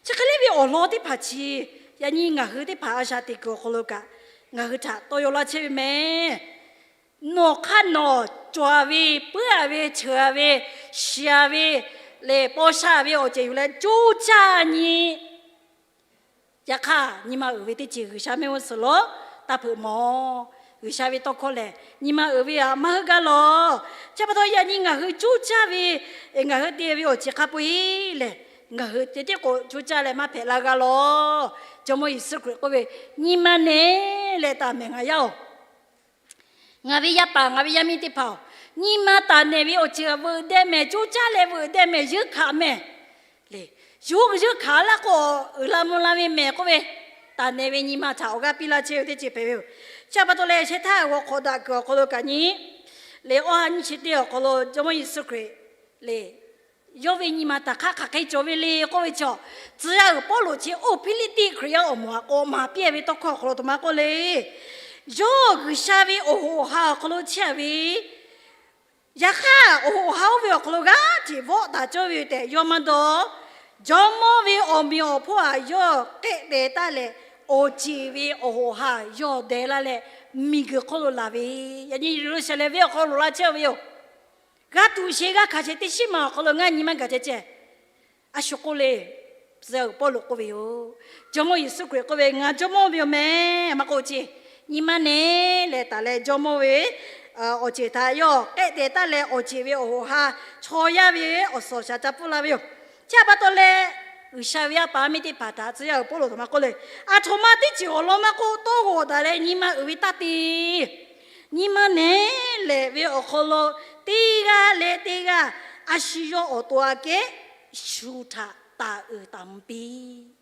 Chi hk'e le ve awˬ lawn teˇ hpaˍ chi, yaꞈ nyi ngaˬ hui teˇ hpaˍ a shaˍ teꞈ kuiˬ awˬ hk'aw lo kaꞈ, ngaˬ hui htaꞈ tawˇ yaw laˇ chehˇ ve mehˍ. Nawˬ hk'aˇ nawˬ cawˬ a ve, puiˉ a ve, cheuˬ a ve, shiˍ a ve, lehˬ paw sha ve awˬ ceuˬ yuˬ leh coˇ caˇ nyi. Yaꞈ hk'aˇ nyi ma uiˍ ve teˇ ceuˬ G'uiˬsha mehˆ g'uˇ suhˍ lo taˇ hpeuꞈ mawˬ. G'uiˬsha ve tawˇ hkawˇ lehˬ, nyi ma uiˍ ve aꞈ maˇ heuˆ gaˇ lawˬ. Chi pa taw yaꞈ nyi ngaˬ hui coˇ caˇ ve, ngaˬ hui te ve awˬ ceuˬ hk'a peu-eˬ lehˬ, ngaˬ hui te tiˉ k'o coˇ caˇ leh maˇ hpehꞈ la g'a lawˬ. Jawˇmawˇ Yeˍsuˆ Hkriꞈ k'oˆ ve, nyi ma nehˬ leh taˍ mehˍ ngaˬ yaˇ-oˬ. Ngaˬ ve yaˇ paˍ ngaˬ ve yaˇ miˇ teˇ hpaˍ-oˬ, nyi ma taˍ nehˬ ve awˬ ceuˬ veuꞈ deh mehˍ, coˇ caˇ leh veuꞈ deh mehˍ, yeunˇ hkaꞈ mehˍ. Lehˬ, yawˇ yeunˇ hkaꞈ laˇ k'o, uiˍ la mvuh la ve mehˍ k'oˆ ve, taˍ nehˬ ve nyi ma htaꞈ awˬ g'aˇ piˇ laˇ chehˇ ve teˇ ceuˬ hpehꞈ ve yoˬ. Chi pa taw leh sheh htaˇ g'awˬ hk'awꞈ daꞈ kuiˬ awˬ hk'aw lo kaꞈ nyi, lehˬ awˬ ha nyi chi teˇ awˬ hk'aw lo Jawˇmawˇ Yeˍsuˆ Hkriꞈ lehˬ, yawˇ ve nyi ma htaꞈ hk'aˇ hk'aˬ hk'e cawˬ ve le k'oˆ ve chaw, tcuh yaˇ uiˍ Pawˇluꞈ chi oˇ Hpiˇliˇtiˆ Hkriꞈ yaˇ awˬ moˍ aꞈ k'awꞈ maˍ piˇ ve tawˇ hkawˇ awˬ hk'aw lo htoꞈ ma k'oˆ le. Yawˇ G'uiˬsha ve awˬ hoꞈ awˬ ha awˬ hk'aw lo chehˇ ve, yaꞈ hk'aˇ awˬ hoꞈ awˬ ha oˇ ve awˬ hk'aw lo g'aˇ hteꞈ vawˆ taˍ cawˇ ve tehꞈ yawˇ maˇ dawˇ. Jawˇmawˇ ve awˬ meꞈ awˬ hponˇ aꞈ yawˇ k'ehˆ deh taˉ leh, awˬ ceˬ ve awˬ hoꞈ awˬ ha yawˇ deh laˇ leh, miˬguiˬ hk'oˆ lo laˬ ve, yaꞈ nyi Yeˍruˆsaˍlehnˍ venˇ awˬ hk'aw lo loꞈ la chehˇ ve yoˬ. g'a tuꞈ sheˍ g'a hkanˍ sheˍ teˇ shiˉ ma awˬ hk'aw lo ngaˇ nyi maˇ gaˬ ceh ceh. A shu k'oˆ le, tcuh yaˇ uiˍ Pawˇluꞈ k'oˆ ve yoˬ. Jawˇmawˇ Yeˍsuˆ Hkriꞈ k'oˆ ve, Ngaˬ Jawˇmawˇ ve yoˬ mehˍ maˇ k'oˆ ce. Nyi ma nehˬ leh taˍ leh Jawˇmawˇ ve awˬ ceuˬ htaꞈ yawˇ k'ehˆ te taˍ leh awˬ ceuˬ ve awˬ hoꞈ ha chaw yaˇ ve awˬ suhˍ awˬ shaˍ ca pfuhˇ la ve yoˬ. Chi htaꞈ pa taw leh, G'uiˬsha ve yaˇ paˍ yaˇ miˇ teˇ hpaˍ htaꞈ tcuh yaˇ uiˍ Pawˇluꞈ htaꞈ maˇ k'oˆ le, aˬ htoꞈ ma teˇ ceuˬ awˬ lawn maˇ k'oˆ, tawˇ g'awˬ daꞈ leh nyi ma uiˍ ve taˇ te. Nyi ma nehˬ lehˬ ve awˬ hk'aw lo teˇ g'aˇ leh teˇ g'aˇ a shu yawˇ awˬ to aꞈ kehˉ shu htaꞈ taˍ uiˍ taˍ mvuh piˇ.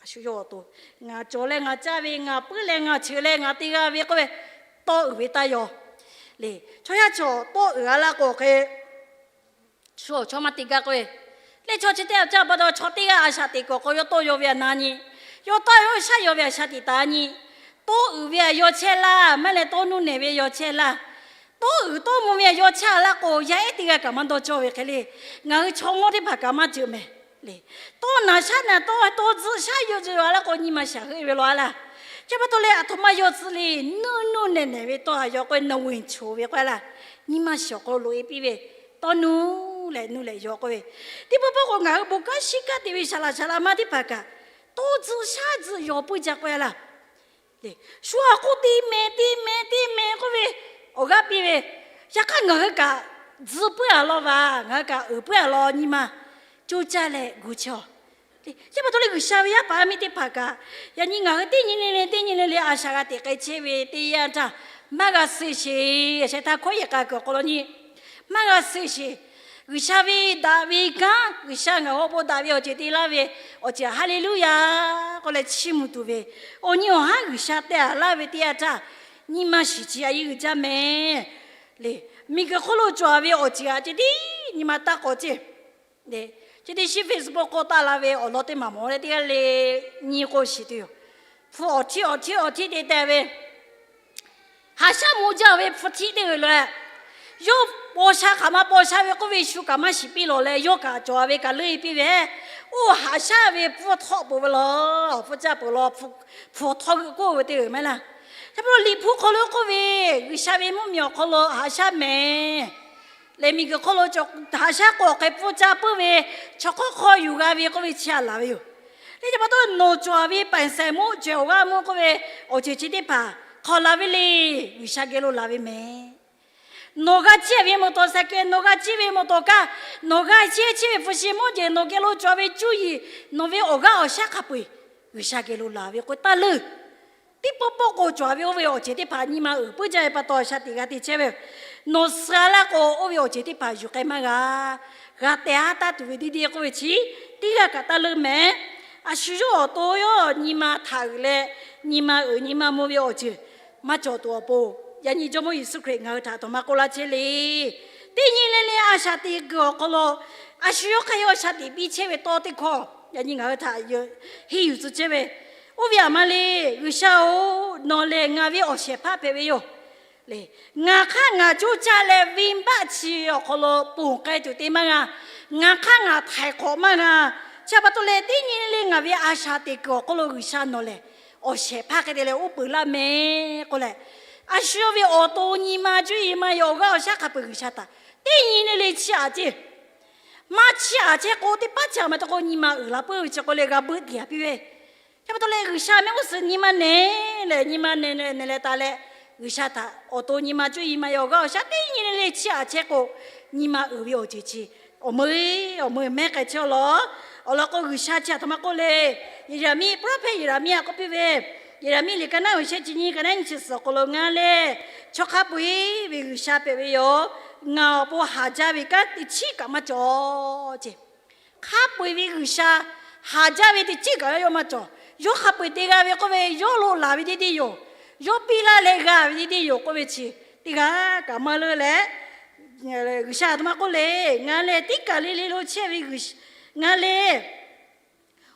A shu yawˇ awˬ to, ngaˬ cawˬ leh ngaˬ caˇ ve, ngaˬ puiˉ leh ngaˬ cheuˬ leh ngaˬ te g'a ve k'oˆ ve, tawˇ uiˍ ve taˇ yaw le. Chaw yaˇ chaw tawˇ uiˍ a laˇ k'o hk'e, shu awˬ chaw maˇ te gaˇ k'oˆ ve, leh chaw chi teˇ g'aˇ caˇ pa taw chaw teˇ g'aˇ a shaꞈ teꞈ kuiˬ awˬ hk'aw yawˇ tawˇ yaw ve a na nyi, yawˇ tawˇ yaw shaˉ yaw ve a shaꞈ teꞈ taˍ nyi, tawˇ uiˍ ve a yaw chehˇ laˇ, maˇ leh tawˇ nuˇ nehˬ ve yaw chehˇ laˇ. Tawˇ uiˍ tawˇ mvuh ve a yaw chehˇ a laˇ k'o, yaˇ ehˉ teˇ g'aˇ kaꞈ maˇ dawˇ cawˇ ve hk'e le. Ngaˬ hui chaw mawˇ teˇ hpaˍ kaꞈ maˇ ceuˬ mehˍ le. Tawˇ naˍ shaˉ naˍ tawˇ tawˇ tzuhˆ shaˉ yaw zuhˆ yaw a laˇ k'o, nyi ma shaˍ heuˆ ve law a laˇ. Chi pa taw leh, aˬ htoꞈ ma yaw tcuh le, nuˇ nuˇ nehˬ nehˬ ve tawˇ a yaw k'oˆ ve, naˬ g'uiˬ choˬ ve k'oˆ a laˇ. Nyi ma shaˍ awˬ hk'aw lo loꞈ e piˇ ve, tawˇ nuˇ leh nuˇ leh yaw k'oˆ ve, teˇ pawˆ pawˆ k'o ngaˬ hui bon kanˉ shiˉ kaˇ te ve shaˍ laꞈ shaˍ laꞈ ma teˇ hpaˍ kaꞈ, tawˇ tzuhˆ shaˉ tzuhˆ yaw puiˉ jaˇ k'oˆ a laˇ. Shu a k'oˆ te meh te meh te meh k'oˆ ve, awˬ g'aˇ piˇ ve, yaꞈ hk'aˇ ngaˬ hui kaꞈ tzuhˆ puiˉ a law vaˬ, ngaˬ hui kaꞈ uiˍ puiˉ a law, nyi ma coˇ caˇ leh gu chehˇ a. Chi pa taw leh G'uiˬsha ve yaˇ paˍ yaˇ miˇ teˇ hpaˍ kaꞈ, yaꞈ nyi ngaˬ hui teˇ nyi le le teˇ nyi le le a shaꞈ g'a teꞈ k'ai chehˇ ve teˇ yanˇ htaˇ, maˇ g'a suh sheˍ. Sheh htaˇ hkawˉ yehˬ k'a kuiˬ awˬ hk'aw lo nyi, maˇ g'a suh sheˍ. G'uiˬsha ve daꞈ ve kanˉ, G'uiˬsha ngaˬ hui awˬ pon daꞈ ve awˬ ceuˬ te laˇ ve, awˬ ceuˬ Haˍleˍluˇyaˬ k'oˆ leh chiˇ mvuh tuˬ ve, awˬ nyi awˬ haˉ G'uiˬsha teh a laˇ ve teˇ yanˇ htaˇ, nyi ma shiˍ chi a yeˇ uiˍ jaˇ mehˍ le. Miˬguiˬ hk'oˆ lo cawˬ ve awˬ ceuˬ a ceh tiˉ nyi ma taˇ k'awꞈ ceˇ. Chi teˇ shinˉ Facebook hk'oˆ taˆ la ve awˬ lawn teˇ maˬ mawˬ leh teˇ g'aˇ le nyi k'o shiˍ tuˬ yoˬ. Hpu awˬ htiˇ awˬ htiˇ awˬ htiˇ te teh ve, haꞈ shaˉ mvuh jaˇ ve hpu htiˇ teˇ g'uiˬ lo, yawˇ paw sha hk'aˬ ma paw sha ve k'oˆ ve shu kaꞈ maˇ shiˍ piˇ lawˬ leh, yawˇ kaꞈ cawˬ ve kaꞈ leuˆ e piˇ ve, oˇ haꞈ shaˉ ve pfuhˇ htawˆ peuˬ ve law, pfuhˇ caˇ peuˬ law, hpu htawˇ g'euˆ k'oˆ ve teˇ g'uiˬ maˇ heˆ laˇ. Chi pa taw Liꞈ hpu hk'aw lo k'oˆ ve, G'uiˬsha ve mvuhˇmiˬ awˬ hk'aw lo haꞈ shaˉ mehˍ leh, miˬguiˬ hk'oˆ lo cawˬ haꞈ shaˉ k'o awˬ hk'e pfuhˇ caˇ peuˬ ve, chaw hk'awˇ hk'aw yuˬ g'a ve k'oˆ ve chi a laˬ ve yoˬ. Teˇ ceuˬ pa taw nawˬ cawˬ ve paiˍ saiˍ mvuhˇ cawehˬ awˬ g'aˇ mvuhˇ k'oˆ ve, awˬ ceuˬ chi teˇ hpaˍ hk'aw la ve le, G'uiˬsha geh lo laˬ ve mehˍ. Nawˬ g'a chehˇ ve mawˬ tawˍ saiˍ kehˬ, nawˬ g'a chehˇ ve mawˬ tawˍ kaˇ, nawˬ g'a chehˇ chehˇ ve hpu shi mawˇ jehˬ, nawˬ geh lo cawˬ ve cuˇ yiˍ, nawˬ ve awˬ g'aˇ awˬ shaˉ hk'a peu-eˬ G'uiˬsha geh lo laˬ ve k'o taˇ leuˆ. Teˇ pawˆ pawˆ k'o cawˬ ve oˇ ve awˬ ceuˬ teˇ hpaˍ nyi ma uiˍ puiˉ jaˇ ve pa taw shaꞈ teꞈ g'a te chehˇ ve, nawˬ suh a laˇ k'o oˇ ve awˬ ceuˬ teˇ hpaˍ yuˬ k'ai maˇ g'a. G'a teh a taˇ tuˬ ve deˇ deˇ k'oˆ ve chi, teˇ g'aˇ kaꞈ taˇ leuˆ mehˍ. A shu yawˇ awˬ to yawˇ nyi ma htaꞈ uiˍ leh, nyi ma uiˍ nyi ma mvuh ve awˬ ceuˬ maˇ cawˬ tuˬ awˬ pon, yaꞈ nyi Jawˇmawˇ Yeˍsuˆ Hkriꞈ ngaˬ hui htaꞈ aˬ htoꞈ ma k'oˆ laˇ chehˇ le. Teˇ nyi le le a shaꞈ teꞈ kuiˬ awˬ hk'aw lo, a shu yawˇ hk'aˇ yawˇ shaꞈ teꞈ piˇ chehˇ ve tawˇ teˇ hkawˇ, yaꞈ nyi ngaˬ hui htaꞈ henˇ yuˬ tcuh chehˇ ve, oˇ ve aˬ ma le, G'uiˬsha-oˬ, nawˬ lehˬ ngaˬ ve awˬ shehˍ hpaˇ hpehꞈ ve yoˬ. Ngaˬ hk'aˇ ngaˬ coˇ caˇ leh venˇbaˆ chi awˬ hk'aw lo ponˬ k'ai tuˬ te maˇ g'a. Ngaˬ hk'aˇ ngaˬ htaiˍ hk'awꞈ maˇ g'a. Chi pa taw leh teˇ nyi le le ngaˬ ve a shaꞈ teꞈ kuiˬ awˬ hk'aw lo G'uiˬsha nawˬ lehˬ awˬ shehˍ hpaˇ hk'e te leh uˉ peunˍ laˇ mehˍ k'oˆ leh, a shu yawˇ ve awˬ to nyi ma cuˇ yiˍ ma yawˬ awˬ g'aˇ awˬ shaˉ hk'a peu-eˬ G'uiˬsha htaꞈ teˇ nyi le le chiˇ aꞈ ceˇ. Maˇ chiˇ aꞈ chehˇ k'o, teˇ paˉ chi aˬ ma te k'o nyi ma uiˍ la puiˉ ve chi k'o leh g'a beuˆ tiˍ a piˇ ve. Chi pa taw leh G'uiˬsha mehˆ g'uˇ suhˍ nyi ma nehˬ leh nyi ma nehˬ nehˬ leh taˍ leh, G'uiˬsha htaꞈ awˬ to nyi ma cuˇ yiˍ ma yawˬ awˬ g'aˇ awˬ shaˉ teˇ nyi le le chiˇ aꞈ chehˇ k'o, nyi ma uiˍ ve awˬ ceuˬ chi awˬ meuˇ awˬ meuˇ mehˉ k'ai chehˇ a law. Awˬ lawn k'o G'uiˬsha chi aˬ htoꞈ ma k'oˆ le, Yeˍraˍmiˆ, pawˇ hpehˇ Yeˍraˍmiˆ a k'oˆ piˇ ve, Yeˍraˍmiˆ liꞈ ka naˉ uiˍ shehˆ chi nyi ka naˉ nyi chi suhˍ awˬ hk'aw lo ngaˬ lehˬ chaw hk'a peu-eˬ ve G'uiˬsha hpehꞈ ve yoˬ. Ngaˬ awˬ pon haˍ jaˇ ve kanˉ teˇ chiˉ kaꞈ maˇ cawˬ ceˇ. Hk'a peu-eˬ ve G'uiˬsha haˍ jaˇ ve teˇ chiˉ kaꞈ yawˇ maˇ cawˬ. Yawˇ hk'a peu-eˬ te g'a ve k'oˆ ve, yawˇ lo laˬ ve deˇ deˇ yoˬ. Yawˇ piˇ laˇ leh g'a ve deˇ deˇ yoˬ k'oˆ ve chi teˇ g'aˇ kaꞈ maˇ leuˆ leh, G'uiˬsha aˬ htoꞈ ma k'oˆ le, ngaˬ lehˬ teˇ kaˬ le le lo chehˇ ve, ngaˬ lehˬ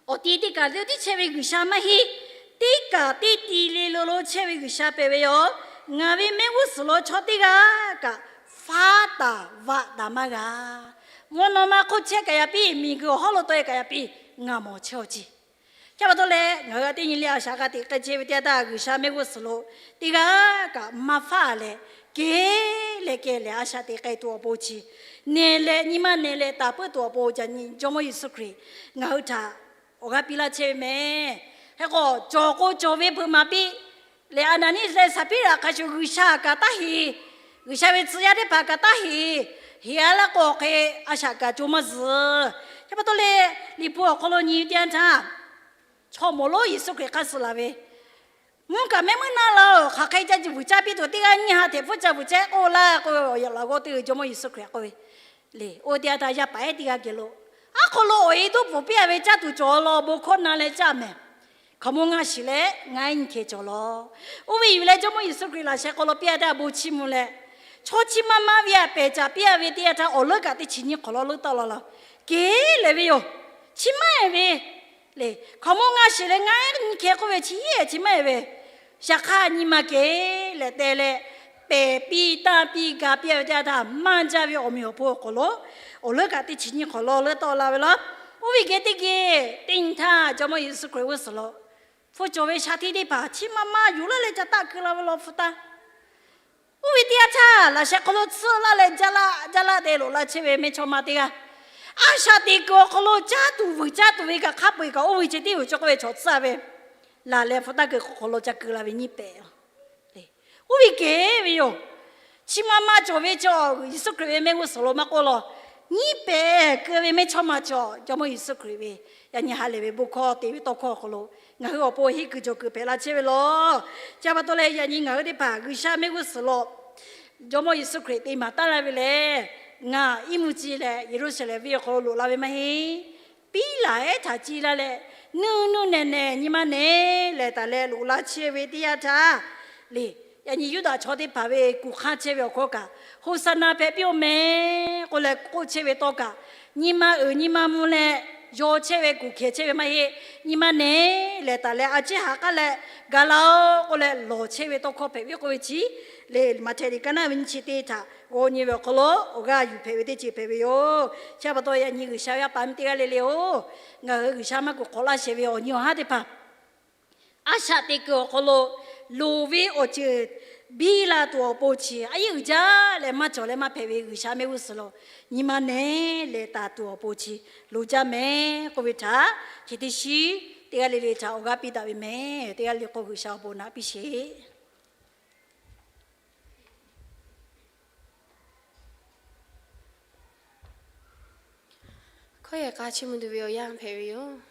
awˬ ti teˇ kaˬ le tiˉ chehˇ ve G'uiˬsha maˇ heˆ. Teˇ kaˬ teˇ ti le lo lo chehˇ ve G'uiˬsha hpehꞈ ve yoˬ. Ngaˬ ve mehˆ g'uˇ suhˍ lo chaw teˇ g'aˇ kaꞈ faˉ taˍ vaꞈ taˍ maˇ g'a. Mvuhˇ naw ma hk'oˆ chehˇ kaꞈ yaꞈ piˇ, miˬguiˬ awˬ hawˉ lo tawˆ e kaꞈ yaꞈ piˇ, ngaˬ mawˬ chehˇ aw ceˇ. Chi pa taw leh ngaˬ hui a teˇ nyi le a shaꞈ g'a teꞈ k'ai chehˇ ve teˇ yanˇ htaˇ G'uiˬsha mehˆ g'uˇ suhˍ lo teˇ g'aˇ kaꞈ maˇ faˉ leh, kehˬ leh keh leh a shaꞈ teꞈ k'ai tuˬ awˬ pon chi, nehˬ leh nyi ma nehˬ leh taˍ peuˬ tuˬ awˬ pon, Jawˇmawˇ Yeˍsuˆ Hkriꞈ ngaˬ hui htaꞈ awˬ g'aˇ piˇ laˇ chehˇ ve meh. Hk'e k'o, cawˬ k'o cawˬ ve hpeuꞈ maˍ piˇ leh, Aˍnaˍniˆ leh Saˍhpiˉraꞈ hk'a shuˍ G'uiˬsha kaꞈ taˇ heˍ, G'uiˬsha ve tcuh yaˇ teˇ hpaˍ kaꞈ taˇ heˍ, heˍ a laˇ k'o hk'e a shaꞈ kaꞈ co maˇ zuhˬ. Chi pa taw leh, Liꞈ hpu awˬ hk'aw lo nyi teˇ yanˇ htaˇ, chaw mawˬ lonˉ Yeˍsuˆ Hkriꞈ hk'aˇ suh laˬ ve, mvuhˇ kaꞈ mehˆ meuˇ naˆ laˇ-oˬ, hk'aˬ hk'e ca vuiˬ caˇ piˇ tuˬ teˇ g'aˇ nyiˇ ha hteꞈ hpfuhˇ ca vuiˬ chehˇ k'oˆ laˇ k'oˆ ve awˬ yanˇ laꞈ g'awˇ teˇ g'aˇ Jawˇmawˇ Yeˍsuˆ Hkriꞈ k'oˆ ve le. Oˇ teˇ yanˇ htaˇ yaˇ paˍ ehˉ teˇ g'aˇ geh lo, aˉ hk'aw lo awˬ e toˉ pfuhˍ piˇ-a ve caˇ tuˬ cawˬ law bon hkawˇ na leh caˇ mehˍ. Hkaoˍmonˇ ngaˇ shiˍ leh ngaˇ ehˉ nyiˇ hkeh cawˬ law. Oˇ ve yuˬ leh Jawˇmawˇ Yeˍsuˆ Hkriꞈ laꞈ sheh hk'aw lo piˇ-a teˇ g'aˇ bon chiˇ mvuh leh, chaw chi ma ma ve a pehˬ caˍ piˇ-a ve teˇ yanˇ htaˇ awˬ leuˉ kaꞈ teˇ chi nyiˇ hk'awꞈ law leuˉ tawˆ la la kehˉ lehˬ ve yoˬ. Chi maˇ heˆ ve le. Hkaoˍmonˇ ngaˇ shiˍ leh ngaˇ ehˉ nyiˇ hkeh k'oˆ ve chi hiˉ ehˉ chi maˇ heˆ ve, shaˍ hk'aˇ nyi ma kehˉ leh te leh, pehˬ piˇ tanˇ piˇ ga piˇ-a ve teˇ yanˇ htaˇ maˇ jaˇ ve awˬ meꞈ awˬ hponˇ awˬ hk'aw lo, awˬ leuˉ kaꞈ teˇ chi nyiˇ hk'awꞈ law leuˉ tawˆ la ve law. Oˇ ve geh teˇ geh teˇ nyi htaˇ Jawˇmawˇ Yeˍsuˆ Hkriꞈ g'uˇ suhˍ lo hpu cawˬ ve shaˍ tiꞈ teˇ hpaˍ chi ma ma yuˬ laˇ leh ca taˆ keu la ve law hpu taˇ. Oˇ ve teˇ yanˇ htaˇ laꞈ sheh hk'aw lo tsuhˇ laˇ leh jaˇ laˇ jaˇ laˇ te loꞈ la chehˇ ve mehˇchawˇma teˇ g'aˇ, a shaꞈ teꞈ kuiˬ awˬ hk'aw lo caˇ tuˬ vuiˬ caˇ tuˬ ve kaꞈ hk'a peu-eˬ kaꞈ oˇ ve ceh tiˉ yoˬ cawˬ k'oˆ ve chaw tcuhˇ ve, laˬ leh hpu taˇ kuiˬ hk'aw lo ca keu la ve nyiˇ pehˍ. Oˇ ve kehˉ ve yoˬ. Chi ma ma cawˬ ve chaw Yeˍsuˆ Hkriꞈ ve mehˆ g'uˇ suhˍ lo maˇ k'oˆ law, nyiˇ pehˍ keu ve mehˇchawˇma chaw Jawˇmawˇ Yeˍsuˆ Hkriꞈ ve yaꞈ nyi ha lehˬ ve bon hkawˇ te ve tawˇ hkawˇ awˬ hk'aw lo ngaˬ hui awˬ pon henˇ kuiˬ cawˬ kuiˬ hpehꞈ la chehˇ ve law. Chi pa taw leh yaꞈ nyi ngaˬ hui teˇ hpaˍ G'uiˬsha mehˆ g'uˇ suhˍ lo Jawˇmawˇ Yeˍsuˆ Hkriꞈ te maˍ taˍ laˇ ve lehˬ, ngaˬ iˉ mvuhˇ ciˇ leh Yeˍruˆsaˍlehnˍ venˇ awˬ hk'aw lo loꞈ la ve maˇ heˆ. Piˉlaꞈ ehˉ htaꞈ ciˇ laˇ leh, nuˇ nuˇ nehˬ nehˬ nyi ma nehˬ lehˬ taˍ leh loꞈ la chehˇ ve teˇ yanˇ htaˇ le, yaꞈ nyi Yuˇdaꞈ chaw teˇ hpaˍ ve kuˬ hk'aˇ chehˇ ve awˬ hkawˇ kaꞈ, Hoˍsaˍnaˍ hpehꞈ piˇ-oˆ mehˍ k'oˆ leh k'oˆ chehˇ ve tawˇ kaꞈ, nyi ma uiˍ nyi ma mvuh leh yaw chehˇ ve kuˬ hkehˍ chehˇ ve maˇ heˆ. Nyi ma nehˬ lehˬ taˍ leh a ciˉ haꞈ k'aˉ leh ga laˇ-oˆ k'oˆ leh lawˬ chehˇ ve tawˇ hkawˇ hpehꞈ ve k'oˆ ve chi le, Maꞈhtehˍ liꞈ ka naˆ ve nyiˇ chi teˇ htaꞈ g'aw nyi ve awˬ hk'aw lo awˬ g'aˇ yuˬ hpehꞈ ve teˇ ceuˬ hpehꞈ ve yoˬ. Chi pa taw yaꞈ nyi G'uiˬsha ve yaˇ paˍ miˇ teˇ g'aˇ le le-oˬ, ngaˬ hui G'uiˬsha maˇ kuˬ k'awꞈ laˇ shehˍ ve awˬ nyi awˬ haˉ teˇ hpaˍ a shaꞈ teꞈ kuiˬ awˬ hk'aw lo loˍ ve awˬ ceuˬ biˇ la tuˬ awˬ pon chi a yehˉ uiˍ jaˇ leh maˇ cawˬ leh maˇ hpehꞈ ve G'uiˬsha mehˆ g'uˇ suhˍ lo nyi ma nehˬ lehˬ taˍ tuˬ awˬ pon chi loˍ jaˇ mehˍ k'oˆ ve htaꞈ, chi teˇ shiˉ teˇ g'aˇ le le htaꞈ awˬ g'aˇ piˇ daꞈ ve mehˍ. Teˇ g'aˇ le k'o G'uiˬsha awˬ pon naꞈ piˇ sheˍ. Hkawˇ yehˬ k'a chiˇ mvuh tuˬ ve awˬ yanˇ hpehꞈ ve yoˬ.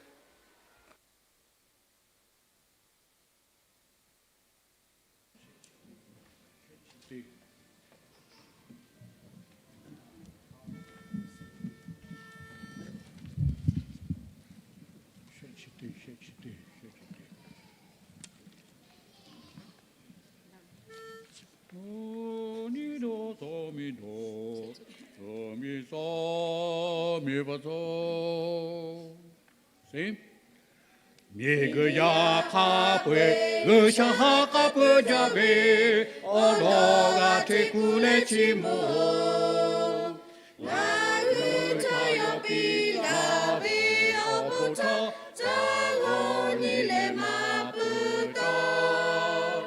Miˬguiˬ yaꞈ hk'aˇ peu-eˬ G'uiˬsha ha k'aˉ pui jaˇ ve awˬ lawn g'a hteˇ kuˬ leh chiˇ mvuh-oˬ. Ngaˬ hui htaꞈ yawˇ piˇ laˇ ve awˬ bon htaꞈ ca g'aw nyi leh maˇ peuˬ taˍ.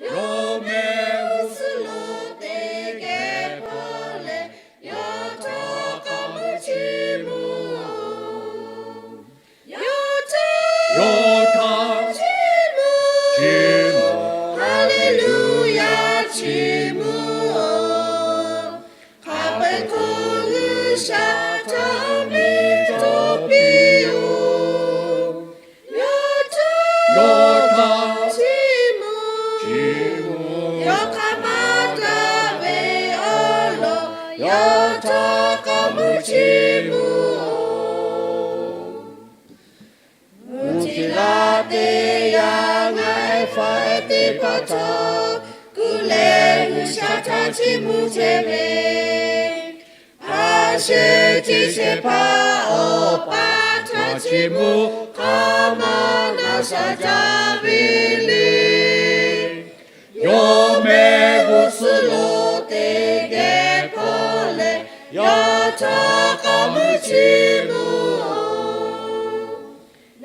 Yawˇ mehˆ g'uˇ suhˍ lo teˇ geh hpawˇ leh, yawˇ htaꞈ k'aˉ mui chiˇ mvuh-oˬ. Yawˇ htaꞈ, yawˇ htaꞈ chiˇ mvuh, chiˇ mvuh, Haˍleˍluˍyaˍ chiˇ mvuh-oˬ. Hk'a peu-eˬ hk'oˆ G'uiˬsha htaꞈ miˬ cawˬ piˇ-oˬ. Yawˇ htaꞈ, yawˇ htaꞈ chiˇ mvuh, chiˇ mvuh, yawˇ hk'aˬ ma daꞈ ve awˬ lawn yawˇ htaꞈ k'aˉ mui chiˇ mvuh-oˬ. Mvuhˇ ceˬ laˇ teˇ yanˇ ngaˬ ehˉ faˉ ehˉ teˇ hpaˍ htawˇ kuˬ leh G'uiˬsha htaꞈ chiˇ mvuh chehˇ ve, a shehˍ ceˬ shehˍ hpaˇ awˬ pa htaꞈ chiˇ mvuh hk'aˬ ma na shaˍ jaˇ ve le. Yawˇ mehˆ g'uˇ suhˍ lo teˇ geh hpawˇ leh, yawˇ htaꞈ k'aˉ mui chiˇ mvuh-oˬ.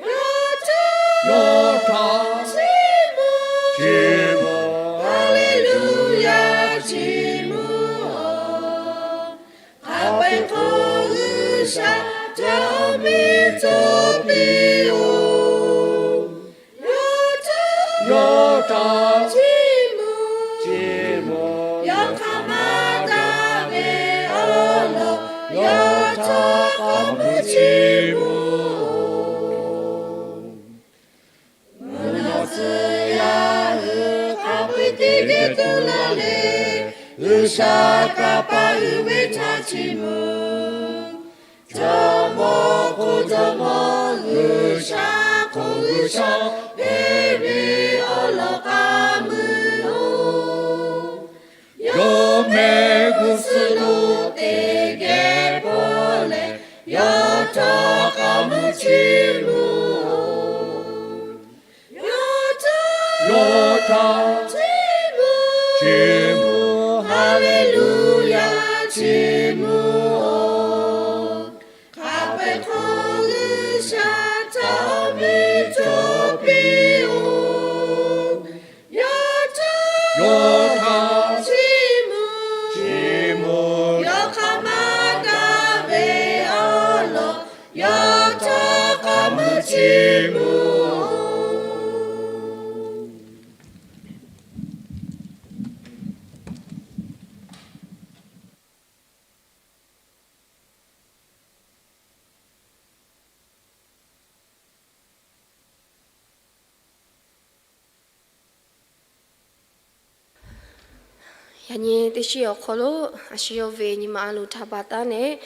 Yawˇ htaꞈ, yawˇ htaꞈ chiˇ mvuh, chiˇ mvuh, Haˍleˍluˍyaˍ chiˇ mvuh Chiˇ mvuh, chiˇ mvuh, yawˇ hk'aˬ ma daꞈ ve awˬ lawn, yawˇ htawˇ k'awꞈ mvuh chiˇ mvuh-oˬ. Mvuhˇ naw tcuh yaˇ hui hk'a peu-eˬ teˇ geh tuˬ la leh, G'uiˬsha kanˇ paˆ uiˍ ve htaꞈ chiˇ mvuh. Jawˇmawˇ k'o Jawˇmawˇ, G'uiˬsha k'o G'uiˬsha, hpehꞈ ve awˬ lawn k'aˇ mui-oˬ. Yawˇ mehˆ g'uˇ suhˍ lo teˇ geh pawˆ leh, yawˇ htawˇ k'awꞈ mvuh chiˇ mvuh-oˬ. Yawˇ htawˇ, yawˇ htawˇ chiˇ mvuh, chiˇ mvuh, Haˍleˍluˍyaˇ chiˇ mvuh-oˬ. Hk'a peu-eˬ hk'oˆ G'uiˬsha htaꞈ awˬ meꞈ cawˬ piˇ-oˬ. Yawˇ htawˇ, yawˇ htawˇ chiˇ mvuh, chiˇ mvuh, yawˇ hk'aˬ ma daꞈ ve awˬ lawn, yawˇ htawˇ k'awꞈ mvuh chiˇ mvuh-oˬ. Yaꞈ nyi teˇ shiˉ awˬ hk'aw lo a shu yawˇ ve nyi ma a loˍ htaꞈ pa taˉ leh,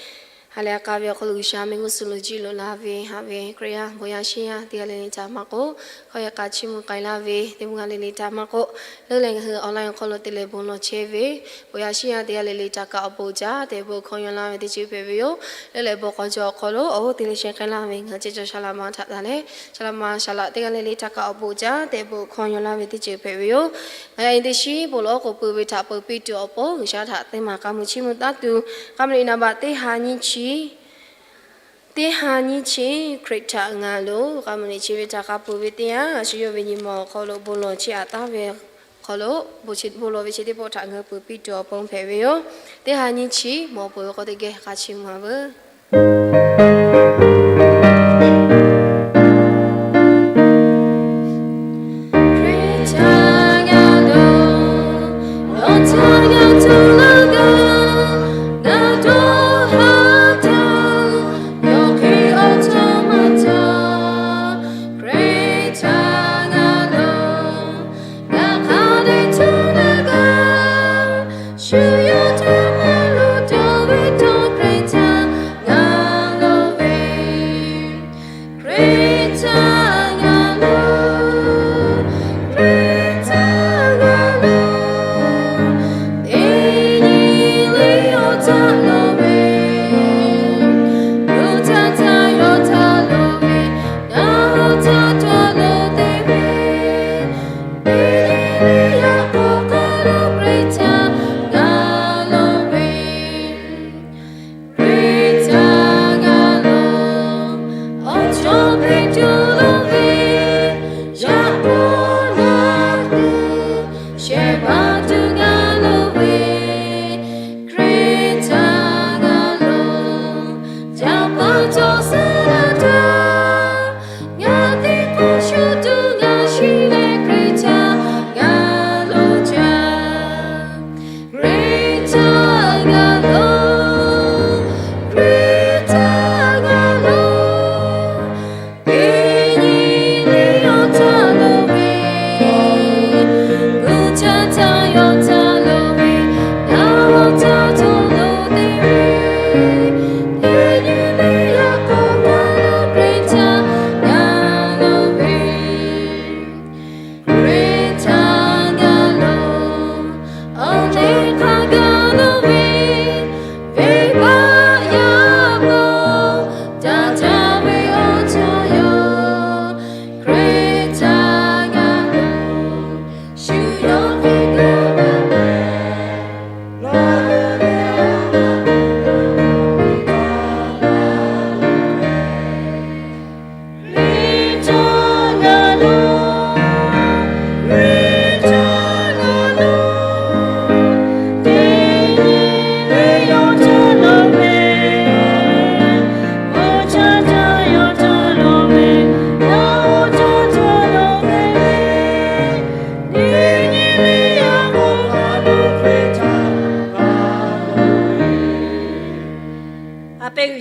ha lehˬ a k'a ve awˬ hk'aw lo G'uiˬsha mehˆ g'uˇ suhˍ lo jiˇ loꞈ la ve haꞈ ve Hkriꞈ yaˇ bon yaˇ shiˉ yaˇ teˇ g'aˇ le le htaꞈ maˇ k'oˆ, hk'aw yehˬ k'a chiˇ mvuh k'ai laˇ ve teˇ mvuhˇ g'aˇ le le htaꞈ maˇ k'oˆ, leuˉ leh ngaˬ hui online awˬ hk'aw lo te leh bon lawˬ chehˇ ve bon yaˇ shiˉ yaˇ teˇ g'aˇ le le htaꞈ kaꞈ awˬ bon jaˇ tehꞈ bon hkawˇ yaw laˇ ve teˇ ceuˬ hpehꞈ ve yoˬ. Leuˉ leh bon k'awꞈ jaw awˬ hk'aw lo awˬ hoˉ te leh sheh k'ai laˇ ve ngaˬ hui ceˇ cawˬ Saˍ laꞈ ma htaꞈ taˍ leh, Saˍ laꞈ ma Saˍ laꞈ teˇ g'aˇ le le htaꞈ kaꞈ awˬ bon jaˇ tehꞈ bon hkawˇ yaw laˇ ve teˇ ceuˬ hpehꞈ ve yoˬ. Ngaˬ yaꞈ nyi teˇ shiˉ bon lawˬ k'oˍ pui ve htaꞈ peu piˇ tuˬ awˬ pon G'uiˬsha htaꞈ teˇ maˬ k'a mui chiˇ mvuh taˉ tuˬ, k'a mui liꞈ naˍ baꞈ teˇ ha nyiˇ chi, teˇ ha nyiˇ chi, Hkriꞈ htaꞈ ngaˬ loˍ k'a mui liꞈ chi ve htaꞈ k'a pui ve teˇ yanˇ, a shu yawˇ ve nyi ma awˬ hk'aw lo bon lawˬ chehˇ aꞈ taˉ ve awˬ hk'aw lo, bon lawˬ ve chi teˇ pawˆ htaꞈ ngaˬ hui peu piˇ tuˬ awˬ pon hpehꞈ ve yoˬ. Teˇ ha nyiˇ chi mawˬ peuˬ ve k'o teˇ geh k'a chiˇ mvuh-a veuˬ.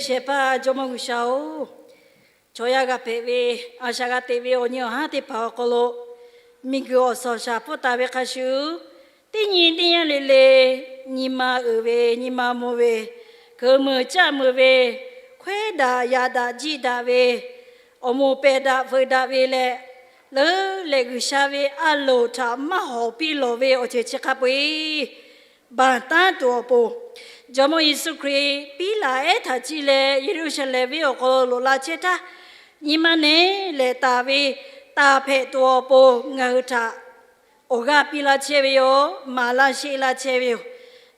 Shehˍ hpaˇ Jawˇmawˇ G'uiˬsha-oˬ, chaw yaˇ g'a hpehꞈ ve, a shaꞈ g'a teꞈ ve awˬ nyi awˬ haˉ teˇ hpaˍ awˬ hk'aw lo, miˬguiˬ awˬ suhˍ awˬ shaˍ pfuhˇ taˍ ve hk'a shuˍ, teˇ nyi teˇ yanˇ le le, nyi ma uiˍ ve, nyi ma mvuh ve, keu meuˍ caˆ meuˍ ve, hkawehˉ daꞈ yaꞈ daꞈ jiˆ daꞈ ve, awˬ moˍ pehˬ daꞈ feuˍ daꞈ ve leh, leuˉ leh G'uiˬsha ve a loˍ htaꞈ maˇ hawˍ piˇ lawˬ ve awˬ ceuˬ chi hk'a peu-eˬ baˬ taˉ tuˬ awˬ pon, Jawˇmawˇ Yeˍsuˆ Hkriꞈ piˉ laꞈ ehˉ htaꞈ ciˇ leh Yeˍruˆsaˍlehnˍ venˇ awˬ hk'aw lo loꞈ la chehˇ htaˇ, nyi ma nehˉ lehˬ taˍ ve taˍ hpehꞈ tuˬ awˬ pon ngaˬ hui htaꞈ awˬ g'aˇ piˇ laˇ chehˇ ve yoˬ. Maˍ laˇ sheˆ laˇ chehˇ ve yoˬ.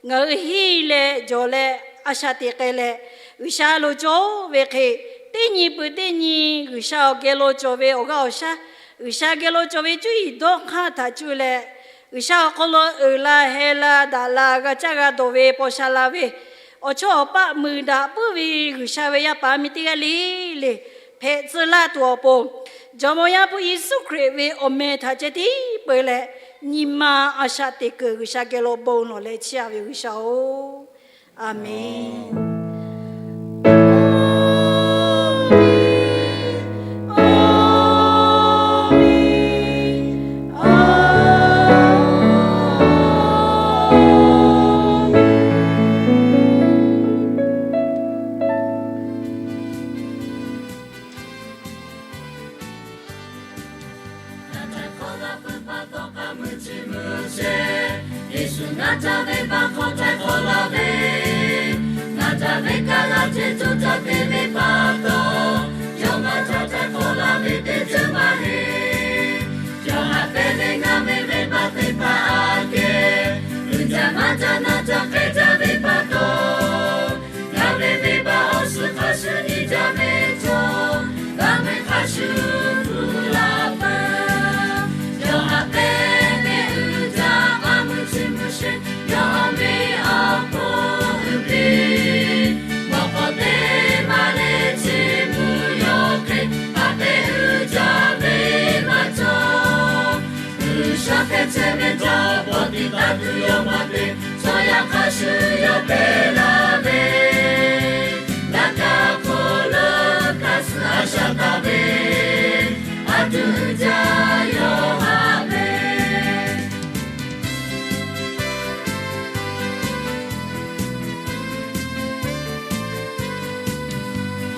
Ngaˬ hui henˇ leh jawˬ leh a shaꞈ teꞈ k'ai leh, G'uiˬsha lo cawˇ ve hk'e, teˇ nyi peuˬ teˇ nyi G'uiˬsha awˬ geh lo cawˬ ve awˬ g'aˇ awˬ shaˉ, G'uiˬsha geh lo cawˬ ve cuˇ yiˍ dawˇ hk'aˇ htaꞈ cuˇ leh, G'uiˬsha awˬ hk'aw lo uiˍ la heh la daꞈ la g'a caˇ g'a dawˬ ve paw sha la ve, awˬ chawˇ awˬ paˆ muiˬ daꞈ puiˉ ve G'uiˬsha ve yaˇ paˍ miˇ teˇ g'aˇ le le hpehꞈ tcuh laˇ tuˬ awˬ pon, Jawˇmawˇ Yaˇ hpu Yeˍsuˆ Hkriꞈ ve awˬ meh htaꞈ ceh tiˉ peu leh, nyi ma a shaꞈ teꞈ kuiˬ G'uiˬsha geh lo bon lawˬ leh chiˇ a ve G'uiˬsha-oˬ, Aˍmenˍ. Ngaˬ htaꞈ hk'aw la peuˬ pa taw k'a mui chi mui sheˍ. Yeˍsuˆ ngaˬ htaꞈ venˇbaˆ hk'aw htaiˍ hk'awꞈ laˇ ve, ngaˬ htaꞈ venˇ kaˆ g'aˇ hteˇ co caˇ te ve pa taw, yawˇ ngaˬ htaꞈ htaiˍ hk'awꞈ laˇ ve teˇ ceuˬ maˇ heˆ. Yawˇ haꞈ pehnˇ ve ngaˬ ve venˇbaˆ teˇ hpaˍ aꞈ kehˬ, uiˍ jaˇ maˇ jaˇ naˇ jaˇ hk'e jaˇ ve pa taw, ngaˬ ve venˇbaˆ awˬ suhˍ hk'a shuˍ nyi jaˇ ve cawˬ, g'a mui hk'a shuˍ tuˬ la peuˬ. Yawˇ haꞈ pehnˇ ve uiˍ jaˇ k'a mui chi mui sheˍ, yawˇ ve awˬ hk'oˆ uiˍ piˇ. Mawꞈ k'aw teˇ maˇ le chi mvuh yawˇ hk'e, haꞈ pehnˇ uiˍ jaˇ ve maˇ cawˬ. G'uiˬsha hpehꞈ chehˇ ve htaꞈ bawˆ tiꞈ taˍ tuˬ yawˇ maˇ te, chaw yaˇ hk'a shuˍ yawˇ pehˬ laˇ ve, laꞈ ka hk'oˆ lo hk'a suh a shaꞈ taˍ ve, a tuˬ uiˍ jaˇ yawˇ haꞈ ve.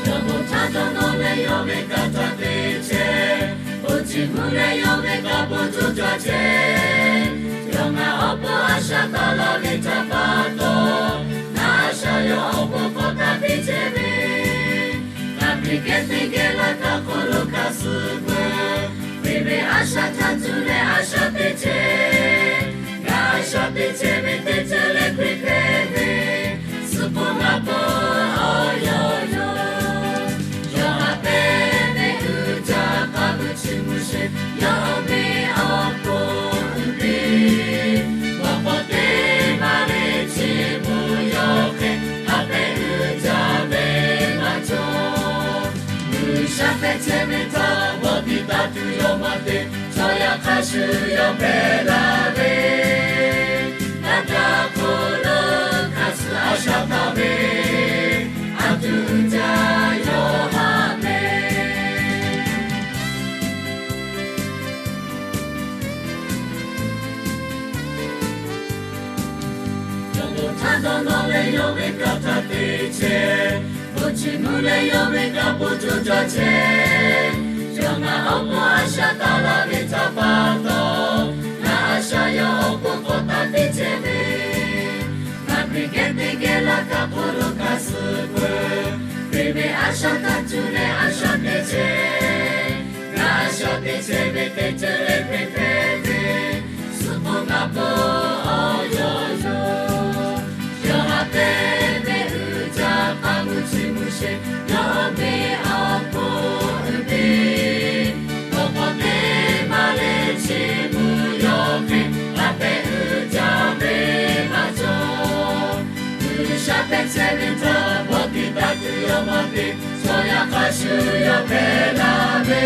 Yawˇ bon htaˇ dawˇ nawˇ leh yawˇ ve kaꞈ htaꞈ te chehˇ, bon chi mvuh leh yawˇ ve kaꞈ bon coˇ caˇ chehˇ. Yawˇ ngaˬ awˬ pon a shaꞈ taˍ laˇ ve htaꞈ pa taw, ngaˬ a shaꞈ yawˇ awˬ pon hk'awꞈ taˍ piˇ chehˇ ve, ngaˬ hpeꞈ kehˉ teˇ geh laˇ kaꞈ hk'aw lo hk'a suh peuˬ. Hk'e ve a shaꞈ htaꞈ cuˇ leh a shaꞈ teꞈ chehˇ, ngaˬ a shaꞈ teꞈ chehˇ ve teˇ ceuˬ leh hk'e hpehꞈ ve, suh k'o ngaˬ pon awˬ yawˇ yoˬ. Yawˇ haꞈ pehnˇ ve uiˍ jaˇ k'a mui chi mui sheˍ, yawˇ ve awˬ hk'oˆ uiˍ piˇ. Mawꞈ k'aw teˇ maˇ le chi mvuh yawˇ hk'e, haꞈ pehnˇ uiˍ jaˇ ve maˇ cawˬ. G'uiˬsha hpehꞈ chehˇ ve htaꞈ bawˆ tiꞈ taˍ tuˬ yawˇ maˇ te, chaw yaˇ hk'a shuˍ yawˇ pehˬ laˇ ve, laꞈ ka hk'oˆ lo hk'a suh a shaꞈ taˍ ve, a tuˬ uiˍ jaˇ yawˇ haꞈ ve. Yawˇ bon htaˇ dawˇ nawˇ leh yawˇ ve kaꞈ htaꞈ te chehˇ, bon chi mvuh leh yawˇ ve kaꞈ bon coˇ caˇ chehˇ. Yawˇ ngaˬ awˬ pon a shaꞈ taˍ laˇ ve htaꞈ pa taw, ngaˬ a shaꞈ yawˇ awˬ pon hk'awꞈ taˍ piˇ chehˇ ve, ngaˬ hpeꞈ kehˉ teˇ geh laˇ kaꞈ hk'aw lo hk'a suh peuˬ. Hk'e ve a shaꞈ htaꞈ cuˇ leh a shaꞈ teꞈ chehˇ, ngaˬ a shaꞈ teꞈ chehˇ ve teˇ ceuˬ leh hk'e hpehꞈ ve, suh k'o ngaˬ pon awˬ yawˇ yoˬ. Yawˇ haꞈ pehnˇ ve uiˍ jaˇ k'a mui chi mui sheˍ, yawˇ ve awˬ hk'oˆ uiˍ piˇ. Mawꞈ k'aw teˇ maˇ le chi mvuh yawˇ hk'e, haꞈ pehnˇ uiˍ jaˇ ve maˇ cawˬ. G'uiˬsha hpehꞈ chehˇ ve htaꞈ bawˆ tiꞈ taˍ tuˬ yawˇ maˇ te, chaw yaˇ hk'a shuˍ yawˇ pehˬ laˇ ve,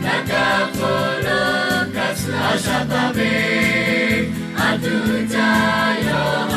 laꞈ ka hk'oˆ lo hk'a suh a shaꞈ taˍ ve, a tuˬ uiˍ jaˇ yawˇ